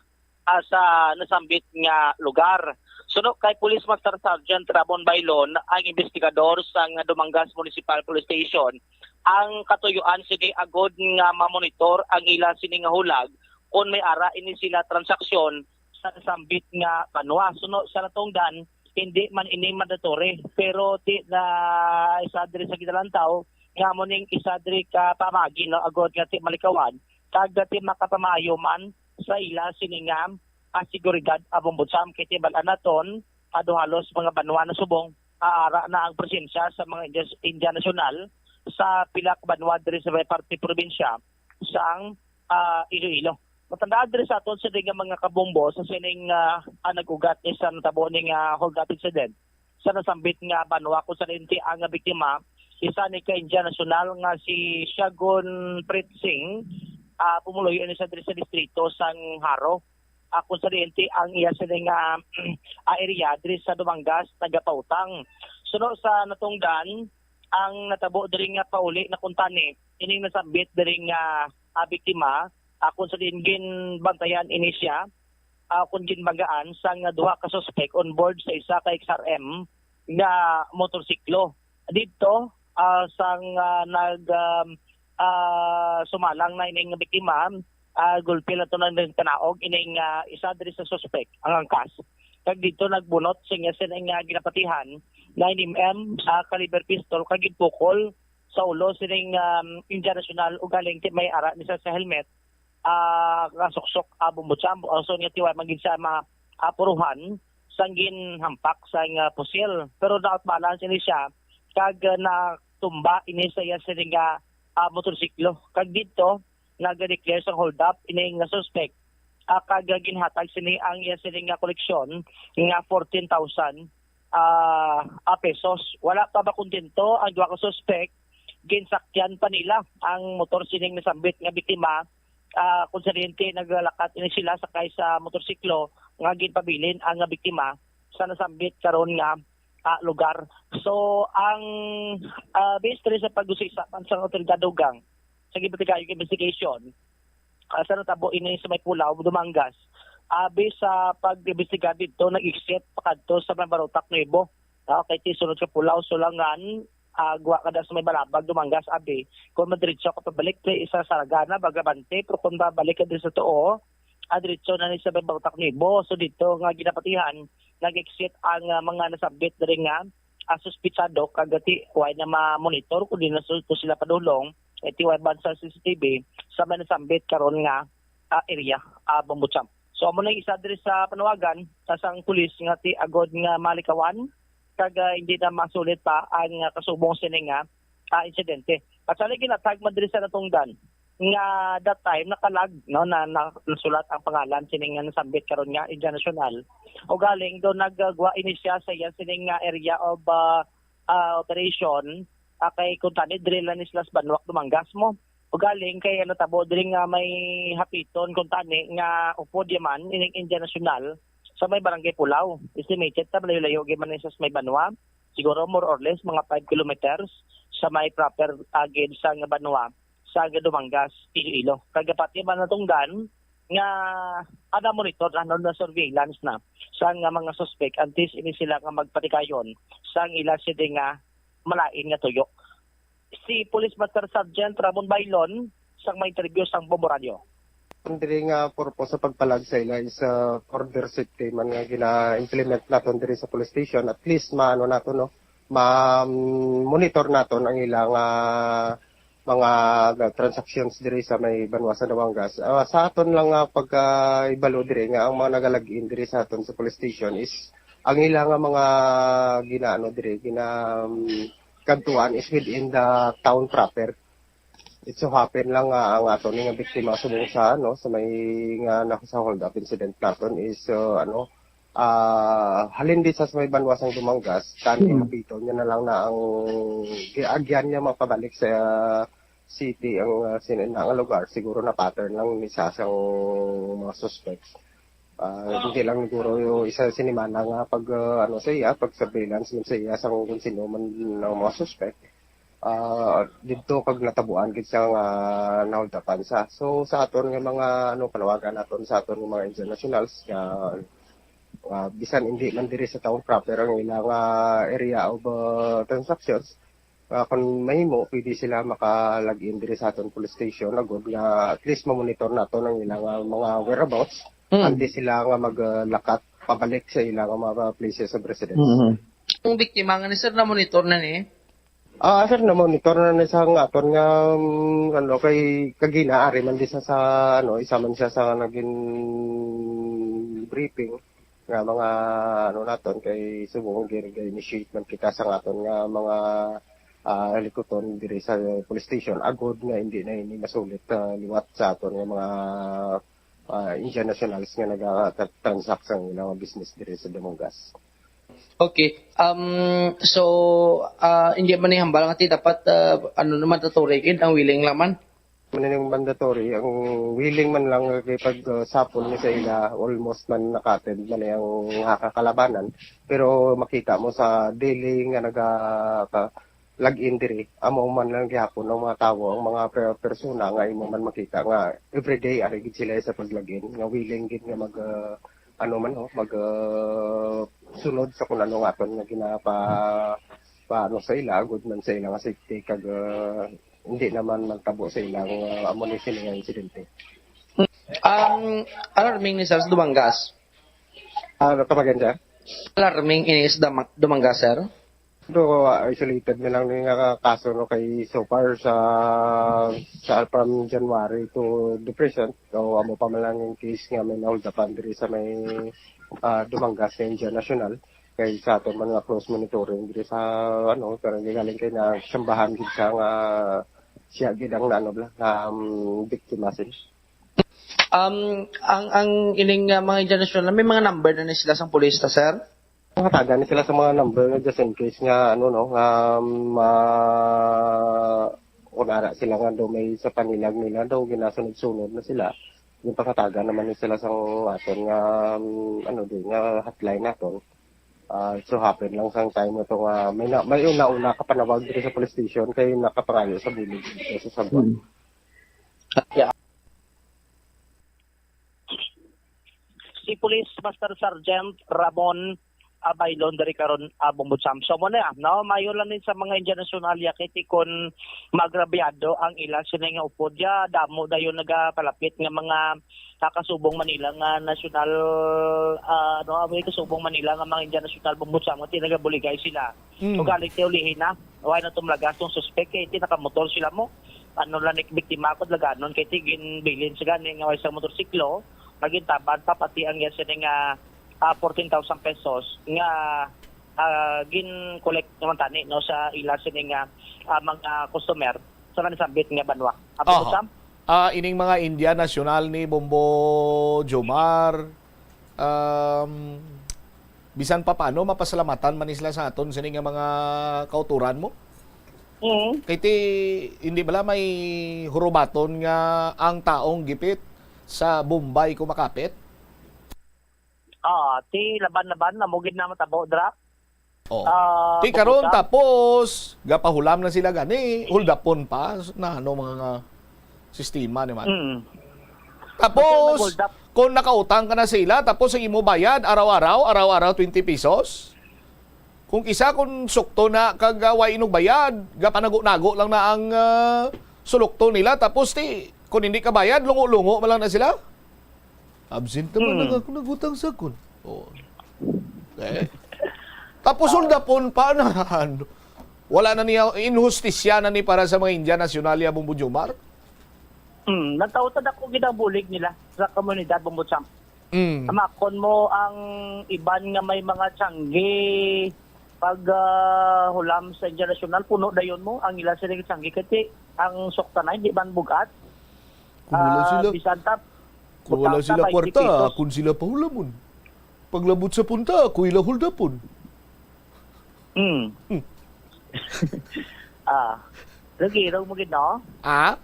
ah, sa nasambit nga lugar. Suno kay Police Master Sergeant Ramon Bailon, ang investigador sa nga Dumangas Municipal Police Station, ang katuyuan sini agod nga mamonitor ang ila sini nga hulag kon may ara ini sila transaksyon sa nasambit nga banwa. Suno sa natungdan, hindi man ini mandatory, pero ti na isa diri sa ginalantaw nga amo ning isa diri ka pamaagi, no, agod nga ti malikawan kag ti makapamaayo man sa ila sini nga, ah, seguridad, ah, Bombo Jam. Kay ti bal-an naton, ah, do halos mga banwa na subong, ah, ara na ang presensya sa mga Indias-, Indian National sa pila ka banwa diri sa may parte probinsya sang, ah, Iloilo. Matandaan diri sa aton sini nga mga kabombo sa sining, ah, ah, nag-ugat ni sa natabo ni nga hold-up incident sa nasambit nga banwa kung sa diin ti ang biktima, isa ni ka Indian National nga si Shagun Preet Singh, ah, pumuluyo ni sa diri sa distrito sang Jaro, ah, kung sa diin ti ang iya sini nga, ah, area diri sa Dumangas nagapautang. Suno sa natungdan, ang natabo diri nga pauli na kuntani ining nasambit diri nga, ah, biktima, ah, kung sa diin ginbantayan ini siya, ah, kung ginbanggaan sang duha ka suspek on board sa isa ka X R M nga motorsiklo. Didto, ah, sang, ah, nag, um, ah, sumalang na ining biktima, ah, gulpi lang to nang kanaog ining, ah, isa diri sa suspek ang angkas. Kag didto nagbunot sa iya sini nga ginapatihan, nine M M, ah, caliber pistol kag ginpukol sa ulo sining, um, Indian National, ugaling ti may ara ni sa, sa helmet, ah, nga suksok, ah, Bombo Jam. Ang son nga tiwa man gid siya ma-, ah, puruhan sang ginhampak sang, ah, pusil. Pero na-out balance ini siya kag, ah, natumba ini sa iya sini nga, ah, motorsiklo. Kag didto, nag-declare sang hold up ini nga suspect, ah, kag ginhatag sini ang iya sini nga koleksyon nga fourteen thousand, ah, ah, pesos. Wala pa makontento ang duha ka suspect, ginsakyan pa nila ang motor sining nasambit nga biktima, ah, kung sa diin ti naglalakat ini sila sakay sa motorsiklo nga ginpabilin ang biktima sa nasambit karon nga, ah, lugar. So, ang, ah, based diri sa pag-usisa man sa otoridad dugang sa ginpatigayon nga investigation, ah, sa natabo ini sa may Pulao, Dumangas. Abi sa pag-imbestigar didto, nag-exit pa kadto sa may Barotac Nuevo. Ah, kay ti sunod sa Pulao, Sulangan, ah, gwa ka na sa may Balabag, Dumangas, abi. Kung madiretso ka pabalik, pre, isa sa Saragana, Bagabante, pero kung babalik ka diri sa tuo, ah, diretso na ni sa may Barotac Nuevo. So, didto nga ginapatihan, nag-exit ang, ah, mga nasambit diri nga, ah, suspitsado, kag ti, wa na ma-monitor, kundi na su-, to sila padulong. Iti uban sa C C T V sa may nasambit karon nga, ah, area, ah, Bambucham. So, amo na isa diri sa panawagan sa sang pulis nga ti agod nga malikawan kag, ah, hindi na masulit pa ang, ah, kasubong sini nga, ah, insidente. At sa ginatag man diri sa natungdan nga that time nakalag, no, na, na nasulat ang pangalan sini nga nasambit karon nga Indian national. Ugaling do nagagwa ini siya sa iya sining nga area of, ah, ah, operation, ah, kay kuntani diri lang ni sila sa Banwa, Dumangas mo. Ugaling kay ano tabo diri nga may hapiton kuntani nga upod yaman ining Indian national sa may barangay Pulao. Estimated ta malayo-layo gyud man ni sa may Banwa, siguro more or less mga five kilometers sa may proper agid sa nga Banwa sa Dumangas, Iloilo. Kag pati man natungdan nga ana monitor na, no, na surveillance na sa nga mga suspect antes ini sila nga magpatikayon sa ila sini nga malain nga tuyo. Si Police Master Sergeant Ramon Bailon sang may interview sang Bombo Radio. Ang diri nga purpose sa pagpalag sa ila is, uh, for their safety man nga gina-implement naton diri sa police station. At least maano naton, no, ma-monitor naton ang ilang, ah, mga transactions diri sa may banwa sa Dumangas. Ah, sa aton lang nga pagkahibalo diri nga ang mga nagalag-in diri sa aton sa police station is ang ila nga mga ginaano diri, gina, um, kadtuan is within the town proper. It so happen lang nga ang aton nga biktima subong sa, ano, sa may nga na, sa hold up incident naton is, uh, ano, ah, halin di sa, sa may banwa sang Dumangas, kani Mm. hapiton niya na lang na ang giagyan niya mapabalik sa city ang, ah, sin-, na nga lugar. Siguro na pattern lang ni sa sang mga suspects. Ah, hindi lang siguro yung isa sinimana nga pag, ah, ano sa iya, pag surveillance man sa iya sang kung sino man ang mga suspect. Ah, didto kag natabuan gid siya nga naholdapan sa. So, sa aton nga mga, ano, panawagan naton sa aton nga mga internationals nga, ah, bisan hindi man diri sa town proper ang ilang, ah, area of, ah, transactions, ah, kung mahimo, pwede sila maka-log in diri sa aton police station, agod nga at least ma-monitor naton ang ilang, ah, mga whereabouts, Mm. antes sila nga maglakat pabalik sa ilang mga places of residence. Mm-hmm. Ang biktima nga ni sir, na-monitor na ni? Ah, sir, na-monitor na ni sa nga aton nga, um, ano, kay kagina, ari man di sa, sa, ano, isa man siya sa naging briefing nga mga, ano, naton, kay subong gi-, gi-initiate man kita sa nga aton nga mga, ah, likuton diri sa police station, agod nga hindi na ini masulit, ah, liwat sa aton nga mga, ah, Indian nationals nga naga-, transact sa ilang business diri sa Dumangas. Okay. Um, so, ah, hindi man ni hambal nga ti dapat, ah, ano naman, mandatory gid ang willing lang man? Maning mandatory, ang willing man lang kay pag, ah, sapol ni sa ila, almost man naka-attend man ang kakalabanan. Pero makita mo sa daily nga naga-, ka-, log in diri, amo man lang gihapon ang mga tawo, ang mga per-, persona nga imo man makita nga everyday ari gid sila sa pag-log in, nga willing gid nga mag, ah, ano man, oh, mag, ah, sunod sa kung ano nga aton nga ginapa-, paano sa ila, agud man sa ila nga safety, kag, ah, hindi naman magtabo sa ilang, ah, amo ni sini nga insidente. Ang alarming ni sir sa Dumangas? Ah, ano ka, Maganda? Alarming ini sa Dama-, Dumangas, sir? Do, ah, isolated na lang ni nga kaso, no, kay so far sa, sa from January to the present, so amo pa man lang yung case nga may naholdapan diri sa may, ah, Dumangas sa Indian National. Kay sa aton man nga close monitoring diri sa, ano, pero hindi galing kay na sambahan gid siya nga siya gid ang, ano, bla, na, um, biktima sin. Um, ang, ang ining, uh, mga Indian National, may mga number na ni sila sang pulis ta, sir? Nakatagan ni sila sa mga number just in case nga, ano, no, nga, um, uh, kung ara sila nga daw may sa panilag nila daw ginasunod-sunod na sila. Yung pangatagan naman ni sila sang aton nga, um, ano din, nga hotline naton. Ah, it so happen lang sang time na to nga may na, may una-una ka panawag dito sa police station kay nakapangayo sa bilog dito sa Sabon. Hmm. Yeah. Si Police Master Sergeant Ramon, ah, Bailon diri karon, ah, Bumbudsam. So, mo na, no? Mayo lang ni sa mga Indian National ya, kay tikon maagrabyado ang ila sini nga upod ya. Damo dayon nagapalapit nga mga, ah, kasubong Manila nga national, ah, ano, ah, may kasubong Manila nga mga Indian National Bumbudsam nga tinagabuligay sila. Mm. So, galing ti ulihin na. Wala na tumlagas tong suspek, kay ti nakamotor sila mo. ano lang ni biktima ako, dalaga-anon kay ti ginbilin sa gani nga isang motorsiklo, nga gintabad pa pati ang iya sini nga, ah, fourteen thousand pesos nga, ah, gin-collect naman tani, no, sa ila sini nga, ah, mga customer sa nanisambit nga banwa. Apo ko, Aha. Sam? Ah, ining mga Indian national ni Bombo Jomar, um, bisan pa paano, mapasalamatan man ni sila sa aton sini nga mga kauturan mo. Mm. Kay ti, hindi bala may hurubaton nga ang taong gipit sa Bombay kumakapit? Ah, ti laban-laban na mo gid na matabo dra. Oh. Ah, Ti karon, bubuta. Tapos gapahulam na sila gani, huldapon pa na ano mga sistema ni man. Mm. Tapos, Basta nag-hold up. Kung nakautang ka na sa ila, tapos ang imo bayad, araw-araw, araw-araw, twenty pesos. Kung kisa, kung sukto na kag, ah, way inog bayad, gapanago-nago lang na ang, ah, sulukto nila. Tapos, ti, kung hindi ka bayad, lungo-lungo man lang na sila. Absent naman Hmm. lang ako, nagutang sa kun. Oo. Eh. Tapos, Ah. Huldapon pa na, ano, wala na niya, inhustisya na ni para sa mga Indian nasyonal ya Bombo Jomar. Hmm, nagtautad ako ginabulig nila sa komunidad, Bombo Champ. Mm. Amakon mo ang iban nga may mga tiyanggi pag, ah, hulam sa Indian nasyonal, puno dayon mo ang ila sila tiyanggi. Kasi ang suktanay, di man bugat. Kung wala Ah, sila, bisan tap, kung wala butang sila tap, kwarta, twenty pesos. Kung sila pahulamon. Paglabot sa punta, ako ila huldapon. Hmm. Hmm. Ah, lagi, raw mo gid, no? Ah?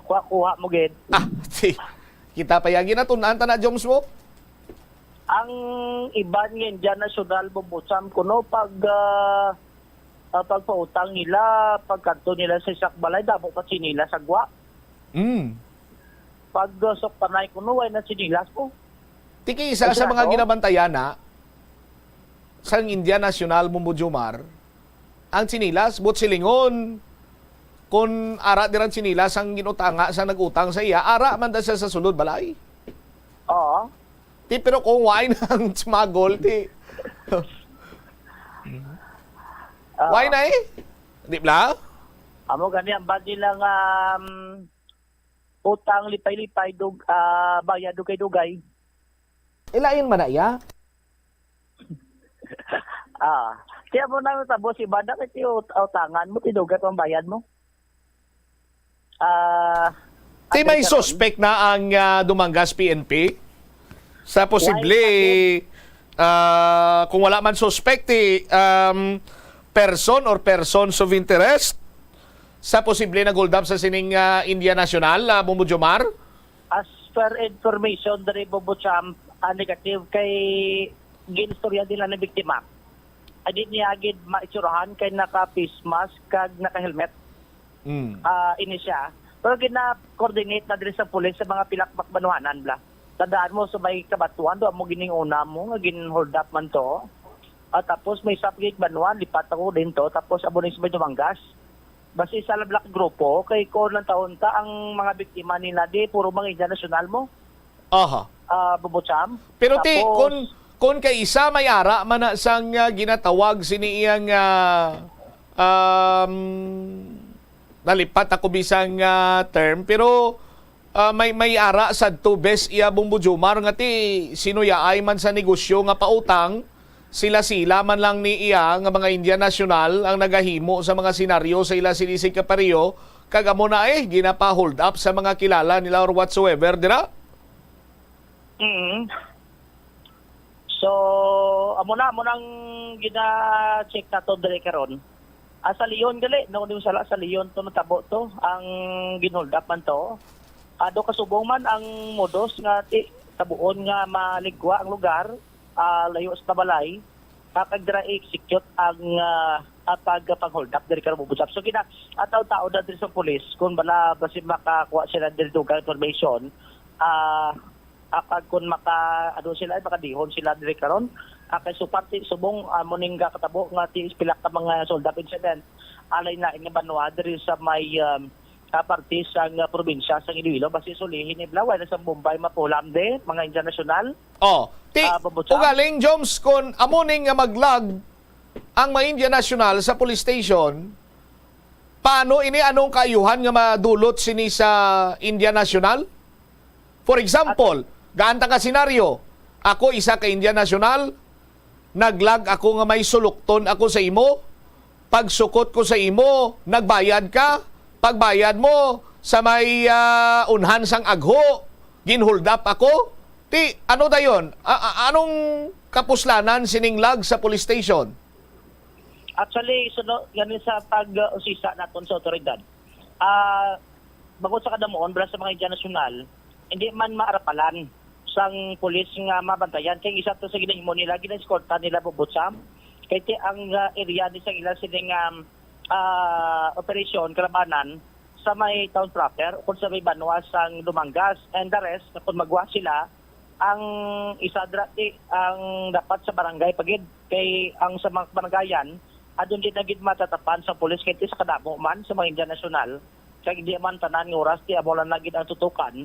Kuha-kuha mo gid. Ah, si, kita pa yan. Ginatun-an ta na, Joms mo? Ang iban nga Indian nasyonal, Bombo Champ, kuno pag, ah, ah, pagpautang nila, pagkadto nila sa isak balay, damo pa sinilas sa gwa. Mm. Pag, ah, suktanay kuno, way na sinilas ko. Tiki, isa Ay, sa mga sila, no? Ginabantayan na, sang Indian nasyonal, Bombo Jomar, ang sinilas, but silingon, kung ara diran sinilas ang ginutanga sa nag-utang sa iya, ara man da siya sa sulod balay. Oo. Ti, pero kung why na ang smuggle, ti? Oo. Why na eh? Di bla? Amo gani ang bad nila nga, um, utang lipay-lipay, dug-, ah, bayad dugay-dugay. Ilain man na iya? Ah, kaya mo na tabo si Banda, kay ti ut-, utangan mo, tinugat ang bayad mo. Ah, Ti may Andres Aron? Suspect na ang, ah, Dumangas P N P? Sa posible, Why, ah, kung wala man suspect, ti, um, person or persons of interest sa posible nag-hold up sa sining, ah, Indian national, ah, Bombo Jomar? As per information diri, Bobo Champ, ah, negative kay ginistorya nila ni biktima. Ay, di niya gid maitsurahan kay naka-face mask kag naka-helmet. Mm. Ah, ini siya. Pero gina-coordinate na diri sa pulis sa mga pilakbak banwanan, bla. Tandaan mo, sa may Kabatuan, do mo gining una mo nga gin-hold up man to. Ah, tapos may isa pa gid banwa, lipat ako din to. Tapos amo ni sa may Dumangas. Basta isa lang black grupo, kay ko lang taon ta ang mga biktima nila, di puro mga Indian nasyonal mo. Aha. Ah, Bubucham. Pero ti, Tapos kun, kun kay isa may ara man na sang, ah, ginatawag sini iyang, ah, um, nalipat ako bisang, ah, term, pero, ah, may, may ara sad to bes iya, Bombo Jomar, nga ti sinuyaay man sa negosyo nga pautang, sila-sila man lang ni iya nga mga Indian national ang nagahimo sa mga senaryo sa ila sini si kapareho, kag amo na eh, ginapa-hold up sa mga kilala nila or whatsoever, dira? Mm. So, amo na, amo nang gina-check nato diri karon. Ah, sa Leon gali, no, di sala, sa Leon to natabo to, ang gin-hold up man to. Ado kasubong man ang modus nga ti-, tabuon nga maligwa ang lugar, ah, layo sa balay, ah, kag dira i-execute ang, ah, ah, pag-, pag-hold up diri karon, Bubucham. So, gina-, ah, taod-taod na diri sa pulis kung bala basi makakuha sila diri dugang information, ah, ah, kag kung maka, ano sila, makadihon sila diri karon. Ah, kay so parte subong, ah, mo ning katabo nga ti pila ka mga hold up incident. Alay na nga banwa diri sa may, um, ah, parte sa nga probinsya sa Iloilo, basi sulihin ni Blaway na sa Bombay, mapulam de, mga internasyonal. Oh, ti, Ah, Babucham? Ugaling, Joms, kon amo ni nga maglag ang mga Indian national sa police station, Paano ini? Anong kaayuhan nga madulot sini sa Indian National? For example, gaan ta ka senaryo, ako isa ka Indian National, naglag ako nga may sulukton ako sa imo, pagsukot ko sa imo, nagbayad ka, pagbayad mo sa may, ah, unhan sang agho, ginhuldap ako. Ti, ano dayon? A-, a-, anong kapuslanan sining lag sa police station? Actually, suno gani sa pag-usisa naton sa otoridad. Ah, bangod sa kadamuon, bala sa mga Indian National, hindi man maarapalan sang pulis nga mabantayan kay isa to sa ginahimo nila, gina-eskorta nila, Bobotsam. Kay ti ang ah, area ni sang ila sining um, ah, operasyon kalabanan sa may town proper o kung sa may banwa sang Dumangas, and the rest, kung magwa sila, ang isa dra ti ang dapat sa barangay pa gid, kay ang sa mga barangayan adun di na gid matatapan sa pulis kay ti sa kadamo man sa mga Indian National, kag di man tanan nga oras ti amo lang na gid ang tutukan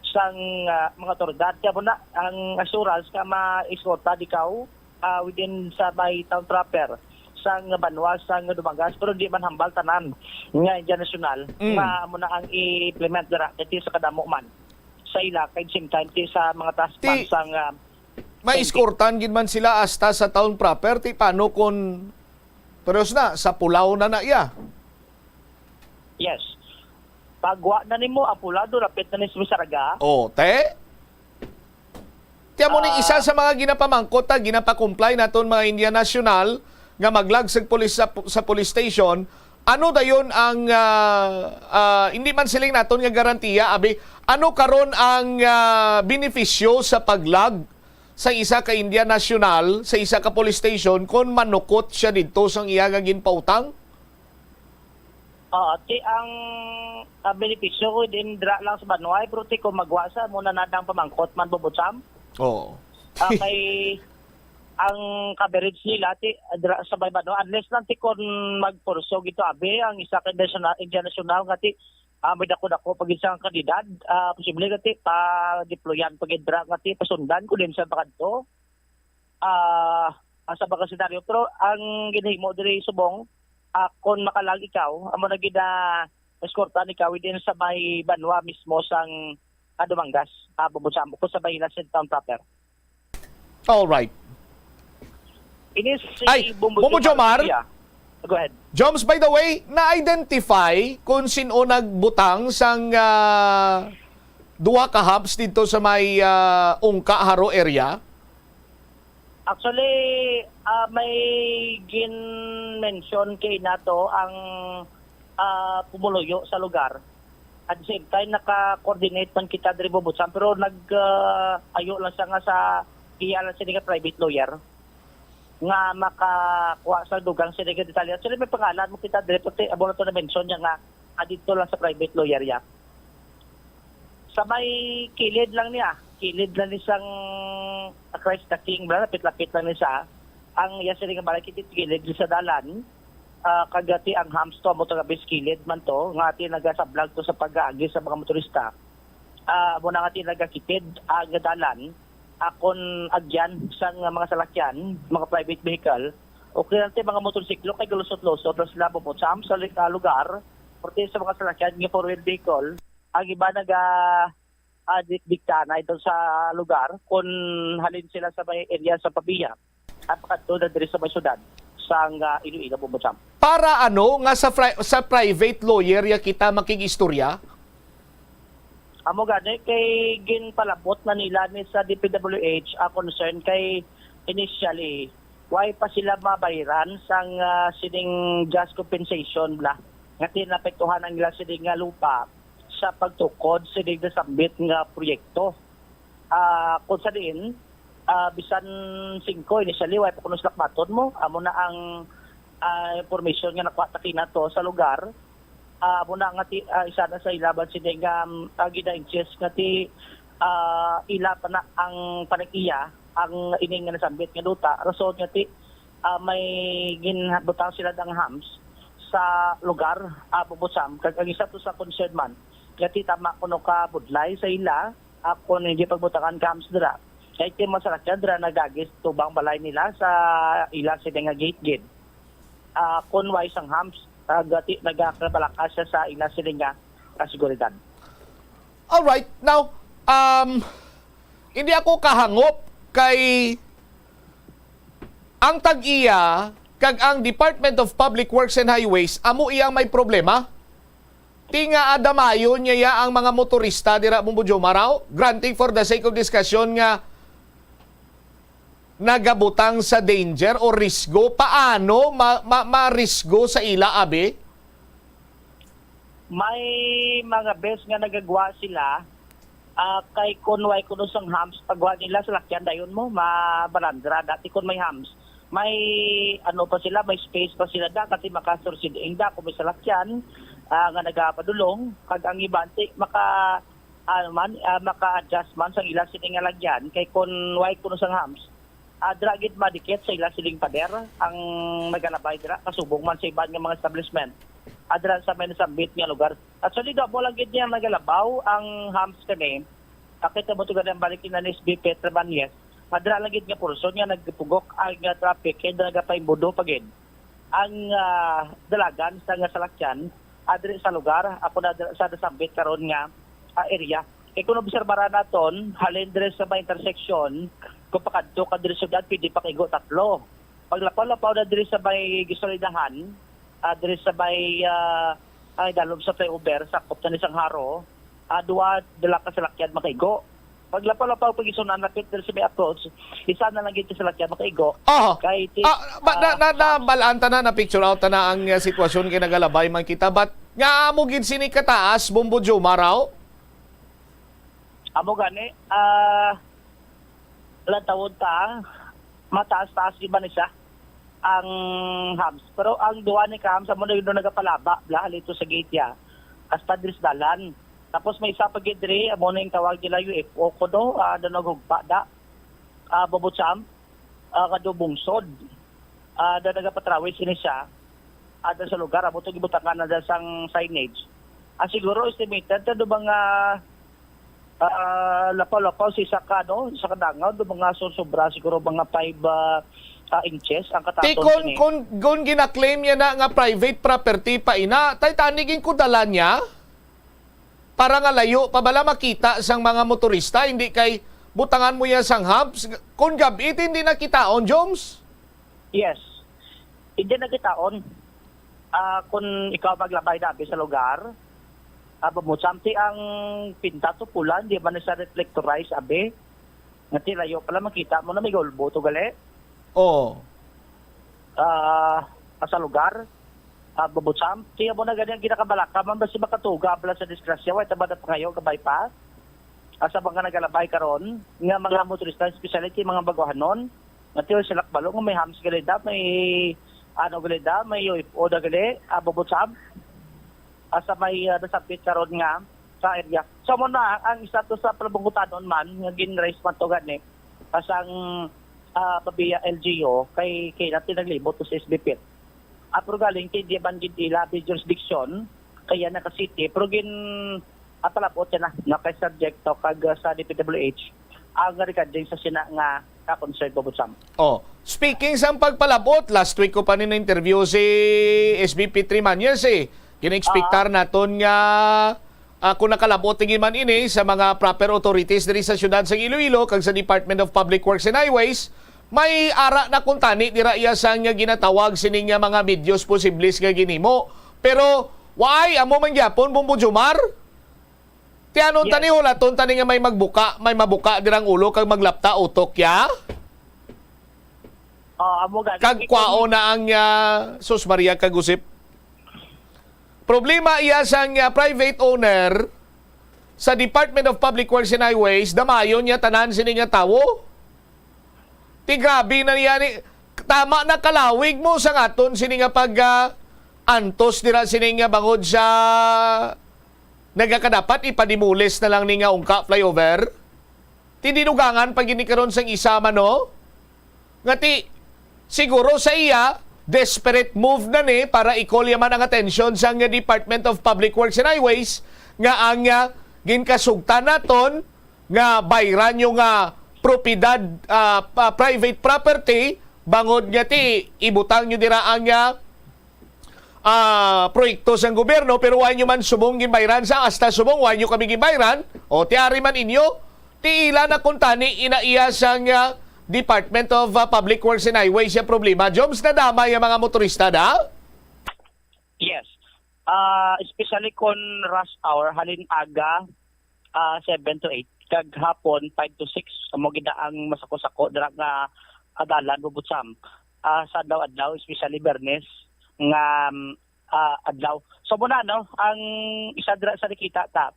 sang ah, mga otoridad. Kaya mo na ang assurance nga ma-eskorta di ka ah, within sa may town proper sang banwa sang Dumangas, pero di man hambal tanan nga Indian National Mm. nga amo na ang i-implement dira kay ti sa kadamo man sa ila kay same time ti sa mga task Ti- man sang ah, May eskortan gid man sila hasta sa town proper, ti paano kung, pero na, sa Pulao na na iya? Yes. Pagwa na nimo ang Pulao, lapit na ni sa Saraga. O, te? Ti amo ni Ah. isa sa mga ginapamangkot ta, ginapakomply naton mga Indian National nga maglagsag pulis sa, sa police station. Ano dayon ang ah, ah, hindi man siling naton nga garantiya, abi, ano karon ang ah, benepisyo sa paglag sa isa ka Indian National sa isa ka police station kung manukot siya didto sang iya nga ginpautang? Ah, ti ang ah, benepisyo ko din dira lang sa banway, pero ti kung magwa sa mo na nadang pamangkot man, Bobotsam. Oo. Ah, kay ang coverage nila ti dira sa may banwa, unless lang ti kon magpurso gito abi ang isa ka national, Indian National nga ti ah, may dako-dako pa gid sa kandidat, ah, posible nga ti pa-deployan pa gid dira nga ti pasundan ko din sa bakadto. Ah, ah, sa mga senaryo, pero ang ginahimo diri subong, ah, kon makalag ikaw, amo na gid ah, eskortahan ikaw din sa may banwa mismo sang ah, Dumangas, ah, Bobotsam, kung sa Bahilas town proper. All right. Ini si Ay, Bombo Bombo Jomar? Yeah. Go ahead. Joms, by the way, na-identify kung sino nagbutang sang ah, duha ka humps dito sa may ah, Ungka Haro area? Actually, ah, may gin-mention kay nato ang ah, pumuluyo sa lugar. At the same time, naka-coordinate man kita diri, Bobotsam, pero nag ah, ayo lang siya nga sa iya lang siya nga private lawyer nga makakuha sa dugang sila nga detalye. Actually, may pangalan mo kita diri, pati amo na to na-mention niya nga adito lang sa private lawyer ya. Sa may kilid lang niya, kilid lang ni sang Christ the King, bala, lapit-lapit lang ni sa ang iya sila nga balay kiti kilid sa dalan. Ah, kagati ang humps to mo taga kilid man to nga ati nagasablag to sa pag-aagi sa mga motorista. Ah, mo na nga ti nagakitid ang dalan akon agyan sang mga salakyan, mga private vehicle, o kaya ti mga motorsiklo kay galusot-lusot lang sila, Bobotsam, sa li- ah, lugar, pati sa mga salakyan nga four-wheel vehicle, ang iba naga ah, di- dikta na ito sa lugar kung halin sila sa may area sa Pavia at pakadto na diri sa may syudad sang ah, Iloilo, Bobotsam. Para ano nga sa fri- sa private lawyer ya kita makig-istorya? Amo gani kay ginpalabot na nila ni sa D P W H ang concern kay initially why pa sila mabayaran sang ah, sining just compensation bla nga tinapektuhan ang ila sining nga lupa sa pagtukod sining nasambit nga proyekto. Ah, kung sa diin, ah, bisan singko initially, wala pa kuno sila kumaton mo. Amo na ang ah, information nga nakuha ta kinato sa lugar. Ah, amo na nga ti, ah, isa na sa ilaban sini nga um, ah, gina-insist nga ti ah, ila pa na ang panag-iya ang ining nga nasambit nga duta. Rason nga ti ah, may ginbutang sila dang hams sa lugar, ah, Bubusam. Kag ang isa to sa concern man, nga ti tama kuno ka budlay sa ila, ah, kung hindi pagbutangan ka hams dira. Kay ti mga salakyan dira nagagis tubang balay nila sa ila sila nga gate gid. Ah, kun way sang hams, Nagati-, nagakabalaka siya sa ila sini nga, ah, seguridad. Alright. Now, um, hindi ako kahangop kay ang tag-iya kag ang Department of Public Works and Highways amo iyang may problema. Ti nga adamayon niya ya ang mga motorista dira, Bombo Jomar, aw? Granting for the sake of discussion nga nagabutang sa danger o risgo, paano ma-, ma-, marisgo sa ila, abi? May mga bes nga nagagwa sila, ah, kay kun way kuno sang humps, pagwa nila sa lakyan, dayon mo, mabalandra. Dati kun may humps, may ano pa sila, may space pa sila da, kasi makasursiding da kung may salakyan, ah, nga nagapadulong, kag ang iban, ti, maka, ano man, ah, maka-adjust man sang ila sini nga lagyan, kay kun way kuno sang humps, ah, dira gid madikit sa ila siling pader ang nagalabay dira, kasubong man sa iban nga mga establishment, ah, dira sa may nasambit nga lugar. Actually, daw mo lang gid niya nagalabaw ang humps kani. Akit mo to gani ang balik na ni S B P Tremanyes. Madra lang gid nga portion nga nagpugok ang, ah, traffic, kay nagapaimbudo pa gid ang, ah, dalagan sa nga salakyan, ah, diri sa lugar, ako na dira sa nasambit karon nga, ah, area. Kay kung obserbaran naton, halin diri sa may intersection, kung pakadto ka diri sa syudad, pwede pa kaigo tatlo. Paglapaw-lapaw na diri sa may gisalidahan, ah, diri sa may, ah, ay, dalom sa flyover, sakop na ni sang Jaro, ah, duha, dala ka salakyan makaigo. Paglapaw-lapaw, pag isunan, lapit diri sa may approach, isa na lang gid ka salakyan makaigo. Aha. Kay ti-, Ah, ba, na, ah, na, na, balaan ta na, na picture out ta na ang, uh, sitwasyon kay nagalabay man kita. But nga amo gid sini kataas, Bombo Jomar, aw? Amo gani, ah, lantawon ta, mataas-taas gid man ni siya ang humps. Pero ang duha ni ka humps, amo na yun nagapalaba, bla, halito sa gate ya. Hasta diri sa dalan. Tapos may isa pa gid diri, amo na yung tawag nila U F O ko, no? Ah, na naghugpa da. Ah, Bobo Champ, ah, kadto bungsod. Ah, da nagapatrawis ini siya. Ada sa lugar, amo to gibutangan na da sang signage. Ah, siguro estimated, ano, mga, ah, lapaw-lapaw sa isa ka, ano, isa ka dangaw, do mga so-, sobra siguro mga five, ah, ah, inches ang Ti kataton kun, sini. kun, kun gina-claim niya na nga private property pa ina, tay tani gin ko dala niya para nga layo pa bala makita sang mga motorista, hindi kay butangan mo yan sang humps. Kun gab-i, ti hindi nakitaon, Joms? Yes. Hindi nakitaon. Ah, kung ikaw maglabay na abi sa lugar, ah, Bobo Champ, ti ang pinta to pula, hindi man siya reflectorize, abi. Nga ti layo pala, makita mo na may gulbo to gali. Oo. Ah, sa lugar, ah, Bobo Champ, ti amo na gani ang ginakabalaka, man, basi makatuga pala sa disgrasya, way tabada pangayo ka bypass. Ah, sa mga nagalabay karon, nga mga motorista, especially ti mga baguhanon, nga ti sila kabalo nga may humps gali da, may, ano gali da, may U F O da gali, ah, Bobo Champ. Ah, sa may, ah, nasabit karon nga sa area. So, mo na, ang isa to sa palabungkutanon man, nga gin-raise man to gani, ah, sang, ah, Pabia L G U, kay, kay natin naglibot to sa S B P. Ah, pero galing kay di man gid ila abi jurisdiction, kaya naka-city, pero gin, ah, palabot siya na, no, kay subject to, kag, ah, sa D P W H, ang regarding sa sina nga, ah, concern, Bobo Champ. Oh, speaking sang pagpalabot, last week ko pa ni na-interview si S B P Trimañez, eh. Gina-expectar Ah. naton nga, ah, kung nakalabot tingin man ini sa mga proper authorities diri sa siyudad sa Iloilo kag sa Department of Public Works and Highways, may ara na kuntani dira iya sang nga ginatawag sini nga mga medios posibles nga ginhimo. Pero why? Amo man gyapon, Bombo Jomar? Ti anon Yes. tani, hulaton tani nga may magbuka, may mabuka dirang ulo kag maglapta utok, ya? Oh, amo gani. Kag kwaon na ang, ah, sus Maria kag Josep. Problema iya sang, ah, private owner sa Department of Public Works and Highways, damayon niya tanan sini nga tawo. Ti grabe na niya ni, tama na kalawig mo sa ngaton sini nga pag, ah, antos dira sini nga bangod sa nagakadapat ipadimulis na lang ni nga ungka flyover. Ti dinugangan pa gini karon sang isa man, no? Nga ti, siguro sa iya, desperate move na ni para i-call yaman ang atensyon sang Department of Public Works and Highways nga ang, ah, ginkasugtan naton nga bayran nyo nga propiedad, ah, pa-, private property, bangod nga ti ibutang nyo dira ang, ah, ah, proyekto sang gobyerno, pero wa nyo man subong ginbayran sa, hasta subong wa nyo kami ginbayran, o ti ari man inyo, ti ila na kuntani inaiya sang, ah, Department of, ah, Public Works and Highways ang problema. Joms, nadamay ang mga motorista da? Yes. Ah, especially kon rush hour, halin aga, ah, seven to eight, kag hapon, five to six, amo gid ang masako-sako dira nga, ah, dalan, Bubutsam. Ah, sa adlaw-adlaw, especially Bernes, nga, ah, adlaw. So, muna, no, ang isa dira sa nakita ta,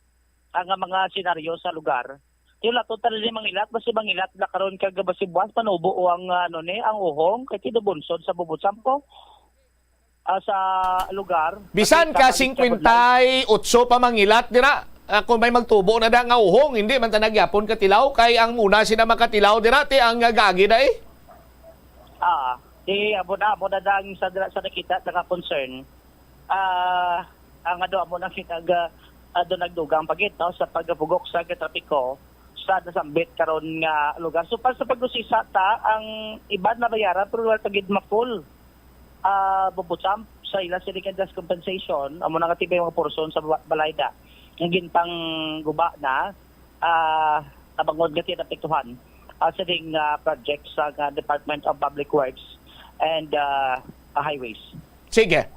ang mga senaryo sa lugar, yung lato talaga ni mangilat, basi mangilat na karon kag basi buwas panubo o ang, ano ni, ang uhong, kay tinubunsod sa Bubutsam po, ah, sa lugar. Bisan Kasi ka sa singkwenta y otso pa mangilat dira, ah, kung may magtubo na da nga uhong, hindi man ta nagyapon katilaw, kay ang muna sina makatilaw dira, ti ang, ah, gagi da eh. Ah, di amo na, amo na dang sa, sa nakita nga concern. Ah, ang ano, amo na kita ga, ado nagdugang pagit, no, sa pagpugok sa trapiko sa nasambit karon nga lugar. So, para sa pag-usisa ta, ang iban nabayaran, pero wala pa gid ma-full, ah, Bubutsam, sa ila sila nga just compensation, amo na nga tibay mga portion sa ba-, balay da. Ang ginpangguba na, ah, tabangod nga tinapektuhan, ah, sa ding, ah, project sa, ah, Department of Public Works and, ah, Highways. Sige.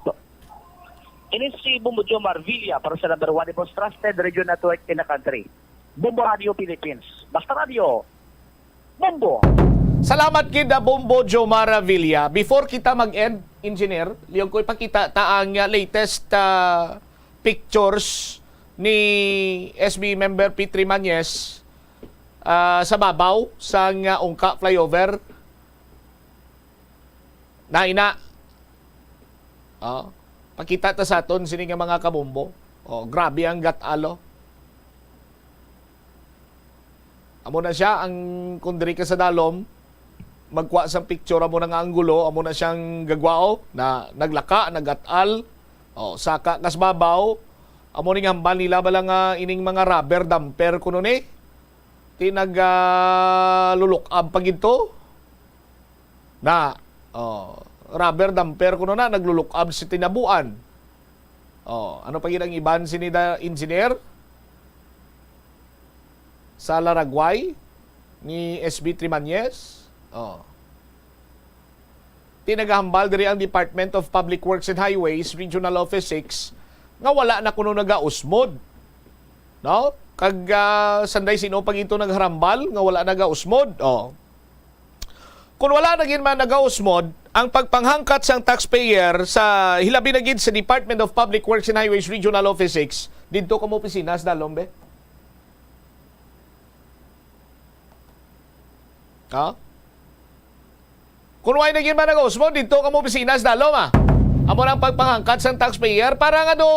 Ini si Bombo Jomar Villa para sa number one, the most trusted radio network in the country. Bombo Radio Philippines. Basta Radio, Bombo! Salamat gid, ah, Bombo Jomar Villa. Before kita mag-end, Engineer, liyog ko ipakita ta ang, ah, latest, ah, pictures ni S B member P three Mañez, ah, sa babaw sang, ah, Ungka Flyover. Na ina. Oh, pakita ta sa aton sini nga mga kabombo. Oh, grabe ang gat-al, oh. Amo na siya ang, kung diri ka sa dalom, magkuha sang picture, amo na nga anggulo, amo na siyang gagwao na naglaka, nagat-al. Oh, saka kas babaw, amo ning hambal nila bala nga ining mga rubber dumper kuno ni. Ti nag, ah, lulukab pa gid to. Na, oh, rubber dumper kuno na, naglulukab si tinabuan. Oh, ano pa gid ang iban sini da, engineer? Sa Laragway ni S B Trimañez. Oh. Ti nagahambal diri ang Department of Public Works and Highways, Regional Office six, nga wala na kuno nagausmod. No? Kag, ah, sanday sino pa gito nagharambal nga wala nagausmod? Oh. Kung wala na gid man nagausmod, ang pagpanghangkat sang taxpayer sa hilabi na gid sa Department of Public Works and Highways Regional Office six, didto kamo opisina sa dalom, be? Ha? Kung wala na gid man nagausmod, didto kamo opisina sa dalom, ah. Amo nang pagpanghangkat sang taxpayer para nga do,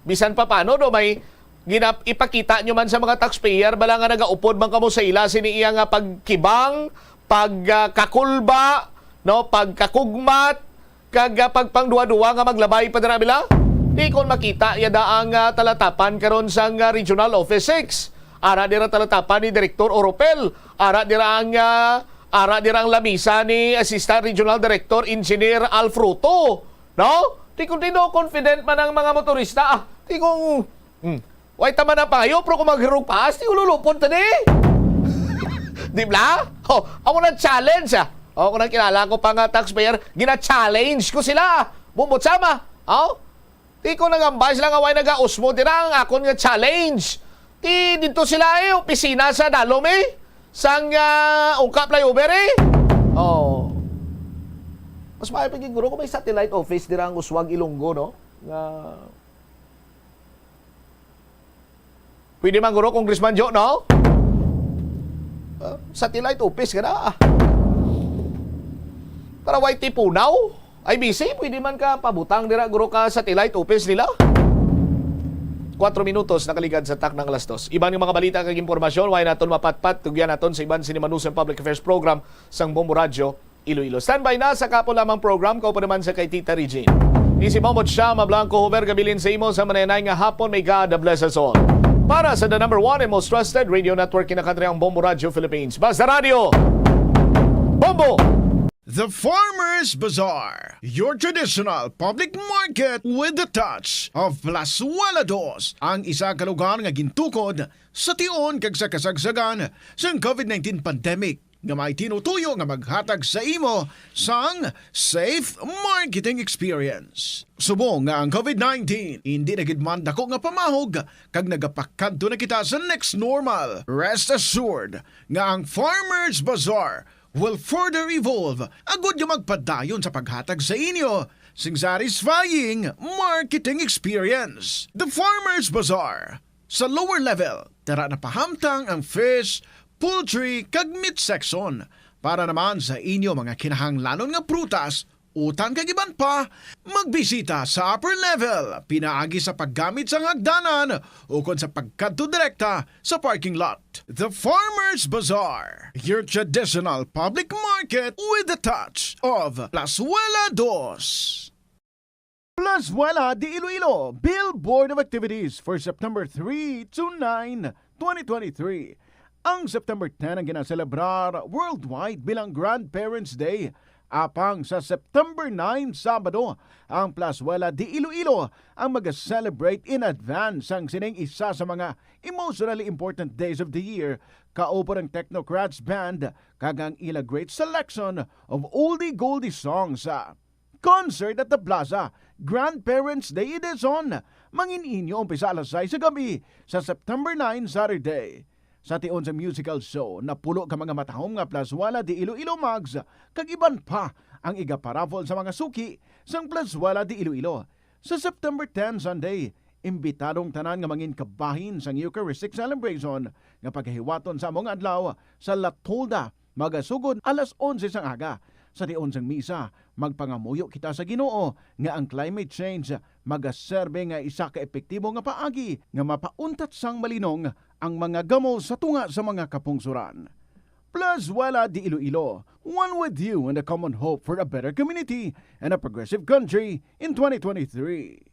bisan pa paano do may ginap-, ipakita nyo man sa mga taxpayer, bala nga nagaupod man kamo sa ila sini iya nga pagkibang, pag, ah, kakulba, no, pagkakugmat, kag, ah, pagpangduha-duha nga maglabay pa dira, bila? Di kon makita yada ang, ah, talatapan karon sang, ah, Regional Office six. Ara dira talatapan ni Direktor Oropel. Ara dira ang, ah, ara dira ang lamisa ni Assistant Regional Director Engineer Alfruto. No? Di kon tino confident man ang mga motorista. Ah, di kung, hmm. Way tama na pangayo, pero kung maghirog paas, di ululupon ta di. Di bla? Oh, amo na challenge, ah. Oh, kung nakilala ko pa nga taxpayer, gina-challenge ko sila. Bumot sama. Oh? Di ko nagambay sila nga way nagausmo. Dira ang akon nga challenge. Di dito sila eh, opisina sa Dalom eh. Sang, ah, Ungka Flyover eh. Oh. Mas maayo pa gid, guro, kung may satellite office dira ang Uswag, Ilonggo, no? Nga pwede man, guro, Congressman Jo, no? Ah, satellite office ka na. Para way tipunaw. I B C, pwede man ka pabutang dira, guro, ka satellite office nila. Kuwatro minutos nakaligad sa taknang alas dos. Iban nga mga balita kag impormasyon, way naton mapatpat, tugyan naton sa iban sini Manusang Public Affairs Program sang Bombo Radyo Iloilo. Standby na sa kapo lamang program, kaupo naman sa kay Tita Regine. Ni si Bombo Chama Blanco, Hover Gabilin sa imo sa manenay nga hapon. May God bless us all. Para sa the number one and most trusted radio network in the country, ang Bombo Radio Philippines. Basta Radio, Bombo! The Farmers Bazaar, your traditional public market with the touch of Plazuela Dos, ang isa ka lugar nga gintukod sa tion kag sa kasagsagan sang COVID nineteen pandemic, nga may tinutuyo nga maghatag sa imo sang safe marketing experience. Subong nga ang COVID nineteen hindi na gid man dako nga pamahog kag nagapakadto na kita sa next normal, rest assured nga ang Farmers Bazaar will further evolve agud nga magpadayon sa paghatag sa inyo sing satisfying marketing experience. The Farmers Bazaar, sa lower level, tara na pahamtang ang fish, poultry, kag meat section. Para naman sa inyo mga kinahanglanon nga prutas, utan kag iban pa, magbisita sa upper level pinaagi sa paggamit sang hagdanan ukon sa pagkadto direkta sa parking lot. The Farmers Bazaar, your traditional public market with the touch of Plazuela Dos. Plazuela de Iloilo, Billboard of Activities for September three to nine, twenty twenty-three. Ang September ten ang ginaselebrar worldwide bilang Grandparents' Day. Apang sa September nine, Sabado, ang Plazuela de Iloilo ang mag-celebrate in advance sang sining isa sa mga emotionally important days of the year, kauban ang Technocrats Band kag ang ila great selection of oldie goldie songs. Concert at the Plaza, Grandparents' Day Edition, mangin-inyo umpisa alas sais sa gabi sa September nine, Saturday. Sa tion sa musical show, napulo ka mga matahom nga Plazuela de Iloilo mugs kag iban pa ang igaparaffle sa mga suki sang Plazuela de Iloilo. Sa September ten, Sunday, imbitado ang tanan nga mangin kabahin sang Eucharistic celebration nga pagahiwaton sa among adlaw sa La Tolda, magasugod alas onse sang aga. Sa tion sang misa, magpangamuyo kita sa Ginoo nga ang climate change magaserbe nga isa ka epektibo nga paagi nga mapauntat sang malinong ang mga gamo sa tunga sa mga kapungsoran. Plazuela de Iloilo, one with you in the common hope for a better community and a progressive country in twenty twenty-three.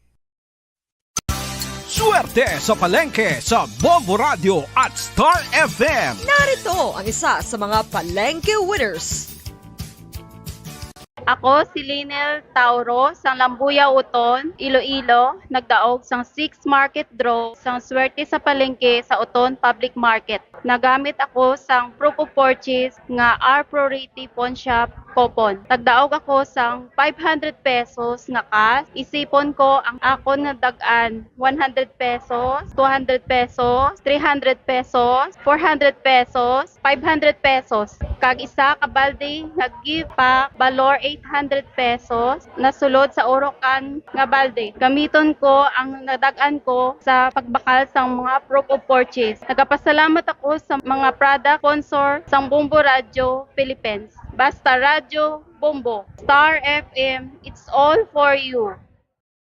Swerte sa palengke sa Bombo Radio at Star F M. Narito ang isa sa mga palengke winners. Ako si Linel Tauro sang Lambuya, Oton, Iloilo, nagdaog sang six market draw sang swerte sa palengke sa Oton Public Market. Nagamit ako sang proof of purchase nga R Priority Pawn Shop coupon. Nagdaog ako sang five hundred pesos nga cash. Isipon ko ang akon nga dag-an, one hundred pesos, two hundred pesos, three hundred pesos, four hundred pesos, five hundred pesos, kag isa ka balde nga gift pack, balor eight hundred pesos, nasulod sa urokan nga balde. Gamiton ko ang nadag-an ko sa pagbakal sang mga proof of purchase. Nagapasalamat ako sa mga product sponsor sang Bombo Radio Philippines. Basta Radyo Bombo, Star F M, it's all for you.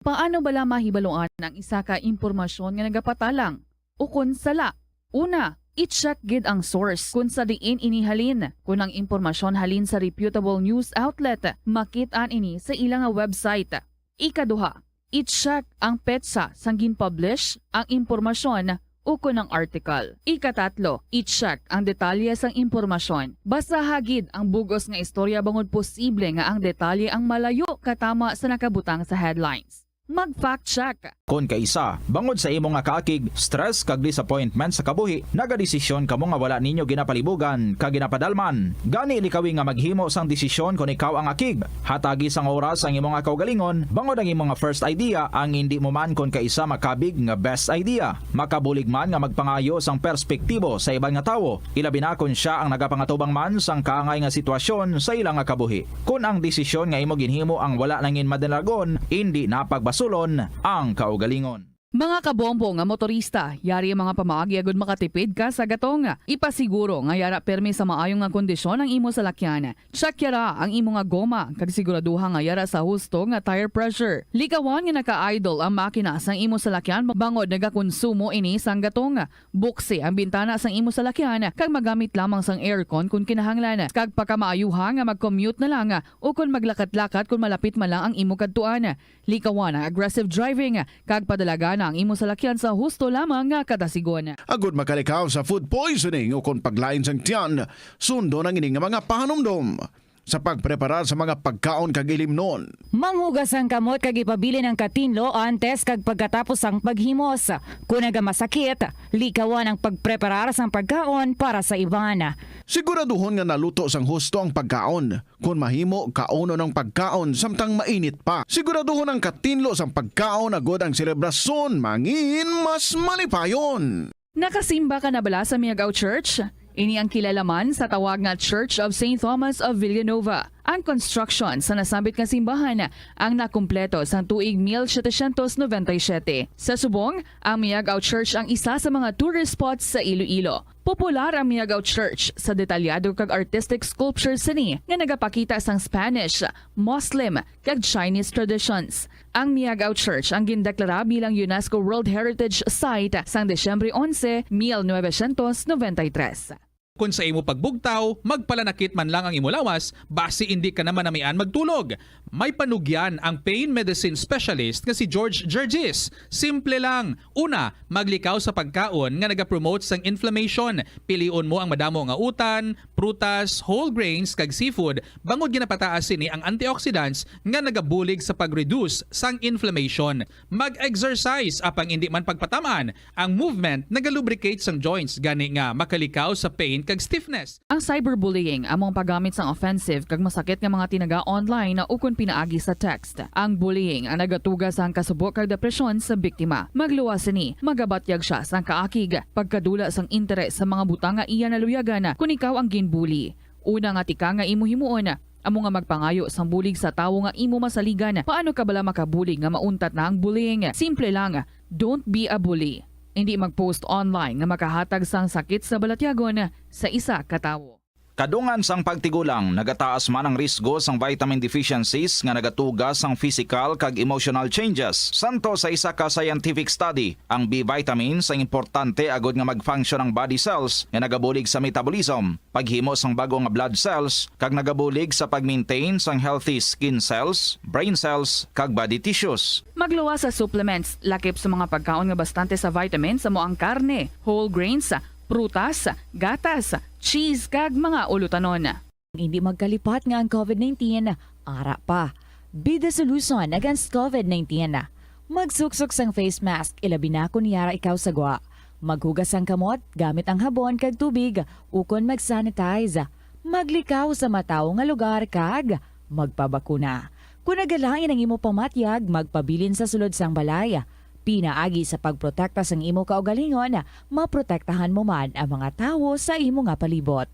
Paano bala mahibaluan ang isa ka impormasyon nga nagapatalang ukon sala? Una, i-check gid ang source kon sa diin ini halin. Kon ang impormasyon halin sa reputable news outlet, makit-an ini sa ila nga website. Ikaduha, i-check ang petsa sang gin-publish ang impormasyon ukon ang article. Ikatatlo, i-check ang detalye sang impormasyon. Basaha gid ang bug-os nga istorya bangod posible nga ang detalye ang malayo katama sa nakabutang sa headlines. Mag-fact check. Kon kaisa, bangod sa imo nga kaakig, stress kag disappointment sa kabuhi, nagadesisyon kamo nga wala ninyo ginapalibugan kag ginapadalman. Gani, likawi nga maghimo sang desisyon kon ikaw ang akig. Hatagi sang oras ang imo nga kaugalingon, bangod ang imo nga first idea ang indi mo man kon kaisa makabig nga best idea. Makabulig man nga magpangayo sang perspektibo sa iban nga tawo, ilabi na kon sia ang nagapangatubang man sang kaangay nga sitwasyon sa ila nga kabuhi. Kon ang desisyon nga imo ginhimo ang wala nangin madalagon, indi na pagbasulon ang kaugalingon. Mga kabombo nga motorista, yari ang mga pamaagi agud makatipid ka sa gatong. Ipasiguro nga yara permi sa maayo nga kondisyon ang imo salakyan. Check yara ang imo nga goma, kag siguraduha nga yara sa husto nga tire pressure. Likawan nga naka-idle ang makina sang imo salakyan bangod nagakonsumo ini sang gatong. Buksi ang bintana sang imo salakyan kag magamit lamang sang aircon kon kinahanglan, kag pakamaayuha nga mag-commute na lang o kon maglakat-lakat kon malapit man lang ang imo kadtuan. Likawan ang aggressive driving, kag padalagana ang imo salakyan sa husto lamang nga kadasigon. Agud makalikaw sa food poisoning o kon paglain sang tiyan, sundon ang ini nga mga pahanumdom. sa pagpreparar sa mga pagkaon kag ilimnon. Manghugas ang kamot kag ipabilin ang katinlo antes kag pagkatapos sang paghimos. Kon nagamasakit, likawan ang pagpreparar sang pagkaon para sa iban. Siguraduhon nga naluto sang husto ang pagkaon. Kon mahimo, kaunon ang pagkaon samtang mainit pa. Siguraduhon ang katinlo sang pagkaon agod ang selebrasyon mangin mas malipayon. Nakasimba ka na bala sa Miagao Church? Ini ang kilala man sa tawag nga Church of Saint Thomas of Villanueva. Ang construction sa nasambit nga simbahan ang nakumpleto sang tuig mil setecientos noventa y siete. Sa subong, ang Miagao Church ang isa sa mga tourist spots sa Iloilo. Popular ang Miagao Church sa detalyado kag artistic sculptures sini nga nagapakita sang Spanish, Muslim, kag Chinese traditions. Ang Miagao Church ang gindeklara bilang UNESCO World Heritage Site sang Disyembre onse, mil novecientos noventa y tres. Kon sa imo pagbugtaw, magpalanakit man lang ang imo lawas, basi indi ka na manamian magtulog. May panugyan ang pain medicine specialist nga si George Gergis. Simple lang. Una, maglikaw sa pagkaon nga nagapromote sang inflammation. Pilion mo ang madamo nga utan, prutas, whole grains, kag seafood, bangod ginapataas sini ang antioxidants nga nagabulig sa pag-reduce sang inflammation. Mag-exercise, apang indi man pagpatam-an, ang movement nagalubricate sang joints, gani nga makalikaw sa pain kag stiffness. Ang cyberbullying amo ang paggamit sang offensive kag masakit nga mga tinaga online ukon pinaagi sa text. Ang bullying ang nagatuga sang kasubo kag depresyon sa biktima. Magluwas sini, magabatyag sia sang kaakig, pagkadula sang interes sa mga butang nga iya naluyagan kon ikaw ang ginbully. Una nga tikang nga imo himuon, amo nga magpangayo sang bulig sa tawo nga imo masaligan. Paano ka bala makabulig nga mauntat na ang bullying? Simple lang, don't be a bully. Indi mag-post online nga makahatag sang sakit sa balatyagon sa isa ka tawo. Kadungan sang pagtigulang, nagataas man ang risgo sang vitamin deficiencies nga nagatuga sang physical kag emotional changes. Santo sa isa ka scientific study, ang B vitamins ang importante agud nga mag-function ang body cells nga nagabulig sa metabolism, paghimo sang bag-o nga blood cells, kag nagabulig sa pag-maintain sang healthy skin cells, brain cells, kag body tissues. Magluwas sa supplements, lakip sa mga pagkaon nga bastante sa vitamins, amo ang karne, whole grains, prutas, gatas, cheese, kag mga ulutanon. Indi magkalipat nga ang COVID nineteen ara pa. Be the solution against COVID nineteen. Magsuksok sang face mask, ilabi na kon yara ikaw sa gwa. Maghugas sang kamot gamit ang habon kag tubig, ukon mag-sanitize. Maglikaw sa matawo nga lugar kag magpabakuna. Kon nagalain ang imo pamatyag, magpabilin sa sulod sang balay. Pinaagi sa pagprotekta sang imo kaugalingon, maprotektahan mo man ang mga tawo sa imo nga palibot.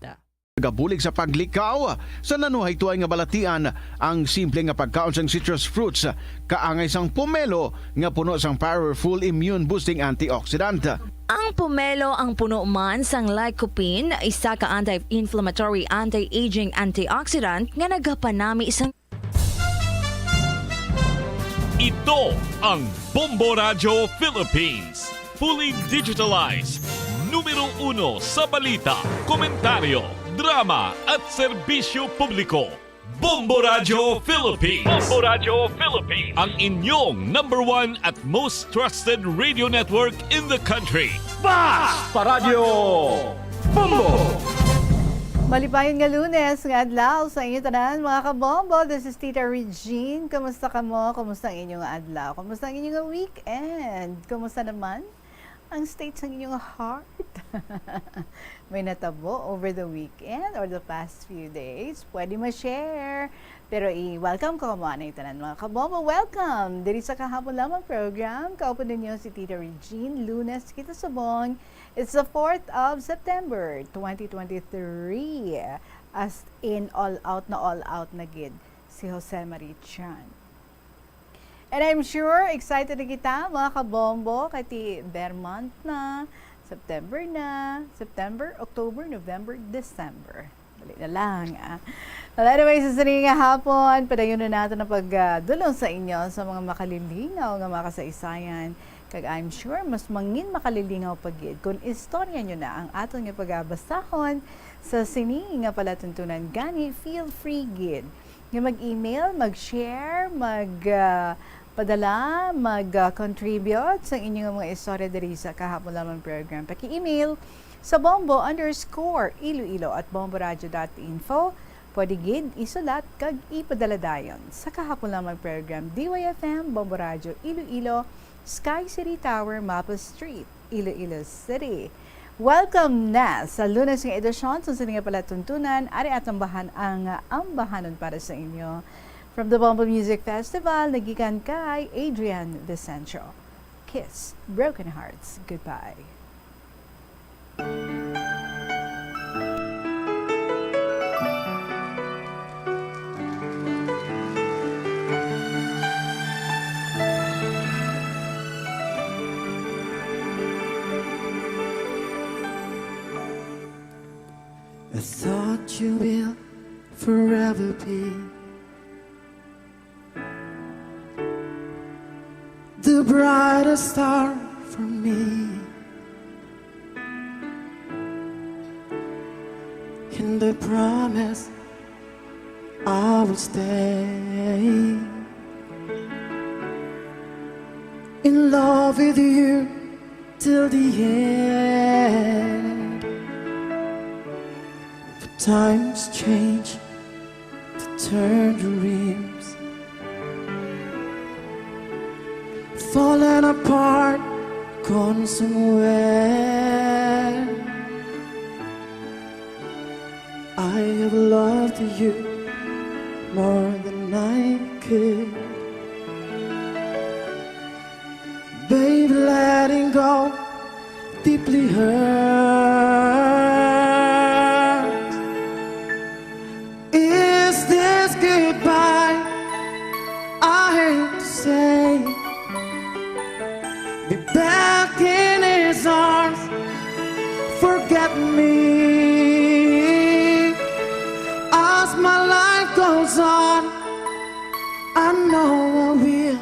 Nagabulig sa paglikaw sa nanuhaytoay nga balatian ang simple nga pagkaon sang citrus fruits, kaangay sang pomelo nga puno sang powerful immune boosting antioxidant. Ang pomelo ang puno man sang lycopene, isa ka anti-inflammatory, anti-aging antioxidant nga nagapanami sang Ito ang Bombo Radyo Philippines. Fully digitalized. Numero uno sa balita, komentaryo, drama at serbisyo publiko. Bombo Radyo Philippines. Bombo Radyo Philippines. Ang inyong number one at most trusted radio network in the country. Basta Radyo Bombo! Malipayon nga Lunes nga adlaw sa inyo tanan, mga kabombo. This is Tita Regine. Kumusta kamo? Kumusta ang inyong adlaw? Kumusta ang inyong weekend? Kumusta naman ang state sa inyong heart? May natabo over the weekend or the past few days? Pwede ma-share. Pero i-welcome ko kamo anay tanan, mga kabombo. Welcome diri sa Kahapon Lamang program. Kaupo ninyo si Tita Regine. Lunes kita subong. It's the fourth of September, twenty twenty-three. As in, all out na all out na gid si Jose Marie Chan. And I'm sure excited na kita, mga kabombo, kay ti ber month na, September na, September, October, November, December. Dali na lang, ah. Well, anyway, sa sini nga hapon, padayon na nato na pagdulong sa inyo sa mga makalilingaw nga mga kasaysayan. Kag I'm sure, mas mangin makalilingaw pa gid kung istorya nyo na ang aton nga pagabasahon sa sini nga palatuntunan. Gani, feel free gid nga mag-email, mag-share, mag, ah, padala, mag, ah, contribute sa inyong mga istorya diri sa Kahapon Lamang program. Paki-email sa bombo underscore iloilo at bomboradio dot info. Pwede gid isulat kag ipadala dayon sa kahapon lamang program, D Y F M, Bombo Radyo Iloilo, Sky City Tower, Maples Street, Iloilo City. Welcome na sa Lunes nga edisyon sa sini nga palatuntunan. Ari atong bahan ang ambahanon para sa inyo. From the Bombo Music Festival, nagikan kay Adrian Vicencio. Kiss Broken Hearts Goodbye. I thought you will forever be the brightest star for me. And I promise I will stay in love with you till the end. But times change to turn dreams, falling apart, gone somewhere. I have loved you more than I could. Babe, letting go deeply hurts. Is this goodbye? I hate to say. Be back in his arms. Forget me. As my life goes on, I know I will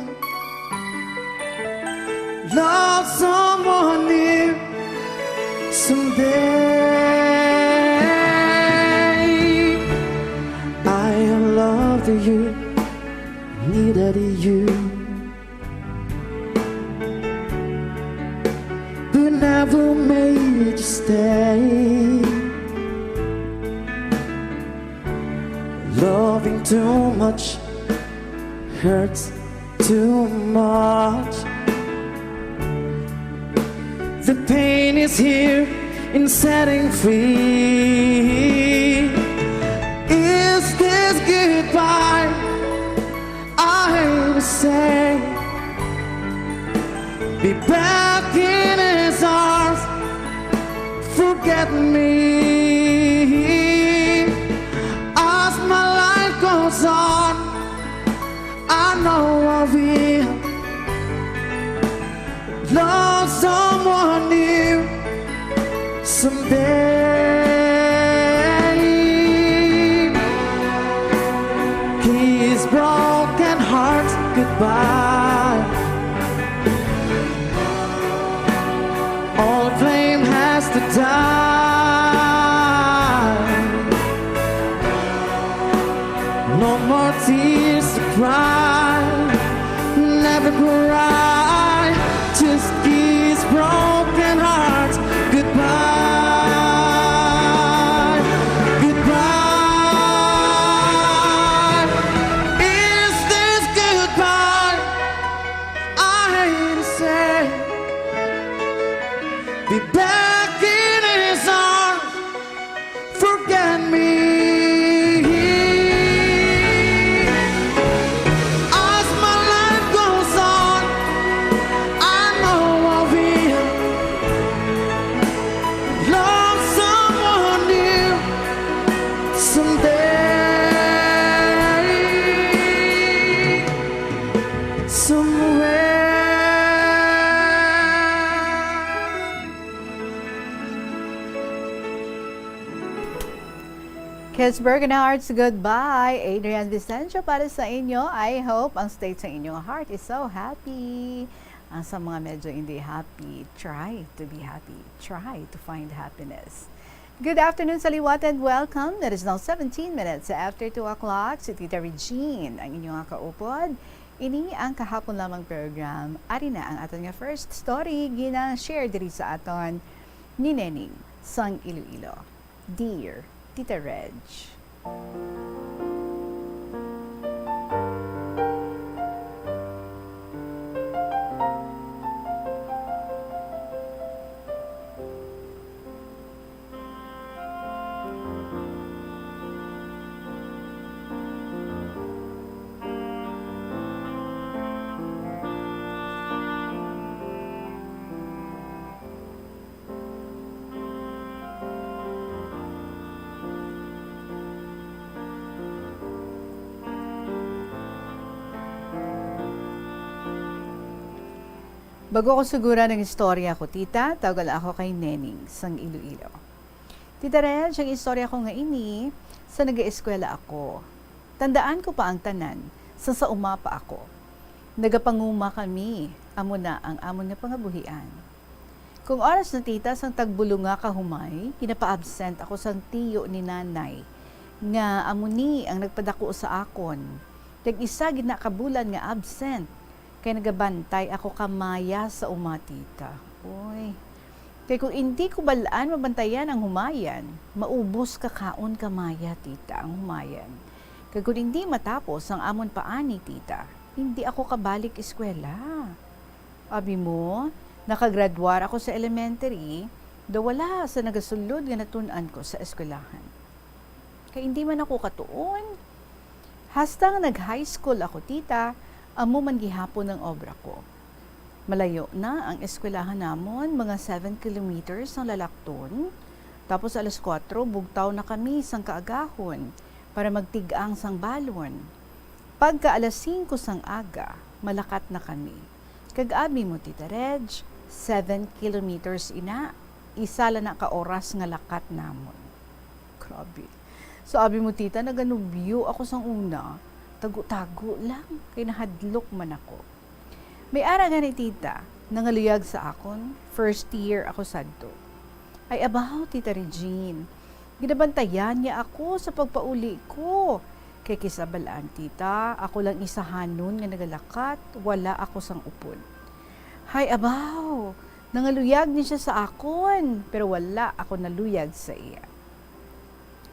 love someone new someday. I have loved you, needed you, but never made you stay. Loving too much hurts too much. The pain is here in setting free. Is this goodbye? I will say, be back in his arms. Forget me. As my life goes on, I know I will love someone new someday. Kiss broken hearts goodbye. All blame has to die. No more tears to cry. Never cry. Just kiss broken hearts goodbye. Goodbye. Is this goodbye? I hate to say, be back in his arms. Forget me. As my life goes on, I know I will love someone new someday. Somewhere. Kiss Broken Hearts Goodbye, Adrian Vicencio para sa inyo. I hope ang state sa inyong heart is so happy. Ang sa mga medyo hindi happy, try to be happy. Try to find happiness. Good afternoon sa liwat and welcome. It is now seventeen minutes after two o'clock. Si Tita Regine, ang inyong kaupod. Ini ang kahapon lamang program. Ari na ang aton nga first story, gina-share diri sa aton ni Nening sang Iloilo. Dear Tita Reg. Bago ko suguran ang istorya ko, tita, tawgan ako kay Neneng sang Iloilo. Tita Reg, ang istorya ko nga ini, sa nag-eskwela ako. Tandaan ko pa ang tanan, sa sa uma pa ako. Nagapanguma kami, amo na ang amon nga pangabuhian. Kung oras na, tita, sang tagbulo nga kahumay, ginapaabsent ako sang tiyo ni nanay, nga amo ni ang nagpadako sa akon. Tag-isa gid na ka bulan nga absent, kay nagabantay ako ka maya sa uma, tita. Uy. Kay kung indi ko bal-an mabantayan ang humayan, maubos ka kaon ka maya, tita, ang humayan. Kay kung indi matapos ang amon paani, tita, indi ako kabalik eskwela. Abi mo, nakagraduar ako sa elementary, daw wala sa nagasulod nga natun-an ko sa eskwelahan. Kay indi man ako katuon. Hasta nga nag-high school ako, tita, amo man gihapon ang obra ko. Malayo na ang eskwelahan namon, mga seven kilometers ang lalakton. Tapos alas kuwatro, bugtaw na kami sang kaagahon para magtig-ang sang balon. Pagka alas singko sang aga, malakat na kami. Kag abi mo, Tita Reg, seven kilometers ina, isa la na ka oras nga lakat namon. Grabe. So, abi mo, tita, naganubyo ako sang una. Tago-tago lang, kay nahadlok man ako. May ara gani, tita, nangaluyag sa akon, first year ako sadto. Ay, abaw, Tita Regine, ginabantayan niya ako sa pagpauli ko. Kay kisa bal-an, tita, ako lang isahanon nga nagalakat, wala ako sang upod. Hay, abaw, nangaluyag ni siya sa akon, pero wala ako naluyag sa iya.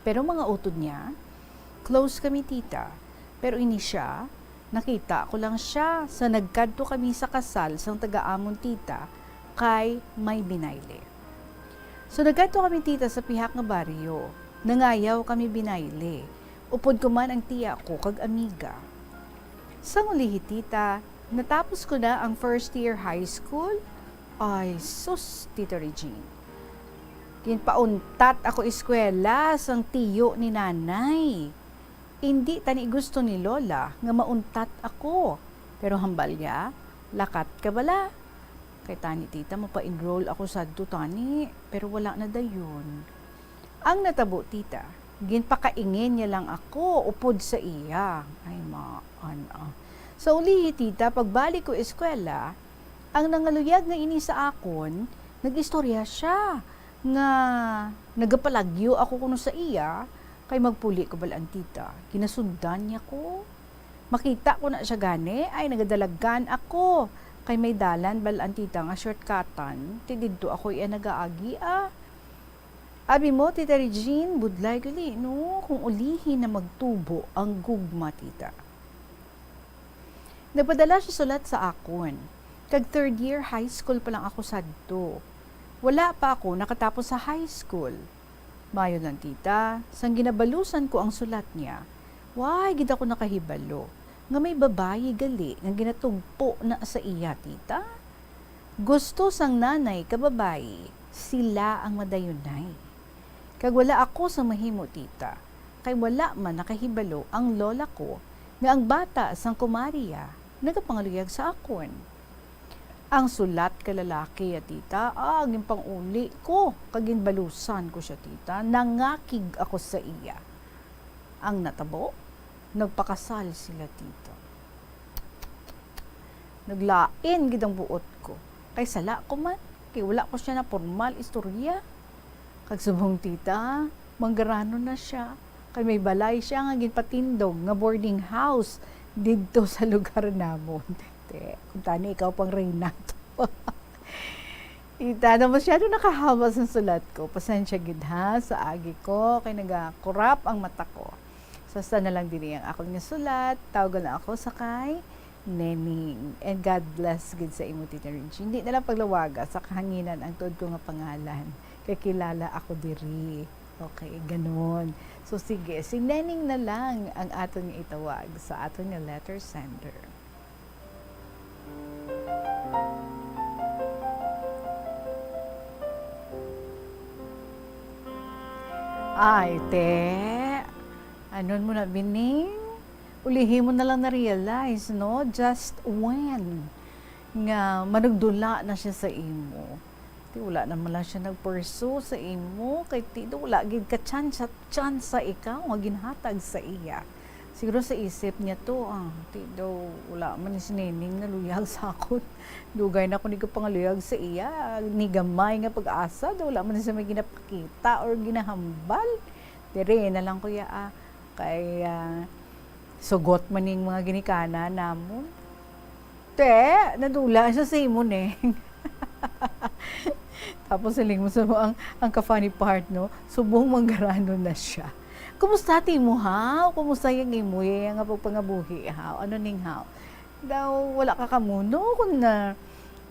Pero mga utod niya, close kami, tita. Pero ini siya, nakita ko lang siya sa nagkadto kami sa kasal sang taga-amon, tita, kay may binayle. So, nagkadto kami, tita, sa pihak nga baryo. Nangayaw kami binayle. Upod ko man ang tiya ko kag amiga. Sang ulihi, tita, natapos ko na ang first year high school. Ay, sus, Tita Regine. Ginpauntat ako eskwela sang tiyo ni nanay. Indi tani gusto ni Lola nga mauntat ako. Pero hambal niya, lakat ka bala. Kay tani, tita, mapa-enroll ako sadto tani, pero wala na dayon. Ang natabo, tita, ginpakaingin niya lang ako upod sa iya. Ay, maan, ah. Sa ulihi, tita, pagbalik ko eskwela, ang nangaluyag nga ini sa akon, nag-istorya siya nga nagapalagyo ako kuno sa iya, kay magpuli ko bal-an, tita. Ginasundan niya ko. Makita ko na siya gani, ay, nagadalagan ako. Kay may dalan bal-an, tita, nga shortcutan, ti didto ako iya nagaagi, ah. Abi mo, Tita Regine, budlay gali, no, kung ulihi na magtubo ang gugma, tita. Nagpadala siya sulat sa akon, kag third year high school pa lang ako sadto. Wala pa ako nakatapos sa high school. Maayo lang, tita, sang ginabalusan ko ang sulat niya, way gid ako nakahibalo nga may babayi gali nga ginatugpo na sa iya, tita. Gusto sang nanay ka babayi, sila ang madayunay. Kag wala ako sa mahimo, tita, kay wala man nakahibalo ang lola ko nga ang bata sang kumari niya nagapangaluyag sa akon. Ang sulat ka lalaki, ya, tita, ah, ginpang-uli ko, kag ginbalusan ko siya, tita. Nangakig ako sa iya. Ang natabo, nagpakasal sila, tita. Naglain gid ang buot ko. Kay sala ko man, kay wala ko siya na pormal istorya. Kag subong, tita, manggaranon na siya. Kay may balay siya nga ginpatindog nga boarding house didto sa lugar namon. Te, kung tani ikaw pang reyna to. Ita na masyado nakahaba sa sulat ko. Pasensya gid ha, sa agi ko, kay nagakurap ang mata ko. So, sa na lang diri ang akon nga sulat. Tawag lang ako sa kay Nening. And God bless gid sa imo, Tita Rinchi. Hindi na lang paglawaga sa kahanginan ang tuod ko nga pangalan. Kay kilala ako diri. Okay, ganun. So, sige, si Nening na lang ang aton nga itawag sa aton nga letter sender. Ay, te. Anon mo na, Bining? Ulihi mo na lang na-realize, no? Just when nga manugdula na siya sa imo. Ti wala naman lang siya nag-pursue sa imo. Kay ti do wala gid ka chance, chance sa ikaw nga ginhatag sa iya. Siguro sa isip niya to, ah, ti do wala man ni si Nening naluyag sa akon. Dugay na ko ni kapangaluyag sa iya. Ni gamay nga pag-asa, do wala man siya may ginapakita or ginahambal. Dire na lang, kuya, ah. Kay, ah, sugot man ning mga ginikanan namon. Te, nadula siya sa imo, Neng. Tapos siling mo sa mo ang, ang ka-funny part, no? Subong manggaranon na siya. Kumusta ti mo, ha? Kumusta yung imo, eh, nga pagpangabuhi, ha? Ano ning, ha? Daw, wala ka kamuno kung na,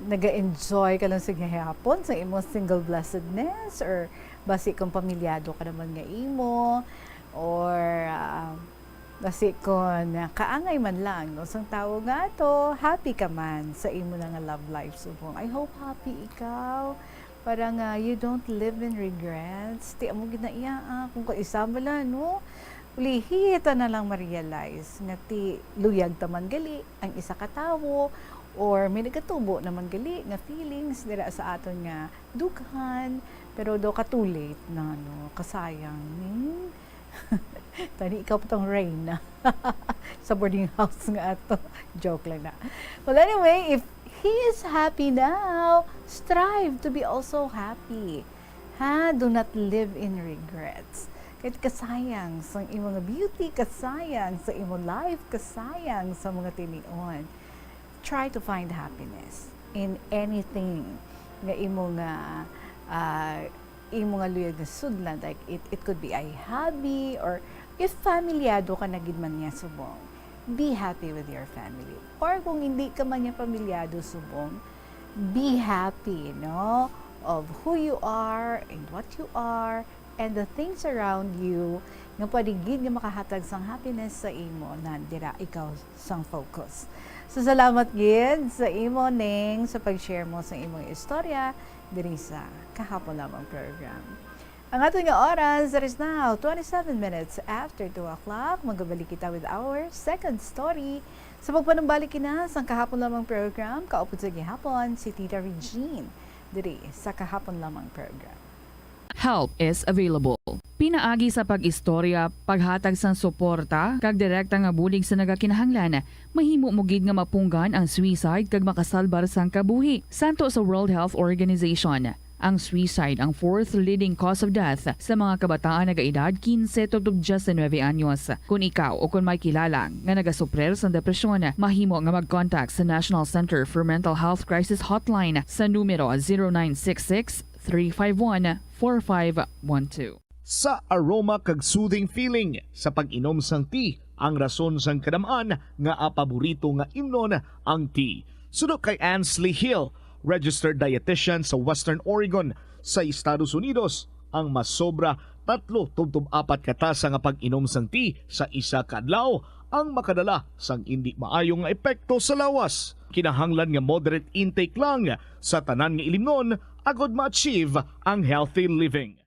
naga-enjoy ka lang sa gihapon sa imong single blessedness, or basi kung pamilyado ka naman nga imo, or, ah, basi kung kaangay man lang, no, sang tawo nga ato, happy ka man sa imo na nga love life subong. I hope happy ikaw, para nga you don't live in regrets. Ti amo gid na iya, ah, kung kaisa bala, no, ulihi ta na lang ma-realize nga ti luyag ta man gali ang isa ka tawo, or may nagatubo naman gali nga feelings dira sa aton nga dughan, pero daw ka too late na, no, kasayang ni. Tani ikaw pa tong reyna sa boarding house nga ato. Joke lang na. Well, anyway, if he is happy now, strive to be also happy. Ha? Do not live in regrets. Kahit kasayang sa imo nga beauty, kasayang sa imo life, kasayang sa mga tinion. Try to find happiness in anything nga imo nga, ah, imo nga luyag nga sudlan. Like, it, it could be a hobby, or if familyado ka na gid man niya subong, be happy with your family. Or kung hindi ka man niya pamilyado subong, be happy, no, of who you are and what you are and the things around you nga pwede gid nga makahatag sang happiness sa imo na dira ikaw sang focus. So, salamat gid sa imo, Ning, sa pag-share mo sa imong istorya diri sa Kahapon Lamang program. Ang aton nga oras, it is now twenty-seven minutes after two o'clock. Magabalik kita with our second story. Sa pagpanumbalik kina sang Kahapon Lamang program, kaupod sa gihapon si Tita Regine diri sa Kahapon Lamang program. Help is available. Pinaagi sa pag-istorya, paghatag sang suporta, kag direkta nga bulig sa nagakinahanglan, mahimo mo gid nga mapunggan ang suicide kag makasalbar sang kabuhi. Santo sa World Health Organization, ang suicide ang fourth leading cause of death sa mga kabataan nagaedad kinse tubtob diyes nuebe anyos. Kon ikaw o kon may kilala nga nagasuprir sang depresyon, mahimo nga mag-contact sa National Center for Mental Health Crisis Hotline sa numero zero nine six six, three five one, four five one two. Sa aroma kag soothing feeling sa pag-inom sang tea ang rason sang kadam-an nga paborito nga imnon ang tea. Suno kay Ansley Hill, registered dietitian sa Western Oregon sa Estados Unidos, ang masobra tatlo tubtob apat ka tasa nga pag-inom sang tea sa isa ka adlaw ang makadala sang indi maayo nga epekto sa lawas. Kinahanglan nga moderate intake lang sa tanan nga ilimnon agod ma-achieve ang healthy living.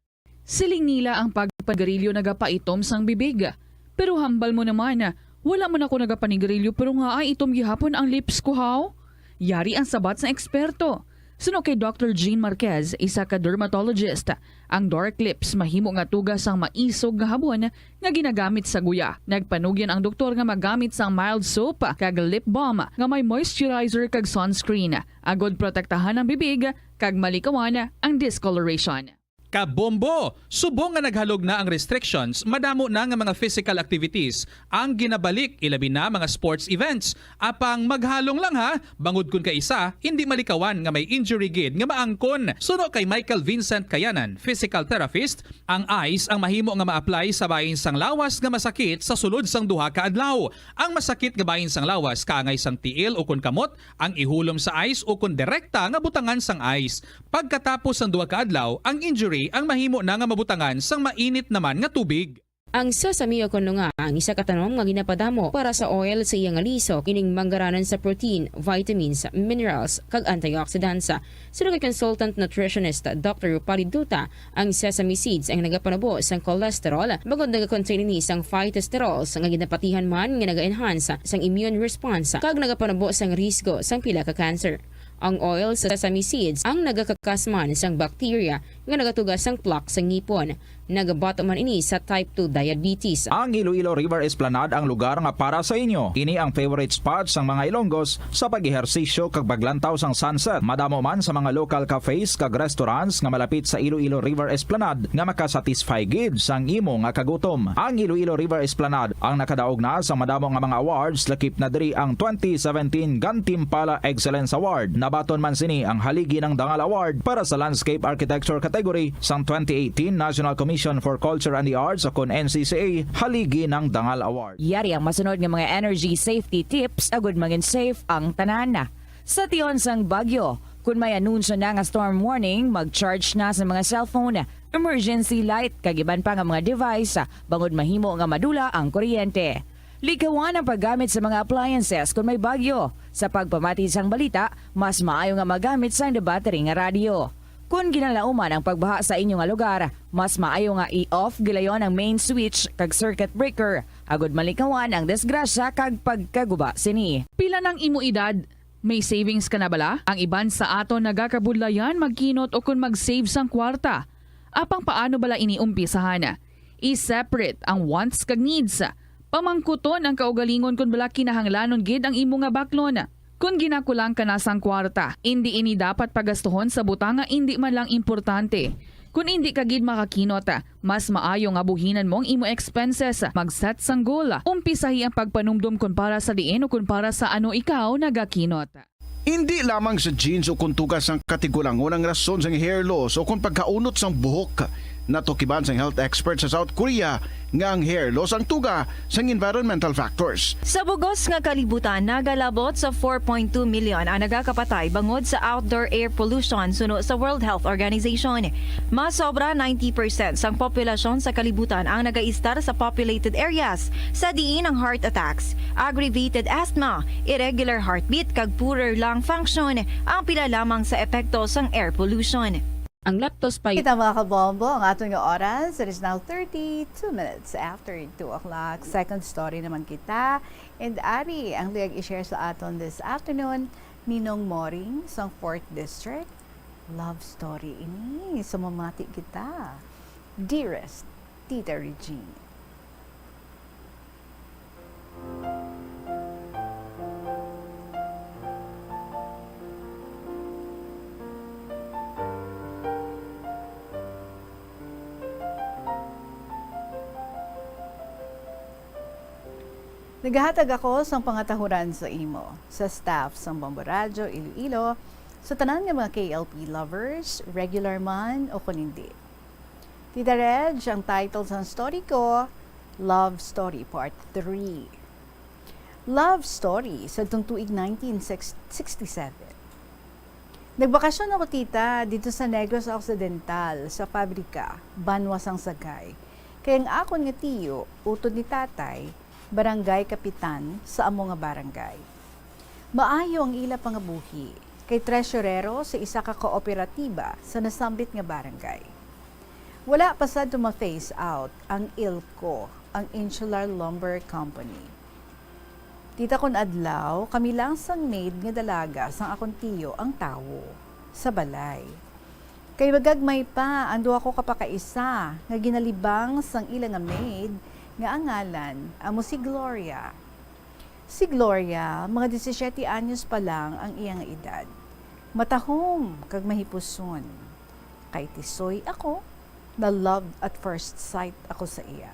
Siling nila ang pagpanigarilyo nagapaitom sang bibig. Pero hambal mo naman, wala man ako nagapanigarilyo pero ngaay itom gihapon ang lips ko, haw? Yari ang sabat sang eksperto. Suno kay Doctor Jean Marquez, isa ka dermatologist, ang dark lips mahimo nga tuga sang maisog nga habon nga ginagamit sa guya. Nagpanugyan ang doktor nga magamit sang mild soap kag lip balm nga may moisturizer kag sunscreen, agod protektahan ang bibig kag malikawan ang discoloration. Kabombo! Subong nga naghalog na ang restrictions, madamo na nga mga physical activities ang ginabalik, ilabi na mga sports events. Apang maghalong lang ha, bangod kun kaisa, hindi malikawan nga may injury gid nga maangkon. Suno kay Michael Vincent Kayanan, physical therapist, ang ice ang mahimo nga ma-apply sa bahin sang lawas nga masakit sa sulod sang duha ka adlaw. Ang masakit nga bahin sang lawas kaangay sang tiil ukon kamot ang ihulom sa ice ukon direkta nga butangan sang ice. Pagkatapos sang duha ka adlaw, ang injury ang mahimo na nga mabutangan sang mainit naman nga tubig. Ang sesame o kon lunga ang isa ka tanom nga ginapadamo para sa oil sa iya nga lisok, ining manggaranan sa protein, vitamins, minerals, kag antioxidants. Suno kay consultant nutritionist Doctor Rupali Duta, ang sesame seeds ang nagapanubo sang cholesterol, bangod nagakontain ini sang phytosterols nga ginapatihan man nga naga-enhance sang immune response kag nagapanubo sang risgo sang pila ka cancer. Ang oil sa sesame seeds ang nagakakas man sang bacteria nga nagatuga sang plaque sa ngipon. Nagabato man ini sa type two diabetes. Ang Iloilo River Esplanade ang lugar nga para sa inyo. Ini ang favorite spot sang mga Ilonggos sa pag-ehersisyo kag paglantaw sang sunset. Madamo man sa mga local cafes kag restaurants nga malapit sa Iloilo River Esplanade nga makasatisfy gid sang imo nga kagutom. Ang Iloilo River Esplanade ang nakadaog na sa madamo nga mga awards, lakip na diri ang twenty seventeen Gantimpala Excellence Award. Nabaton man sini ang Haligi ng Dangal Award para sa Landscape Architecture category sang twenty eighteen National Commission for Culture and the Arts, o kon N C C A, Haligi ng Dangal Award. Yari ang masunod nga mga energy safety tips agud mangin safe ang tanan. Sa tion sang bagyo, kun may anunsyo na nga storm warning, mag-charge na sa mga cellphone, emergency light, kag iban pa nga mga device, bangod mahimo nga madula ang kuryente. Likawan ang paggamit sa mga appliances kun may bagyo. Sa pagpamati sang balita, mas maayo nga magamit sang battery nga radyo. Kon ginalauman ang pagbaha sa inyo nga lugar, mas maayo nga i-off gilayon ang main switch kag circuit breaker, agud malikawan ang disgrasya kag pagkaguba sini. Pila nang imo edad? May savings ka na bala? Ang iban sa aton nagakabudlayan magkinot o kon mag-save sang kwarta. Apang paano bala ini umpisahan? I-separate ang wants kag needs. Pamangkuton ang kaugalingon kon bala kinahanglanon gid ang imo nga baklon. Kon ginakulang ka na sang kwarta, indi ini dapat pagastuhon sa butang nga indi man lang importante. Kon indi ka gid makakinot, mas maayo nga buhinan mo ang imo expenses. Mag-set sang goal. Umpisahi ang pagpanumdom kon para sa diin o kon para sa ano ikaw nagakinot. Indi lamang sa genes o kon tuga sang katigulangon ang rason sang hair loss o kon pagkaunot sang buhok. Natukiban sang health expert sa South Korea nga ang hair loss ang tuga sang environmental factors. Sa bug-os nga kalibutan, nagalabot sa four point two million ang nagakapatay bangod sa outdoor air pollution, suno sa World Health Organization. Mas sobra ninety percent sang populasyon sa kalibutan ang nagaistar sa populated areas, sa diin ang heart attacks, aggravated asthma, irregular heartbeat, kag poorer lung function ang pila lamang sa epekto sang air pollution. Ang leptospir- Kita, mga kabombo, ang aton nga oras. It is now thirty-two minutes after two o'clock. Second story naman kita. And ari ang luyag i-share sa aton this afternoon, Ninong Moring sang Fourth District. Love story ini. So, mamati kita. Dearest Tita Regine. Nagahatag ako sang pangatahuran sa imo, sa staff sang Bombo Radyo Iloilo, sa tanan nga mga K L P lovers, regular man o kon indi. Tita Reg, ang title sang story ko, Love Story Part three. Love story sa tuig nineteen sixty-seven. Nagbakasyon ako, tita, dito sa Negros Occidental, sa fabrika, banwa sang Sagay. Kay ang akon nga tiyo, utod ni tatay, barangay kapitan sa amo nga barangay. Maayo ang ila pangabuhi, kay tresurero sa isa ka kooperatiba sa nasambit nga barangay. Wala pa sad to ma-phase out ang ILCO, ang Insular Lumber Company. Tita, kon adlaw, kami lang sang maid nga dalaga sang akon tiyo ang tawo sa balay. Kay magagmay pa ang duha ko ka pakaisa nga ginalibang sang ila nga maid nga ang ngalan amo si Gloria. Si Gloria, mga disisiete anyos pa lang ang iya nga edad. Matahom kag mahipuson. Kay tisoy ako, Na-love at first sight ako sa iya,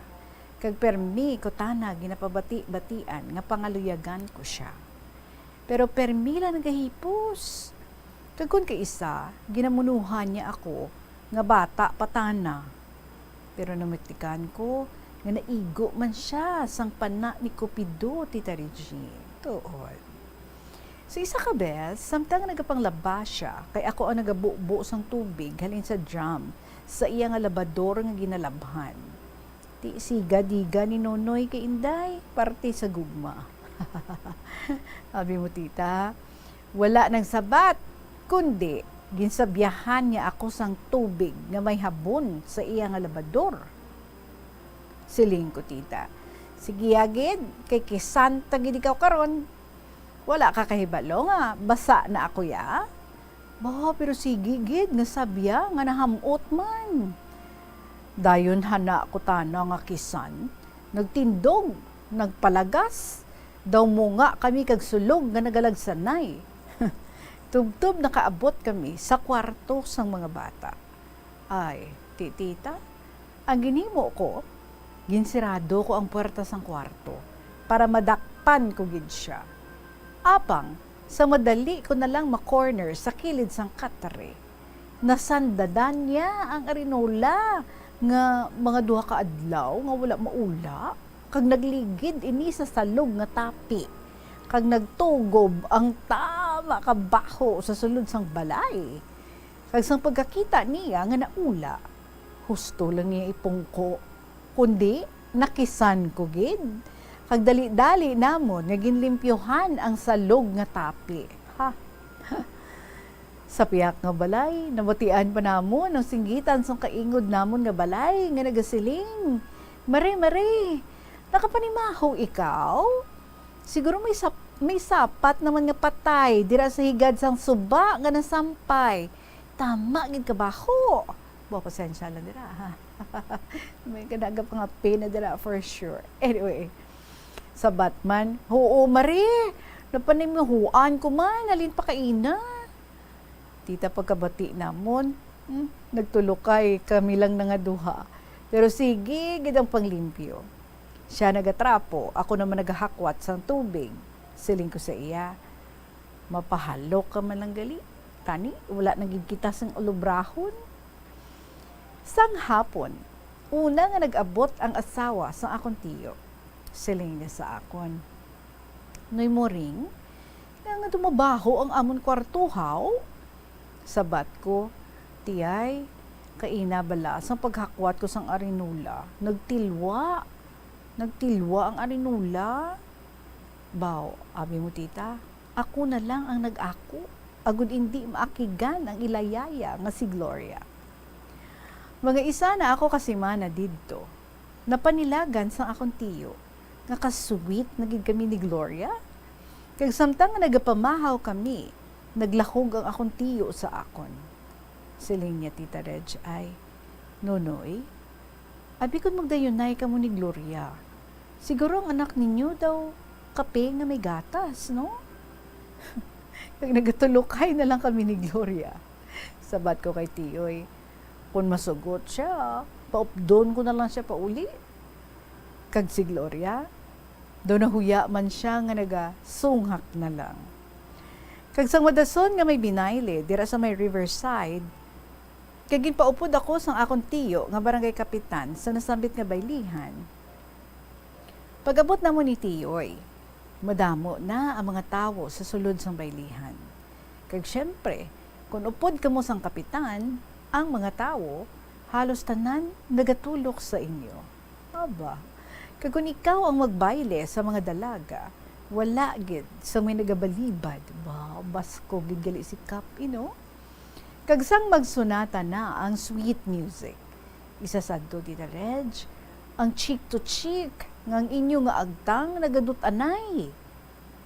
kag permi ko tana ginapabati-batian nga pangaluyagan ko sia. Pero permi lang nagahipos, kag kon kaisa, ginamunuhan niya ako nga bata pa tana. Pero namatikan ko nga naigo man sia sang pana ni Cupido, Tita Regine. Tuod. Sa isa ka bes, samtang nagapanglaba sia, kay ako ang nagabubo sang tubig halin sa drum sa iya nga labador nga ginalabhan. Ti siga-diga ni Nonoy kay Inday, parte sa gugma. Abi mo, tita, wala nang sabat, kundi ginsabyahan niya ako sang tubig nga may habon sa iya nga labador. Siling ko, tita, sige agid, kay kisan ta gid ikaw karon. Wala ka kahibalo nga basa na ako, ya? Ba, pero sige gid nga sabya nga naham-ot man. Dayon hana ko tana nga kisan, nagtindog, nagpalagas, daw munga kami kag sulog nga nagalagsanay. Tubtob nakaabot kami sa kwarto sang mga bata. Ay, ti-, tita, ang ginhimo ko, ginsirado ko ang puwerta sang kwarto para madakpan ko gid sia. Apang, sa madali ko na lang ma-corner sa kilid sang katre, nasandadan niya ang arinola nga mga duha ka adlaw nga wala maula, kag nagligid ini sa salog nga tapi, kag nagtugob ang tama ka baho sa sulod sang balay. Kag sang pagkakita niya nga naula, husto lang niya ipungko, kundi nakisan ko gid, kag dali-dali namon nga ginlimpyuhan ang salog nga tapi. Ha? Sa pihak nga balay, nabatian pa namon ang singgitan sang kaingod namon nga balay nga nagasiling, "Mare, mare, nakapanimaho ikaw? Siguro may sap-, may sapat naman nga patay dira sa higad sang suba nga nasampay. Tama gid ka baho." Bo, pasensya lang dira, ha? May kadagap nga pena dira for sure. Anyway, sabat man, "Huo, mare, napanimahuan ko man, halin pa kaina." Tita, pagkabati namon, hmm, nagtulokay kami lang na nga duha. Pero sige gid ang panglimpyo. Sia nagatrapo, ako naman nagahakwat sang tubig. Siling ko sa iya, "Mapahalok ka man lang gali. Tani, wala na gid kita sang ulubrahon." Sang hapon, una nga nag-abot ang asawa sang akon tiyo, siling niya sa akon, "Noy Moring, nga, nga dumabaho ang amon kwarto, haw?" Sabat ko, "Tiyay, kaina bala sang paghakwat ko sang arinola, nagtilwa. Nagtilwa ang arinola." "Baw," abi mo, tita, "ako na lang ang nag-ako, agud indi maakigan ang ila yaya nga si Gloria." Mga isa na ako ka semana didto, napanilagan sang akon tiyo nga ka-sweet na gid kami ni Gloria. Kag samtang nga nagapamahaw kami, naglahog ang akon tiyo sa akon. Siling niya, Tita Reg, ay, "Nonoy, abi kon magdayunay kamo ni Gloria, siguro ang anak ninyo daw kape nga may gatas, no?" Kag nagatulokay na lang kami ni Gloria. Sabat ko kay tiyoy, "Kon masugot sia, paupdon ko na lang sia pauli." Kag si Gloria, daw nahuya man sia nga nagasunghak na lang. Kag sang madason nga may binayle dira sa may riverside, kag ginpaupod ako sang akon tiyo nga barangay kapitan sa nasambit nga baylihan. Pag-abot namon ni tiyoy, madamo na ang mga tawo sa sulod sang baylihan. Kag siyempre, kon upod kamo sang kapitan, ang mga tawo, halos tanan nagatulok sa inyo. Aba, kag kon ikaw ang magbayle sa mga dalaga, wala gid sa may nagabalibad. Ba, basko gid gali si Kap, ino? Kag sang magsunata na ang sweet music, isa sadto, Tita Reg, ang cheek to cheek nga ang inyo nga agtang nagadut-anay.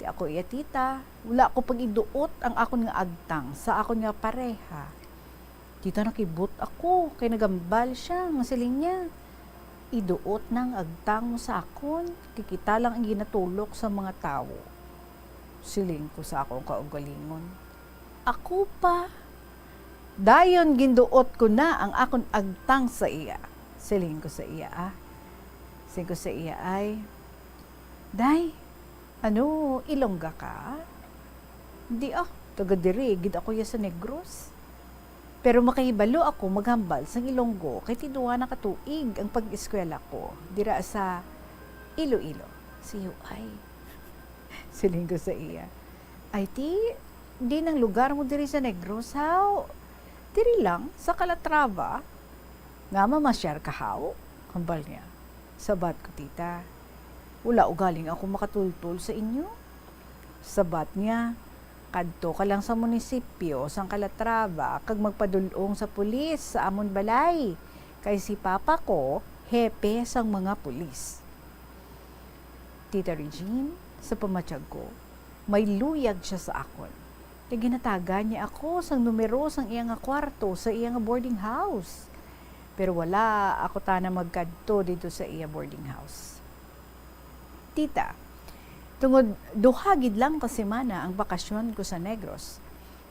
Ti ako iya, tita, wala ko pag-iduot ang akon nga agtang sa akon nga pareha. Tita, nakibot ako kay nagambal sia nga siling niya, "Iduot nang agtang mo sa akon, kay kita lang ang ginatulok sa mga tawo." Siling ko sa akong kaugalingon, "Ako pa?" Dayon ginduot ko na ang akon agtang sa iya. Siling ko sa iya, ah. Siling ko sa iya, ay, "Day, ano, Ilongga ka?" "Di, ah, taga diri gid ako ya sa Negros. Pero makahibalo ako maghambal sang Ilonggo kay ti duha na ka tuig ang pag-eskwela ko dira sa Iloilo." Siyo, ay. Siling ko sa iya, "Ay, ti, di nang lugar mo diri sa Negros, haw? Diri lang, sa Calatrava. Nga mamasyar ka, haw?" Hambal niya. Sabat ko, "Tita, wala ugaling ako makatultol sa inyo." Sabat niya, "Kadto ka lang sa munisipyo sang Calatrava kag magpadul-ong sa pulis sa amon balay, kay si papa ko hepe sang mga pulis." Tita Regine, sa pamatyag ko, may luyag siya sa akon. Kay ginhatagan niya ako sang numero sang iya nga kwarto sa iya nga boarding house. Pero wala ako tana magkadto didto sa iya boarding house. Tita, tungod duha gid lang ka semana ang bakasyon ko sa Negros,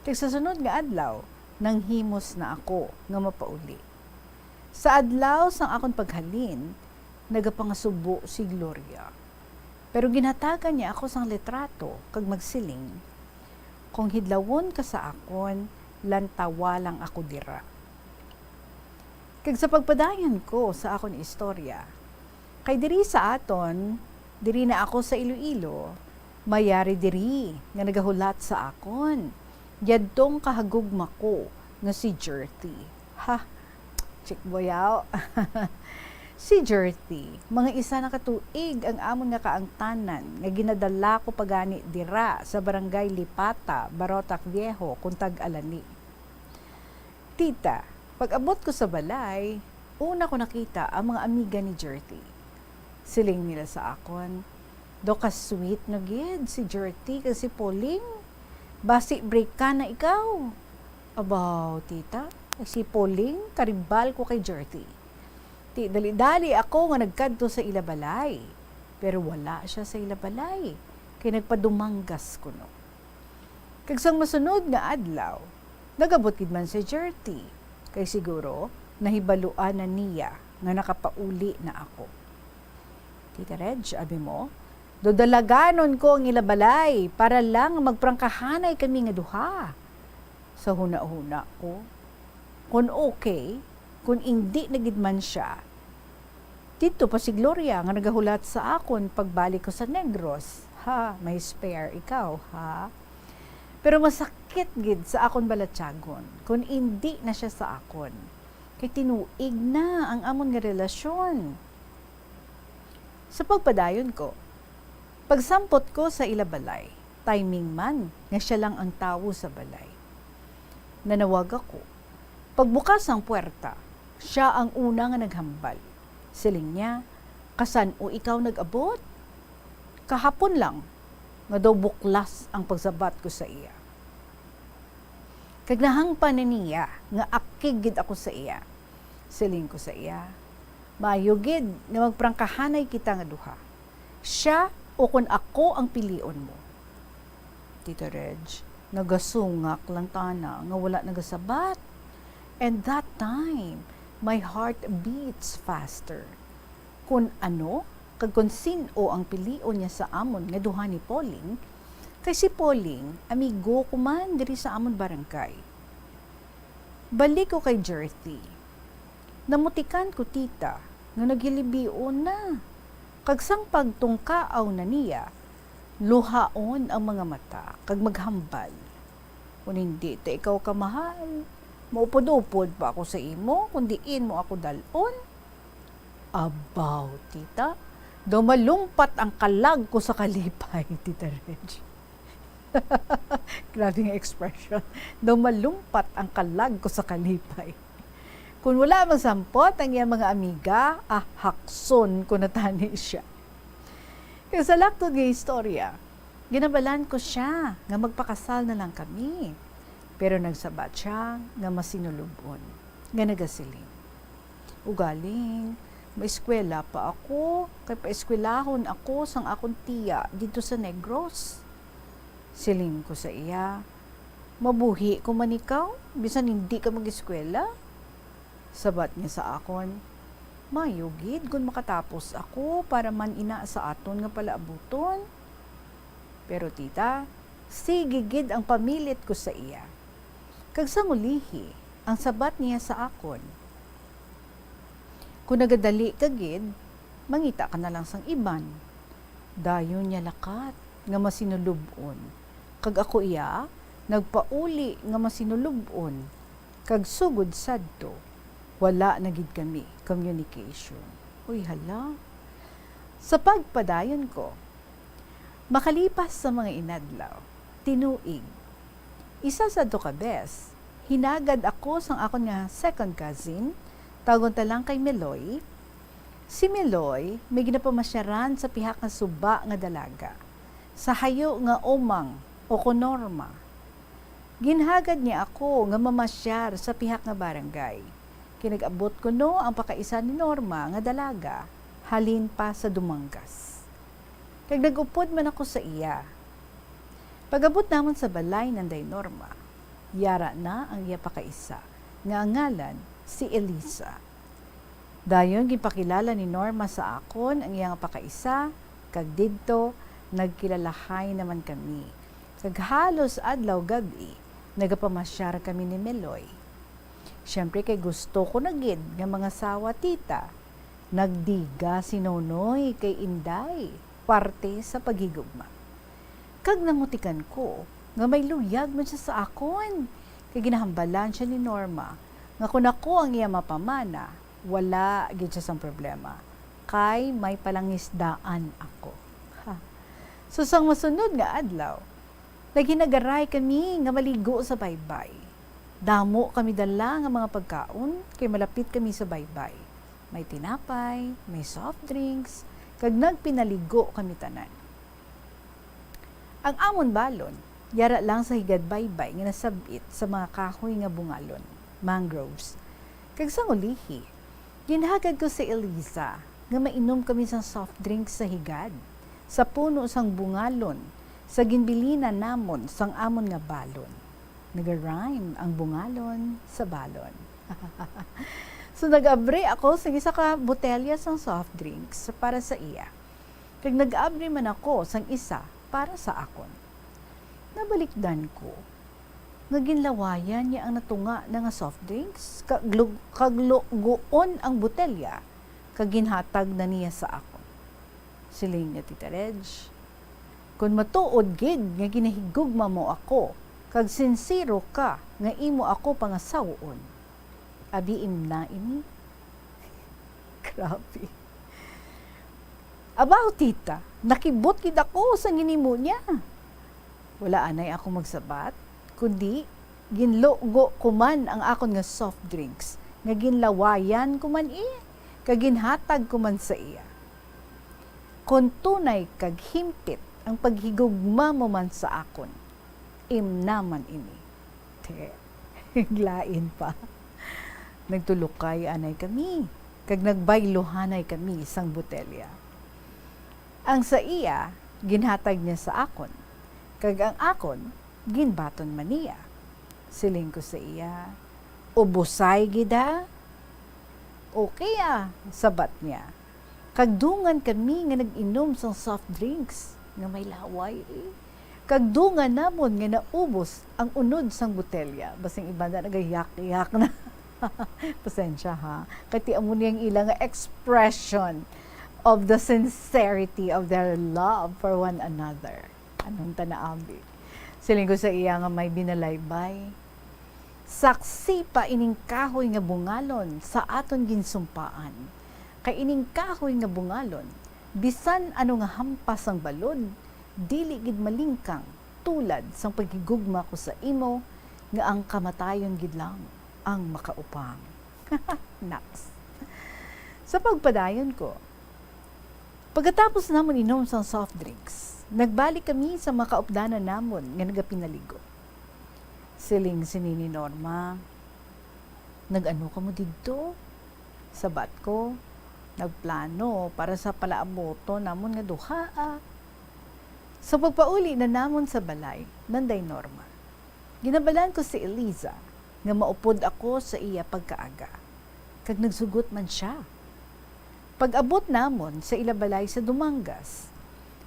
kag sa sunod nga adlaw, nanghimos na ako nga mapauli. Sa adlaw sang akon paghalin, nagapangasubo si Gloria. Pero ginhatagan niya ako sang litrato kag magsiling, "Kung hidlawon ka sa akon, lantawa lang ako dira." Kag sa pagpadayon ko sa akon istorya, kay diri sa aton, diri na ako sa Iloilo, may ari diri nga nagahulat sa akon, yadtong kahagugma ko nga si Jerty. Ha, chik boyaw. Si Jerty, mga isa na ka tuig ang amon nga kaangtanan nga ginadala ko pa gani dira sa Barangay Lipata, Barotac Viejo, kon tag-alani. Tita, pag-abot ko sa balay, una ko nakita ang mga amiga ni Jerty. Siling nila sa akon, "Daw ka-sweet na gid si Jerty kag si Pauling. Basi break ka na ikaw." Abaw, tita, si Pauling, karibal ko kay Jerty. Ti dali-dali ako nga nagkadto sa ila balay. Pero wala siya sa ila balay, kay nagpadumanggas kuno. Kag sang masunod nga adlaw, nagabot gid man si Jerty, kay siguro nahibaluan na niya nga nakapauli na ako. "Tita Reg, abi mo, dodalaganon ko ang ila balay para lang magprangkahanay kami nga duha." Sa hunahuna ko, kon okay, kon indi na gid man siya, didto pa si Gloria nga nagahulat sa akon pagbalik ko sa Negros. Ha, may spare ikaw, ha? Pero masakit gid sa akon balatyagon kon indi na siya sa akon, kay tinuig na ang amon nga relasyon. Sa pagpadayon ko, pagsampot ko sa ila balay, timing man nga siya lang ang tawo sa balay. Nanawag ako. Pagbukas sang puwerta, sia ang una nga naghambal. Siling niya, "Kasan-o ikaw nag-abot?" "Kahapon lang," nga daw buklas ang pagsabat ko sa iya. Kag nahangpan na niya nga akig gid ako sa iya. Siling ko sa iya, "Maayo gid nga magprangkahanay kita nga duha. Sia o kon ako ang pilion mo." Tita Reg, nagasungak lang tana nga wala nagasabat. And that time, my heart beats faster. Kon ano, kag kon sin-o ang pilion niya sa amon nga duha ni Pauling, kay si Pauling, amigo ko man diri sa amon barangay. Balik ko kay Jerty. Namutikan ko, tita, nga naghilibion na. Kag sang pagtungkaaw na niya, luhaon ang mga mata kag maghambal, "Kon hindi ta ikaw kamahal, maupod-upod pa ako sa imo kon diin mo ako dal-on." Abaw, tita, daw malumpat ang kalag ko sa kalipay, Tita Reg. Grabe nga expression. Daw malumpat ang kalag ko sa kalipay. Kung wala magsampot ang iyang mga amiga, ah, hakson ko na tani siya. Kag sa laktod nga istorya, ginabalan ko siya nga magpakasal na lang kami. Pero nagsabat siya nga masinulub-on, nga nagasiling, "Ugaling, maeskwela pa ako, kay paeskwelahon ako sang akon tiya didto sa Negros." Siling ko sa iya, Mabuhi ko man ikaw, bisan hindi ka mag-eskwela? Sabat niya sa akon, "Mayo gid kon makatapos ako para man ina sa aton nga palaabuton." Pero tita, sige gid ang pamilit ko sa iya. Kag sang ulihi, ang sabat niya sa akon, "Kon nagadali ka gid, mangita ka na lang sang iban." Dayon niya lakat nga masinulub-on, kag ako iya nagpauli nga masinulub-on, kag sugod sadto, wala na gid kami communication. Uy, hala. Sa pagpadayon ko, makalipas sa mga inadlaw, tinuig, isa sadto ka bes, hinagad ako sang akon nga second cousin, tawgon ta lang kay Meloy. Si Meloy may ginapamasyaran sa pihak nga suba nga dalaga, sa hayo nga Omang o kon Norma. Ginhagad niya ako nga mamasyar sa pihak nga barangay, kay nag-abot kuno ang pakaisa ni Norma nga dalaga halin pa sa Dumangas. Kag nag-upod man ako sa iya. Pag-abot namon sa balay nanday Norma, yara na ang iya pakaisa, nga ang ngalan si Elisa. Dayon ginpakilala ni Norma sa akon ang iya nga pakaisa, kag didto nagkilalahay naman kami. Kag halos adlaw gab-i nagapamasyar kami ni Meloy. Siyempre kay gusto ko na gid nga mangasawa, tita. Nagdiga si Nonoy kay Inday, parte sa paghigugma. Kag nangutikan ko nga may luyag man siya sa akon, kay ginahambalan siya ni Norma nga kon ako ang iya mapamana, wala gid siya sang problema, kay may palangisdaan ako. Ha. So, sang masunod nga adlaw, naghinagaray kami nga maligo sa baybay. Damo kami dala nga mga pagkaon, kay malapit kami sa baybay. May tinapay, may soft drinks, kag nagpinaligo kami tanan. Ang amon balon, yara lang sa higad baybay nga nasab-it sa mga kahoy nga bungalon, mangroves. Kag sang ulihi, ginhagad ko si Eliza nga mainom kami sang soft drinks sa higad, sa puno sang bungalon, sa ginbilinan namon sang amon nga balon. Naga-rhyme ang bungalon sa balon. So, nag-abri ako sa isa ka botelya sang soft drinks para sa iya. Kag nag-abri man ako sang isa para sa akon. Nabalikdan ko nga ginlawayan niya ang natunga na nga soft drinks, kag lug-, kag luguon ang botelya, kag ginhatag na niya sa akon. Siling niya, "Tita Reg, kon matuod gid nga ginahigugma mo ako, kag sinsero ka nga imo ako pangasawon, abi, imo na ini." Grabe. Abaw, tita, nakibot gid ako sa ginhimo niya. Wala anay ako magsabat, kundi ginlugo ko man ang akon nga soft drinks, nga ginlawayan ko man, eh, kag ginhatag ko man sa iya. Kon tunay kag himpit ang paghigugma mo man sa akon, imo na man ini. Te, lain pa. Nagtulokay anay kami, kag nagbayluhanay kami sang botelya. Ang sa iya, ginhatag niya sa akon, kag ang akon, ginbaton man niya. Siling ko sa iya, "Ubusay gid, ha?" "Okay, ah," sabat niya. Kag dungan kami nga nag-inom sang soft drinks nga may laway, eh. Kag dungan namon nga naubos ang unod sang botelya. Basta ang iban na nagayak-yak na. Pasensya, ha. Kay ti amo ni ang ila nga expression of the sincerity of their love for one another. Anong tanaabi? Siling ko sa iya nga may binalaybay, "Saksi pa ining kahoy nga bungalon sa aton ginsumpaan. Kay ining kahoy nga bungalon, bisan ano nga hampas sang balod, dili gid malingkang tulad sang paghigugma ko sa imo, nga ang kamatayon gid lang ang makaupang." Naks. Sa pagpadayon ko, pagkatapos namon inom sang soft drinks, nagbalik kami sa mga kaupdanan namon nga nagapinaligo. Siling sini ni Norma, "Nag-ano kamo didto?" Sabat ko, "Nagplano para sa palaabuton namon nga duha, ah." Sa pagpauli na namon sa balay, nanday Norma, Ginabalan ko si Eliza nga maupod ako sa iya pagkaaga, kag nagsugot man sia. Pag-abot namon sa ila balay sa Dumangas,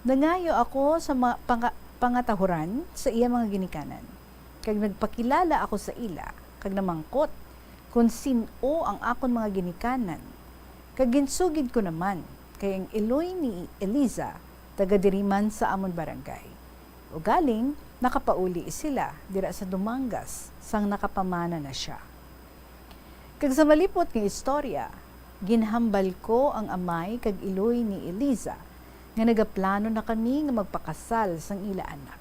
nangayo ako sa mga panga-, pangatahuran sa iya mga ginikanan, kag nagpakilala ako sa ila, kag namangkot kon sin-o ang akon mga ginikanan. Kag ginsugid ko naman, kay ang iloy ni Eliza taga diri man sa amon barangay. Ugaling, nakapauli sila dira sa Dumangas sang nakapamana na sia. Kag sa malipot nga istorya, ginhambal ko ang amay kag iloy ni Eliza nga nagaplano na kami nga magpakasal sang ila anak.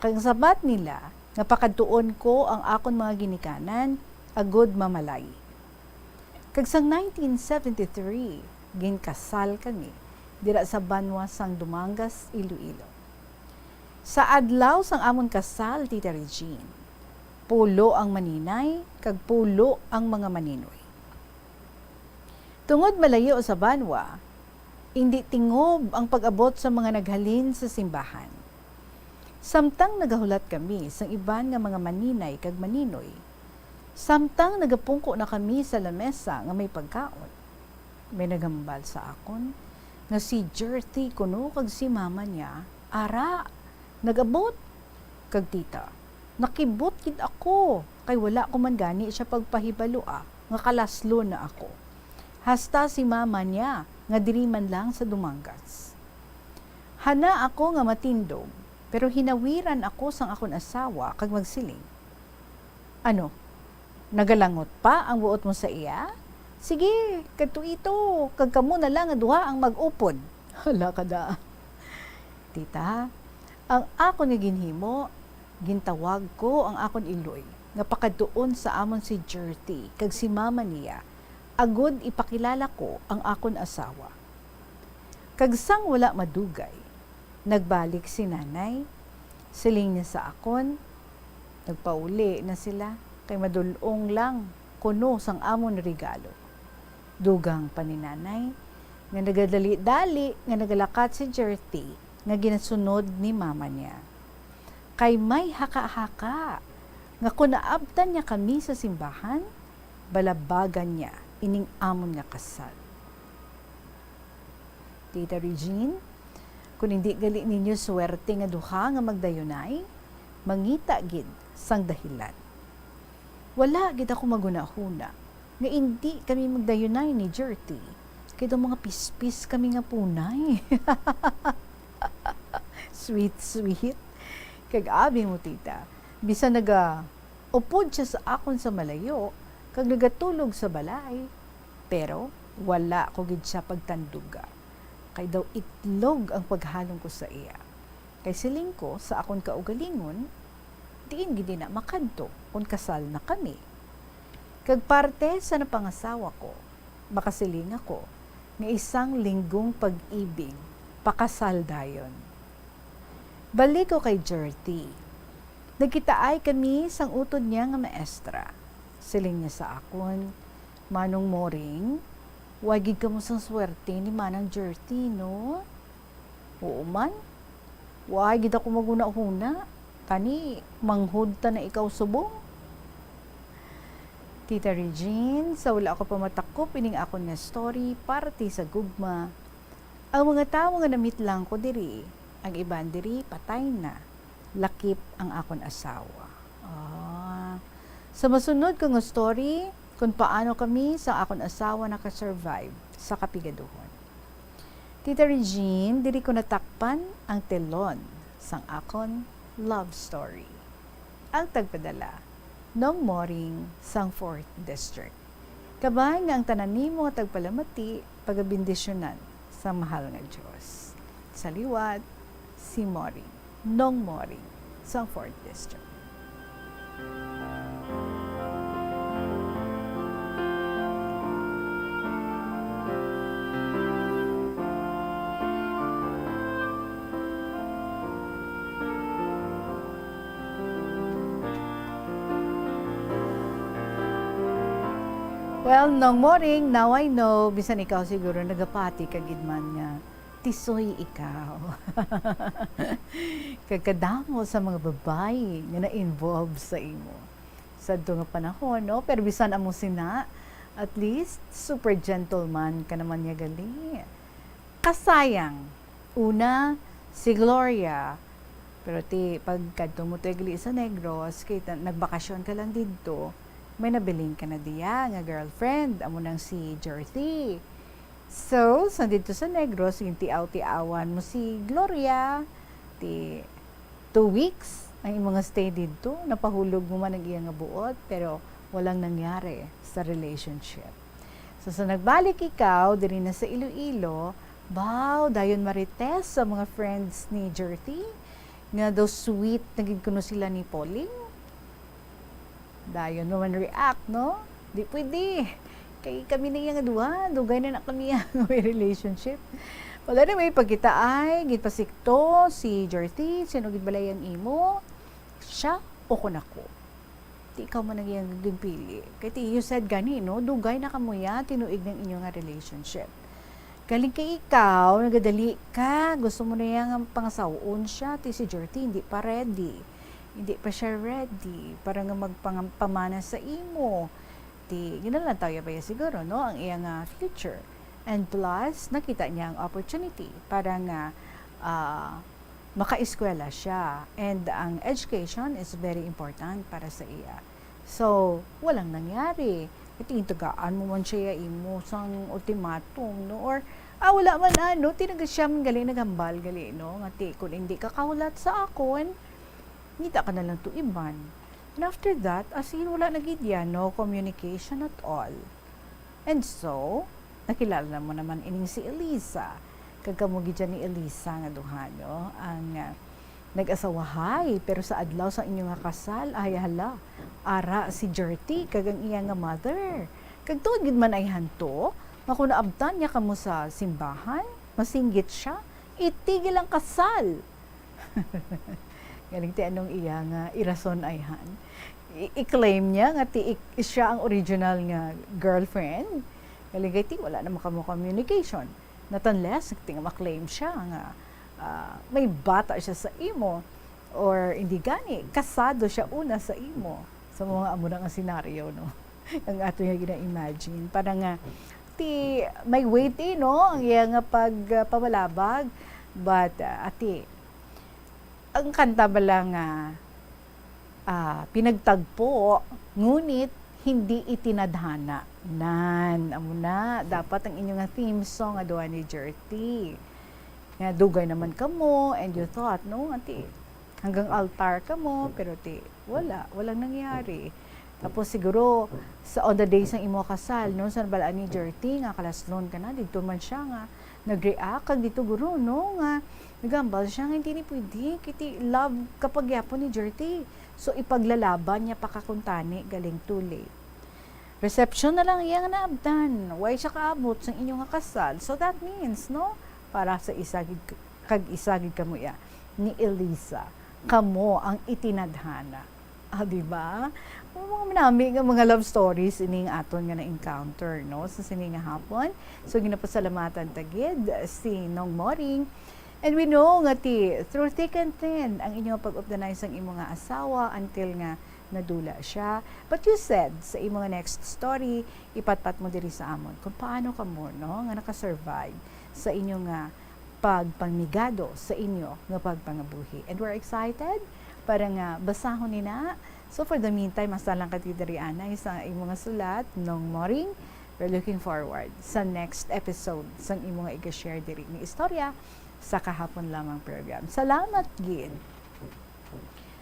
Kag ang sabat nila nga pakadtuon ko ang akon mga ginikanan agud mamalayi. Kag sang nineteen seventy-three, ginkasal kami dira sa banwa sang Dumangas, Iloilo. Sa adlaw sang amon kasal, Tita Regine, pulo ang maninay kag pulo ang mga maninoy. Tungod malayo sa banwa, indi tingob ang pag-abot sa mga naghalin sa simbahan. Samtang nagahulat kami sang iban nga mga maninay kag maninoy, samtang nagapungko na kami sa lamesa nga may pagkaon, may naghambal sa akon nga si Jerty kuno kag si mama niya ara nag-abot. Kag tita, nakibot gid ako, kay wala ko man gani siya pagpahibalua nga kalaslon na ako. Hasta si mama niya nga diri man lang sa Dumangas. Hana ako nga matindog, pero hinawiran ako sang akon asawa kag magsiling, "Ano, nagalangot pa ang buot mo sa iya? Sige, kadto ito, kag kamo na lang nga duha ang mag-upod." Hala ka da. Tita, ang akon nga ginhimo, gintawag ko ang akon iloy nga pakadtuon sa amon si Jerty kag si mama niya, agud ipakilala ko ang akon asawa. Kag sang wala madugay, nagbalik si nanay. Siling niya sa akon, "Nagpauli na sila, kay madul-ong lang kuno sang amon regalo." Dugang pa ni nanay nga nagadali-dali nga nagalakat si Jerty nga ginasunod ni mama niya. Kay may haka-haka nga kon naabtan niya kami sa simbahan, balabagan niya ining amon nga kasal. Tita Regine, kon indi gali ninyo swerte nga duha nga magdayunay, mangita gid sang dahilan. Wala gid ako maghunahuna nga indi kami magdayunay ni Jerty, kay daw mga pispis kami nga punay. Sweet, sweet. Kag abi mo, tita, bisan naga-upod siya sa akon sa malayo, kag nagatulog sa balay, pero wala ko gid sia pagtanduga, kay daw itlog ang paghalong ko sa iya. Kay siling ko sa akon kaugalingon, diin gid na makadto kon kasal na kami. Kag parte sa napangasawa ko, makasiling ako nga isang linggong pag-ibig, pakasal dayon. Balik ko kay Jerty. Nagkitaay kami sang utod niya nga maestra. Siling niya sa akon, "Manong Moring, wa gid kamo sang swerte ni Manang Jerty, no?" "Oo man. Wa gid ako maghunahuna. Tani, manghod ta na ikaw subong." Tita Regine, sa wala ako pa matakop ining akon nga story, parte sa gugma, ang mga tawo nga na-meet lang ko diri, ang iban diri patay na, lakip ang akon asawa. Ah. Sa masunod ko nga story, kung paano kami sa akon asawa naka-survive sa kapigaduhon. Tita Regine, diri ko natakpan ang telon sang akon love story. Ang tagpadala, Nong Moring sang Fourth District. Kabay nga ang tanan nimo nga tagpalamati pagabendisyonan sang mahal nga Dios. Sa liwat, si Moring, Nong Moring, sang Fourth District. Well, Nong Moring, now I know, bisan ikaw siguro nagapati ka gid man nga Tisoy ikaw. Kag kadamo sa mga babayi nga na-involve sa imo. Sadto nga panahon, no? Pero bisan amo sina, at least, super gentleman ka naman niya gali. Kasayang, una, si Gloria, pero ti, pagkadto mo to gali sa Negros, kay ta-, nagbakasyon ka lang didto, may nabiling ka na diya nga girlfriend, amo nang si Jorthy. So, sa didto sa Negros, gintiaw-tiawan mo si Gloria, ti, two weeks ang imong stay didto, napahulog mo man ang iya nga buot, pero walang nangyari sa relationship. So, sa nagbalik ikaw diri na sa Iloilo, baw, dayon marites sa mga friends ni Jorthy, nga daw sweet na gid kuno sila ni Pauling. Dayon mo man react, no? Di pwede. Kay kami na iya nga duha, dugay na na kami nga may relationship. Wala na may pagkita ay, ginpasikto si Jorthy, sino gid balay ang imo? Siya o kun ako? Ti ikaw man ang iyang ginpili. Kay ti, you said gani, no? Dugay na kamo ya, tinuig ng inyo nga relationship. Galing kay ikaw, nagadali ka. Gusto mo na iya nga pangasaw-on siya. Ti si Jorthy, hindi pa ready. Hindi pa siya ready para nga magpangam-, pamana sa imo. Ti, ginalantaw ya ba ya siguro, no? Ang iya nga future. And plus, nakita niya ang opportunity para nga, ah, makaeskwela siya. And ang education is very important para sa iya. So, walang nangyari. Iti, tagaan mo man siya imo sang ultimatum, no? Or, ah, wala man, ano, ti naga-, siya man gali naghambal gali, no? Nga ti, kung hindi ka kahulat sa akon, ngita ka na lang to iban. And after that, as in, wala na gid ya, no communication at all. And so, nakilala mo naman ining si Elisa. Kag kamo gid dyan ni Elisa nga duha, no? Ang, ah, nag-asawahay, pero sa adlaw sa inyo nga kasal, ay hala, ara si Jorthy kag ang iya nga mother. Kag tuod gid man ay hanto, nga kung naabtan niya kamo sa simbahan, masinggit siya, itigil ang kasal. Galing ti anong iya nga irason ay han. I-, i-claim niya nga ti ik-, siya ang original nga girlfriend. Galing kay ti wala naman kamo communication. Not unless ti nga ma-claim siya nga, ah, may bata siya sa imo, or hindi gani, kasado siya una sa imo. Sa mga amo na nga senaryo, no? Ang ato nga gina-imagine. Para nga, ti, may weight, eh, no? Ang iya nga pag, ah, pamalabag. But, ah, ati, ang kanta bala nga, ah, pinagtagpo, ngunit hindi itinadhana. Nan, amo na, dapat ang inyo nga theme song nga duha ni Jorthy. Nga dugay naman kamo, and you thought, no, ati, hanggang altar kamo, pero ti, wala, walang nangyari. Tapos siguro, sa on the day sang imo kasal, no, sa balaan ni Jorthy, nga kalaslon ka na, didto man siya nga nag-react, kag dito guro, no, nga nagambal siya nga hindi ni pwede, kay ti love ka pa gyapon ni Jorthy. So, ipaglalaban niya pa ka kuntani, galing too late. Reception na lang iya nga naabtan. Way siya kaabot sa inyo nga kasal. So, that means, no, para sa isa gid, kag isa gid kamo iya, ni Elisa, kamo ang itinadhana. Ah, di ba? Ang mga manami nga mga love stories ining aton nga na-encounter, no, sa sini nga hapon. So, ginapasalamatan ta gid si Nong Moring. And we know nga ti, through thick and thin, ang inyong pag-updanay sang imo nga asawa until nga nadula siya. But you said, sa imo nga next story, ipatpat mo diri sa amon kung paano kamo, no, nga nakasurvive sa inyo nga pagpangmigado sa inyo nga pagpangabuhi. And we're excited para nga basahon ni na. So for the meantime, hasta lang ka ti diri anay sa imo nga sulat, Nong Moring. We're looking forward sa next episode sang imo nga iga-share diri nga istorya sa Kahapon Lamang program. Salamat gid.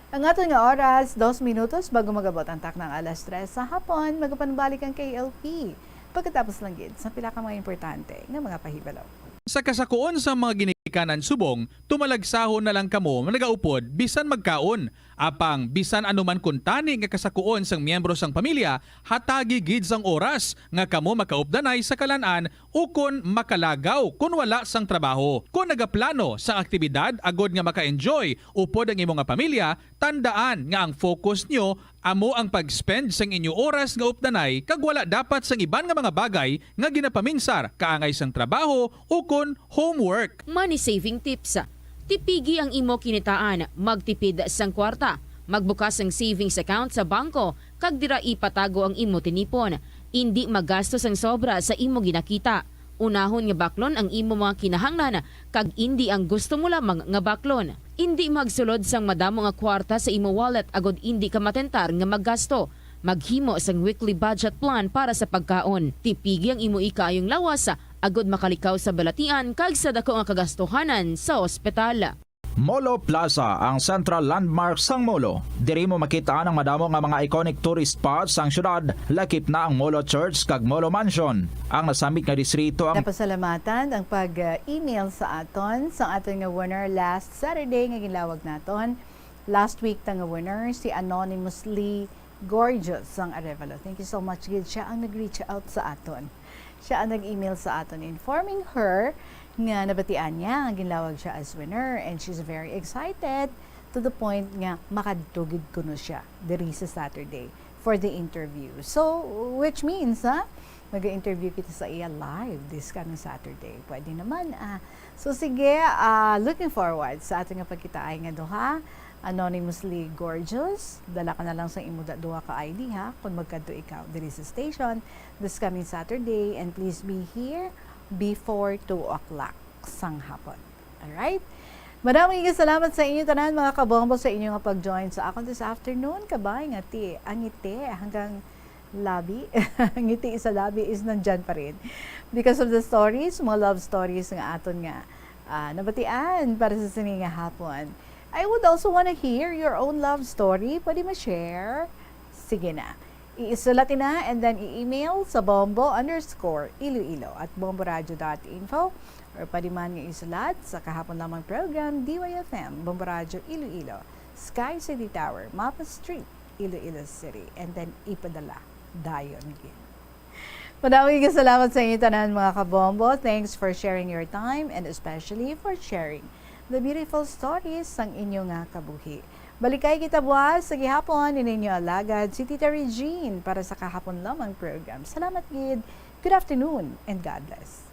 Ang aton nga oras, dos minutos bago mag-abot ang taknang alas tres sa hapon, magapanbalik ang K L P pagkatapos lang gid sa pila ka mga importante nga mga pahibalo. Sa kasakuon sang mga ginikanan subong, tumalagsahon na lang kamo nga nagaupod bisan magkaon. Apang bisan ano man kuntani nga kasakuon sang miyembro sang pamilya, hatagi gid sang oras nga kamo makaupdanay sa kalan-an ukon makalagaw kon wala sang trabaho. Kon nagaplano sang aktibidad agod nga maka-enjoy upod ang imo nga pamilya, tandaan nga ang focus nyo Amo ang pag-spend sang inyo oras nga updanay kag wala dapat sang iban nga mga bagay nga ginapaminsar, kaangay sang trabaho ukon homework. Money saving tips. Tipigi ang imo kinitaan, magtipid sang kwarta, magbukas sang savings account sa bangko, kag dira ipatago ang imo tinipon. Indi magasto sang sobra sa imo ginakita. Unahon nga baklon ang imo mga kinahanglan kag indi ang gusto mo lamang nga baklon. Indi magsulod sang madamo nga kwarta sa imo wallet agod indi ka matentar nga maggasto. Maghimo sang weekly budget plan para sa pagkaon. Tipigi ang imo ikaayong lawas agod makalikaw sa balatian kag sa dako nga kagastuhanan sa ospital. Molo Plaza, ang central landmark sang Molo. Diri mo makita ang madamo nga mga iconic tourist spots sang syudad, lakip na ang Molo Church kag Molo Mansion. Ang nasambit nga distrito ang Napasalamatan ang pag-email sa aton sa aton nga winner last Saturday nga ginlawag naton. Last week ta nga winner si Anonymously Gorgeous sang Arevalo. Thank you so much gid, siya ang nag-reach out sa aton. Siya ang nag-email sa aton informing her nga nabatian niya nga ginlawag siya as winner, and she's very excited to the point nga makadto gid kuno siya diri sa Saturday for the interview. So, which means, ha, mag-interview kita sa iya live this coming Saturday. Pwede naman, ah. So, sige, ah, looking forward sa ating nga pagkitaay nga duha. Anonymously Gorgeous, dala ka na lang sa imo da- duha ka I D, ha, kung magkadto ikaw diri sa station this coming Saturday, and please be here before two o'clock sang hapon. Alright? Madamo nga salamat sa inyo tanan, mga kabombo, sa inyo nga pag-join sa akon this afternoon. Kabay nga ti, ang ngiti hanggang labi, ngiti sa labi is nandyan pa rin. Because of the stories, mga love stories nga aton nga, ah, nabatian para sa sini nga hapon. I would also wanna hear your own love story. Pwede ma-share? Sige na. Iisulat ina and then i-email sa bombo underscore iloilo at bomboradio dot info, or pwede man nga isulat sa kahapon lamang program, D Y F M, Bombo Radio Iloilo, Sky City Tower, Mapa Street, Iloilo City, and then ipadala dayon gid. Madamo nga salamat sa inyo tanan, mga kabombo. Thanks for sharing your time and especially for sharing the beautiful stories sang inyo nga kabuhi. Balikay kita buwas sa gihapon ni ninyo alagad si Tita Regine para sa kahapon lamang program. Salamat gid. Good afternoon and God bless.